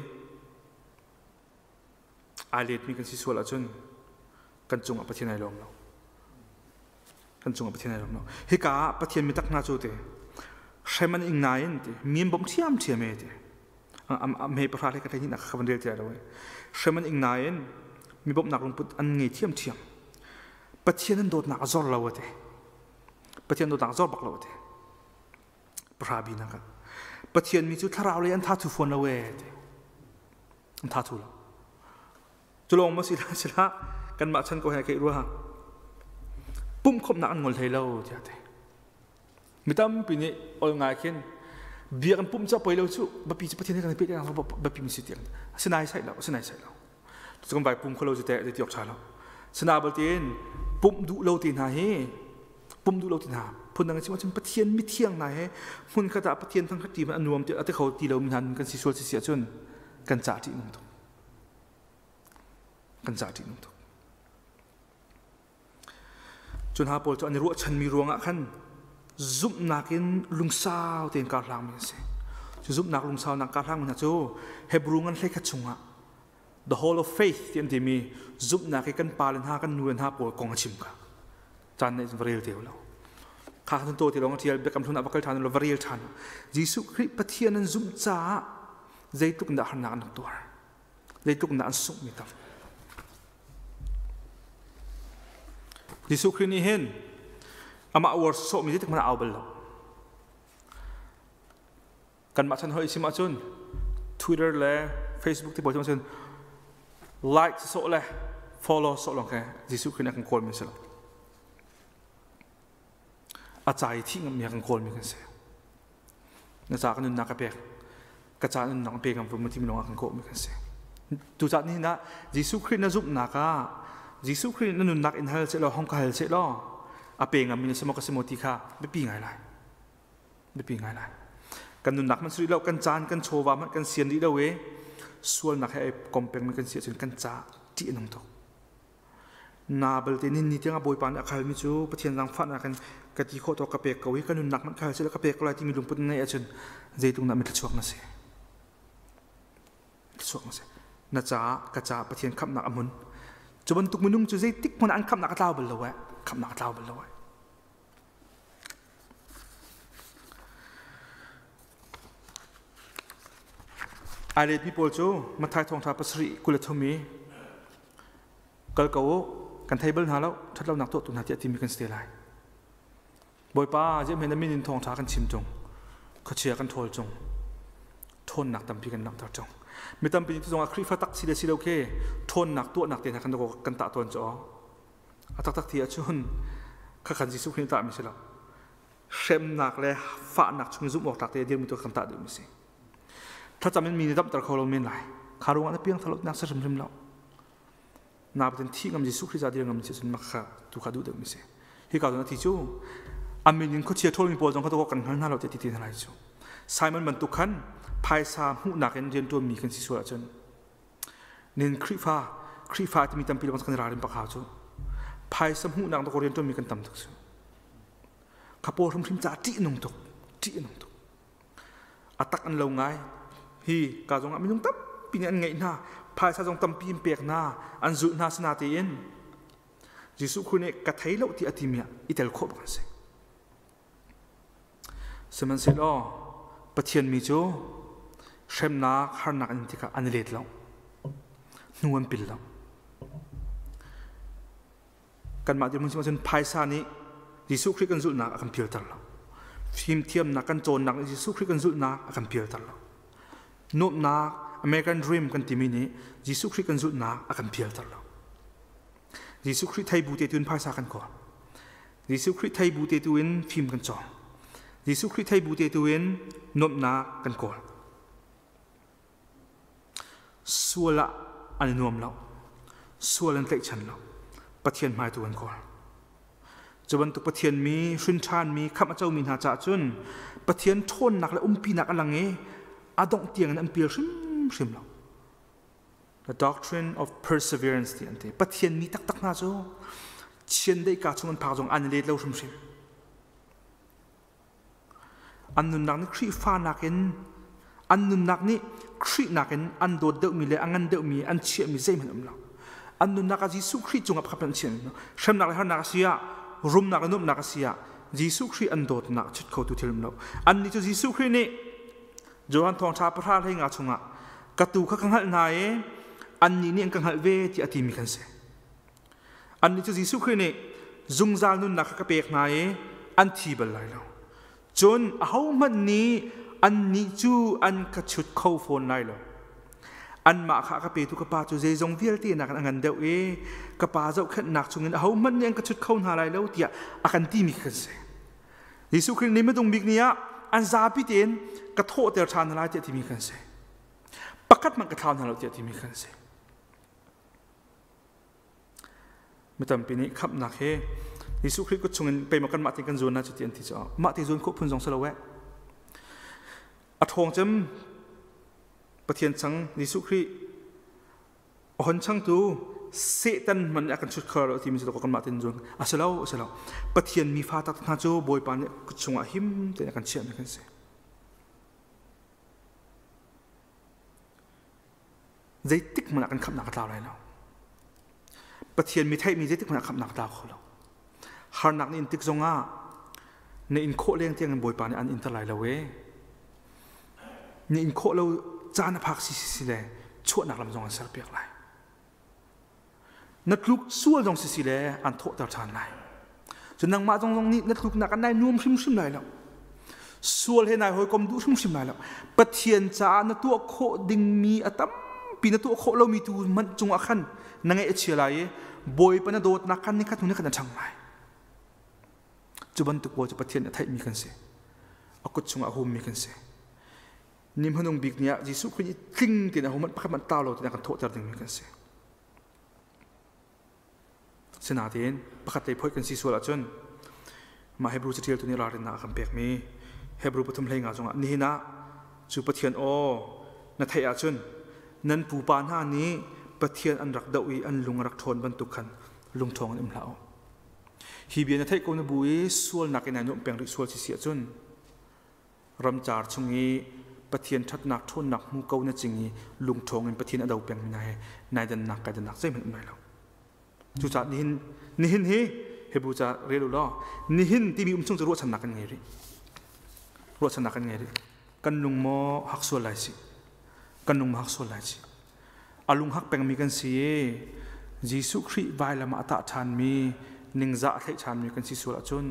Ai letmi kan si sual ahcun kan cungah Pathian ai lawm lo. Kan cungah Pathian ai lawm lo. Hika ah Pathian mi tak hna cu te hrem an ing nain ti mi an bawmh ṭhiamṭhiam e ti. Hme pahra le ka thei nak ka van rel ti lo e. Hrem an ing nain mi bawmhnak lungput an ngei ṭhiamṭhiam. Pathian an dawtnak a zor lo ate. Pathian dawtnak a zor bak lo ate. Pahra bi nak ah. Pathian mi cu thlarau lei an tha thu fawn lo e ti. An tha thu lo. Cu lawng ma si la si la kanmah chan ko he keih rua pumh khawmhnak an ngol hlei lo tiah ti. Mi tampi nih ol ngai khin bia kan pumh ca poi lo cu biapi cu Pathian he kan i pehtlaih biapi mi si tiang sinai sai lo sinai sai lo cu kan vai pum kho lo cu teh ti awk tha lo sina bal tin pumh duh lo ti hna hi pum duh lo ti hna phundang in chim ahcun Pathian mithiang hna he hmun khat ah Pathian thang khat ti a nuam ti a ti kho ti lo mi hna kan si sual si si ahcun kan ca ṭih nung tuk kan ca ṭih nung tuk cu hna pawl cu an i ruahchanmi ruangah khan zumhnak in lungsau tein kar hlangmi an si cu zumhnak lungsau nak kar hlangmi hna cu Hebrew ngan hleikhat chungah the hall of faith ti an timi zumhnak i kan pa le hna kan nu le hna pawl kong a chim kha caan nih va rel te lo kha khan to ti lawng a tial biakam hlun ah va kal ṭhan lo va rel ṭhan Jesuh Khrih Pathian an zumh caah zeitluk dah harnak an rak tuar zeitluk dah an sungh mi tam Jesuh Khrih nih hin amah uar sawhmi zeitik hmanh au bal lo kanmah chan hoi sim ahcun Twitter le Facebook ti pawl cun like sawh le follow sawh lawng khe Jesuh Khrih nih a kan kawl mi si lo a ca i thih ngammi a kan kawl mi kan si na ca ka nunnak ka pek ka ca nunnak pe ngam mu ti mi lawng a kan kawh mi kan si tu ca ni na Jesuh Khrih na zumhnak ah Jesuh Khrih na nunnak in hal seh law hong ka hal seh law a pe ngam mi na si maw ka si maw ti kha biapi ngai lai biapi ngai lai kan nunnak man suri lo kan caan kan chawva man kan sian rih lo e sualnak he ai kom peng mi kan si ahcun kan ca ṭih a nung tuk na balte nin ni tiang a bawipa nih a khalmi cu Pathian zaangfahnak in ka ti khawh tawk ka pek ko i ka nunnak man khal sila ka pek ko lai timi lungput na ngeih ahcun zeitluk dah mithluachuak na si thluachuak na si na caah ka caah Pathian khamhnak a hmun cu bantuk minung cu zeitik hmanh an khamhnak a tlau bal lo eh khamhnak a tlau bal lo eh Ai letmi pawl cu Matthai thawngṭha pasarih 23 i kal ko u kan thei bal hna lo ṭhatlonak tuahtu hna tiah timi kan si te lai. Bawipa ziahhmanh na min in thawngṭha kan chim ṭung khuachia kan ṭhawl ṭung ṭhawnnak tampi kan langhter ṭung mi tampi nih zongah Khrihfa tak si le si lo khi ṭhawnnak tuahnak te hna kan kan tah tawn cu a taktak ti ahcun khakhan Jesuh Khrih nih tahmi si lo hremnak le fahnak chung zumh awk tlak te dirmi tu kan tah duhmi si thlacam in mi nih damter kho lo men lai kha ruangah na piang thalo nak sa hrimhrim lo na patin thi ngam Jesuh Khrih za dir ngam si cun mak kha tu kha duh deuhmi si hi ka zon a thi cu amin in khuachia ṭhawlmi pawl zong kha tu kan hngal hna lo ti ti hna lai cu Simon bantuk khan phaisa hmuhnak in rian ṭuanmi kan si sual ahcun nin Khrihfa Khrihfa timi tampi lawng kan ralrin bak hau cu phaisa hmuhnak to rian ṭuanmi kan tam tuk cu. Kha pawl hrimhrim caah ṭih nung tuk, ṭih nung tuk. A tak an lo ngai. Hi ka zong ah minung tampi nih an ngeih hna. Phaisa zong tampi in pek hna, an zulh hna sina tiin Jesuh Khrih nih ka thei lo ti a timi ah i tel khawh bak an si. Sihmanhsehlaw Pathian mi cu hremnak harnak an in tikah an i let lo. Hnu an pil lo. Kanmah dirhmun sim ahcun phaisa nih Jesuh Khrih kan zulhnak a kan pialter lo. Fimthiamnak kan cawnnak nih Jesuh Khrih kan zulhnak a kan pialter lo. Nuamhnak American Dream kan timi nih Jesuh Khrih kan zulhnak a kan pialter lo. Jesuh Khrih thei bu te tu in phaisa kan kawl. Jesuh Khrih thei bu te tu in fim kan cawng. Jesuh Khrih thei bu te tu in nuamhnak kan kawl. Sual ah an i nuam lo. Sual an tlaihchan lo. Pathian hmai tu an kawl. Cu bantuk Pathian mi, hrin ṭhan mi, khamh a comi hna caah cun Pathian ṭhawnnak le umpinak a lang i a dongh tiangin an pial hrimhrim lo. The doctrine of perseverance ti an ti. Pathian mi taktak hna cu chiandeih ka chung an phak zong an i let lo hrimhrim. An nunnak nih Khrihfa nakin an nunnak nih Khrih nakin an dawt deuhmi le a ngan deuhmi an chiahmi zeihmanh um lo. An nunnak ah Jesuh Khrih cungah pakhat an chiah lo. Hremnak le harnak a si ah, rumnak le nuamhnak a si ah, Jesuh Khrih an dawtnak chut khotu thil um lo. Annih cu Jesuh Khrih nih Johan thawngṭha pahra hlei nga chungah ka tuu kha ka hngalh hna i annih nih an ka hngalh ve tiah a timi kan si. Annih cu Jesuh Khrih nih zungzal nunnak kha ka pek hna i an thi bal lai lo. Cun ahohmanh nih annih cu an ka chut kho fawn lai lo. Anmah kha a ka petu ka Pa cu zeizong vialte nakin a ngan deuh i ka Pa zohkhenhnak chungin ahohmanh nih an ka chut kho hna lai lo tiah a kan timi kha kan si. Jesuh Khrih nih midung bik ni ah an zapi tein ka thawhter ṭhan hna lai tiah timi kan si. Pakhat hmanh ka thlau hna lo tiah timi kan si. Mi tampi nih khamhnak he Jesuh Khrih kut chungin pei maw kanmah tein kan zuan na cu ti an ti caah mah te zuan khawh phun zong si lo eh. A ṭhawng cem Pathian chang Jesuh Khrih a hon changtu Satan hmanh nih a kan chut kho lo timi cu kanmah tein zuan a si lo a si lo. Pathian mi fa taktak hna cu Bawipa nih kut chungah him tein a kan chiahmi kan si. Zeitik hmanh ah kan khamhnak a tlau lai lo. Pathian mi theihmi zeitik hmanh ah khamhnak a tlau kho lo. Harnak na in tik zongah na in khawh leng tiang in Bawipa nih an inter lai lo e. Na in khawh lo caan a phak si si si le chuahnak lam zong an serpiak lai. Na tluk sual zong si si le an thawhter ṭhan lai. Cun nangmah zong zong nih na tluknak an nai nuam hrimhrim lai lo. Sual he nai hawikom duh hrimhrim lai lo. Pathian caah na tuah khawh dingmi a tampi na tuah khawh lomi tu hmanh cungah khan na ngaih a chia lai i Bawipa na dawtnak khan nikhat hnu nikhat na ṭhang lai. Cu bantuk pawl cu Pathian a theihmi kan si. A kut chungah a hummi kan si. Ni hmanung bik ni ah Jesuh Khrih nih tling tein ahohmanh pakhat hmanh tau lo tein a kan thawhter dingmi kan si. Sinain pakhat lei phoih kan si sual ahcun mah Hebrew caṭialtu nih ralrinnak a kan pekmi Hebrew pathum hlei nga cungah nihin ah cu Pathian aw na theih ahcun nan pupa hna nih Pathian an rak doh i an lung a rak ṭhawn bantuk khan lungṭhawng in um hlah u. Hi bia na theih ko na bu i sualnak in ai nuamh peng rih sual si si ahcun ramcar chung i Pathian ṭhatnak ṭhawnnak hmu ko na cing i lungṭhawng in Pathian a do pengmi hna he nai dannak kai dannak zeihmanh um lai lo. Cucaah nihin nihin hi Hebrew ca rel u law nihin timi um chung cu ruahchannak kan ngei rih. Ruahchannak kan ngei rih. Kan lung maw hak sual lai si. Kan lung maw hak sual lai si. A lung hak pengmi kan si i Jesuh Khrih vailam ah a tah ṭhanmi ningzah a thleih ṭhanmi kan si sual ahcun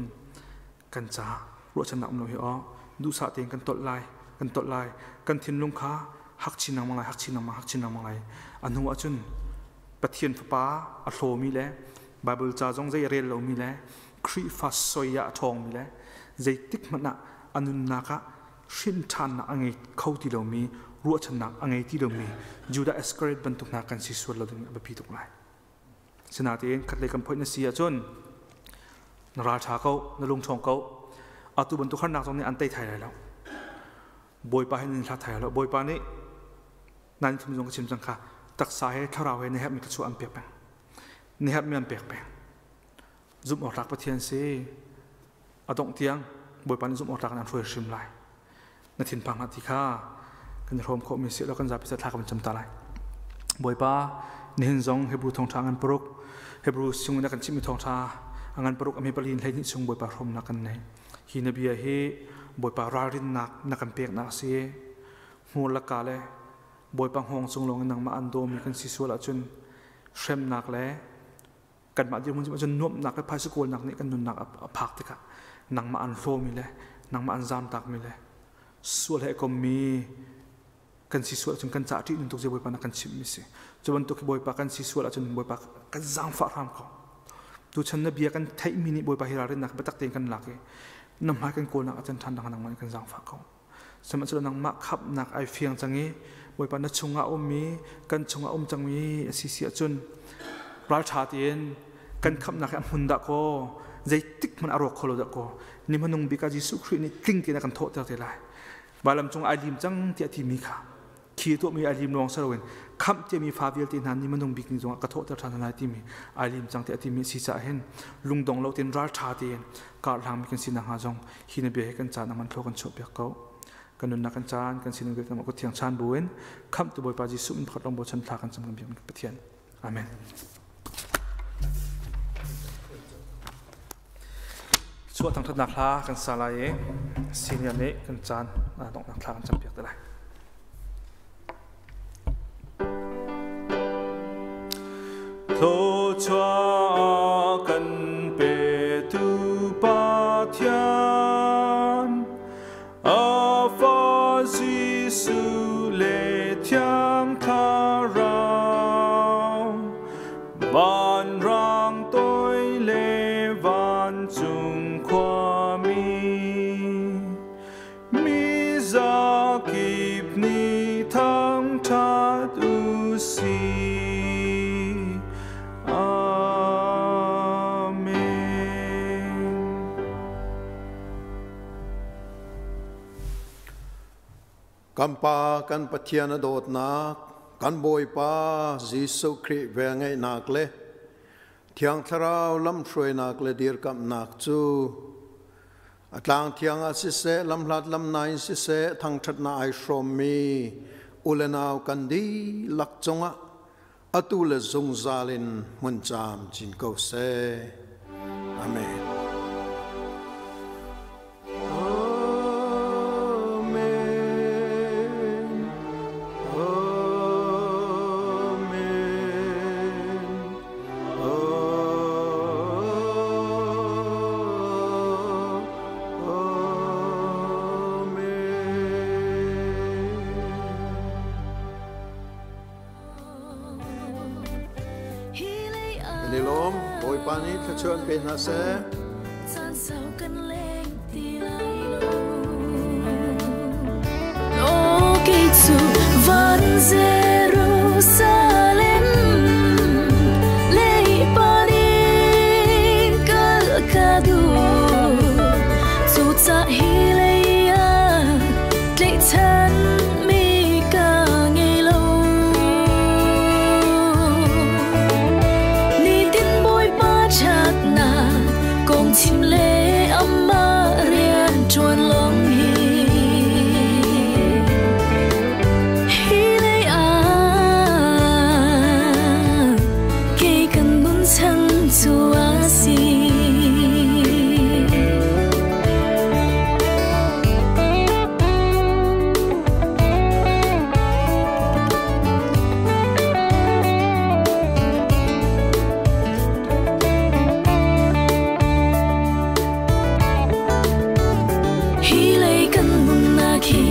kan caah ruahchannak um lo hi aw duhsah tein kan tolh lai kan tolh lai kan thinlung kha hak chin lengmang lai hak chin lengmang hak chin lengmang lai a hnu ahcun Pathian fapa a hlawmi le Bible ca zong zei a rel lomi le Khrihfa soi ah a ṭhawngmi le zeitik hmanh ah a nunnak ah hrin ṭhannak a ngei kho ti lomi ruahchannak a ngei ti lomi Judah Iscariot bantuk hna kan si sual lo ding a biapi tuk lai. Sinain khatlei kan phoih na si ahcun na ralṭha ko, na lungṭhawng ko. Atu bantuk harnak zong nih an tei thai lai lo. Bawipa hin in hlat thai lo. Bawipa nih nan thum zong ka chim cang kha taksa he thlarau he na herhmi thluachuah an pek peng. Na herhmi an pek peng. Zumh awk tlak Pathian si. Adong tiang Bawipa nih zumh awk tlak in an hruai hrim lai. Na thinphang hlah ti kha kan i hrawm khawh mi si lo kan zapi thla kan cam ta lai. Bawipa, nihin zong Hebrew thawngṭha ngan paruk, Hebrew chung in kan chimmi thawngṭha ngan paruk a mi pali in 12 chung Bawipa hrawmnak kan nei. Hi na bia hi Bawipa ralrinnak na kan peknak a si. Hmur laka le Bawipa hngawng cung lawng in nangmah an dawmi kan si sual ahcun hremnak le kanmah dirhmun cun nuamhnak le phaisa kawlnak nih kan nunnak a phak tikah nangmah an hlawmi le nangmah an zamtakmi le sual he kommi kan si sual ahcun kan cah ṭih nun tuk zia Bawipa na kan chimhmi si. Cu bantuk hi Bawipa kan si sual ahcun Bawipa kan zaangfah hram ko. Tuchan na bia kan theihmi nih Bawipa hi ralrinnak biatak tein kan lak i na hmai kan kawlnak ahcun ṭhan dang nangmah nih kan zaangfah ko. Sihmanhsehlaw nangmah khamhnak ai fiang cang i Bawipa na chungah ummi kan chungah um cangmi a si si ahcun ralṭha tein kan khamhnak hi a hmun dah kaw, zeitik hmanh a rawk kho lo dah kaw, ni hmanung bik ah Jesuh Khrih nih tling tein a kan thawhter te lai. Vailam cung ai lim cang tiah timi kha khi tuahmi ai lim lawng si loin khamh ciami fa vialte hna ni hmanung bik ni zongah ka thawhter ṭhan hna lai timi ai lim cang tiah timi a si caah hin lungdong lo tein ralṭha tein karhlangmi kan si nakhnga zong hi na bia hi kan caan aman thlaw kan chuahpiak ko. Kan nunnak kan caan kan sining vialte ko thiang chan buin khamhtu Bawipa Jesuh min pakhat lawng bochan thla kan cam kan biak Pathian. Amen. Chuah thangthatnak hla kan sa lai i senior nih kan caan donghnak thla kan campiak te lai. Thluachuah kan petu Pathian, a fa Jesuh le Thiang Thlarau, vanrang toi le vancung khuami, mi zakip nih thangṭhat u sih. Amen. Kan Pa kan Pathian a dawtnak, kan Bawipa Jesuh Khrih velngeihnak le Thiang Thlarau lamhruainak le dirkamhnak cu a tlang thiang ah siseh, lamhlat lamnai in siseh, thangṭhatnak ai hrawmmi u le nau kan dihlak cungah atu le zungzal in hmun caam cin ko seh. Amen. Amen. Amen. Kan i lawm. Bawipa nih thluachuah pe hna seh. Van Jerusalem lei panin kal ka duh cu ca hi lei ah tlaihchan mi ka ngei lo. Nitin Bawipa ṭhatnak kong chim le amah rian ṭuan lawng hi hi lei ah kei kan nun chan cu a si. Hi lei kan nunnak hi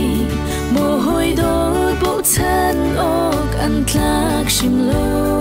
maw hawi dawt bochan awk an tlak hrim lo.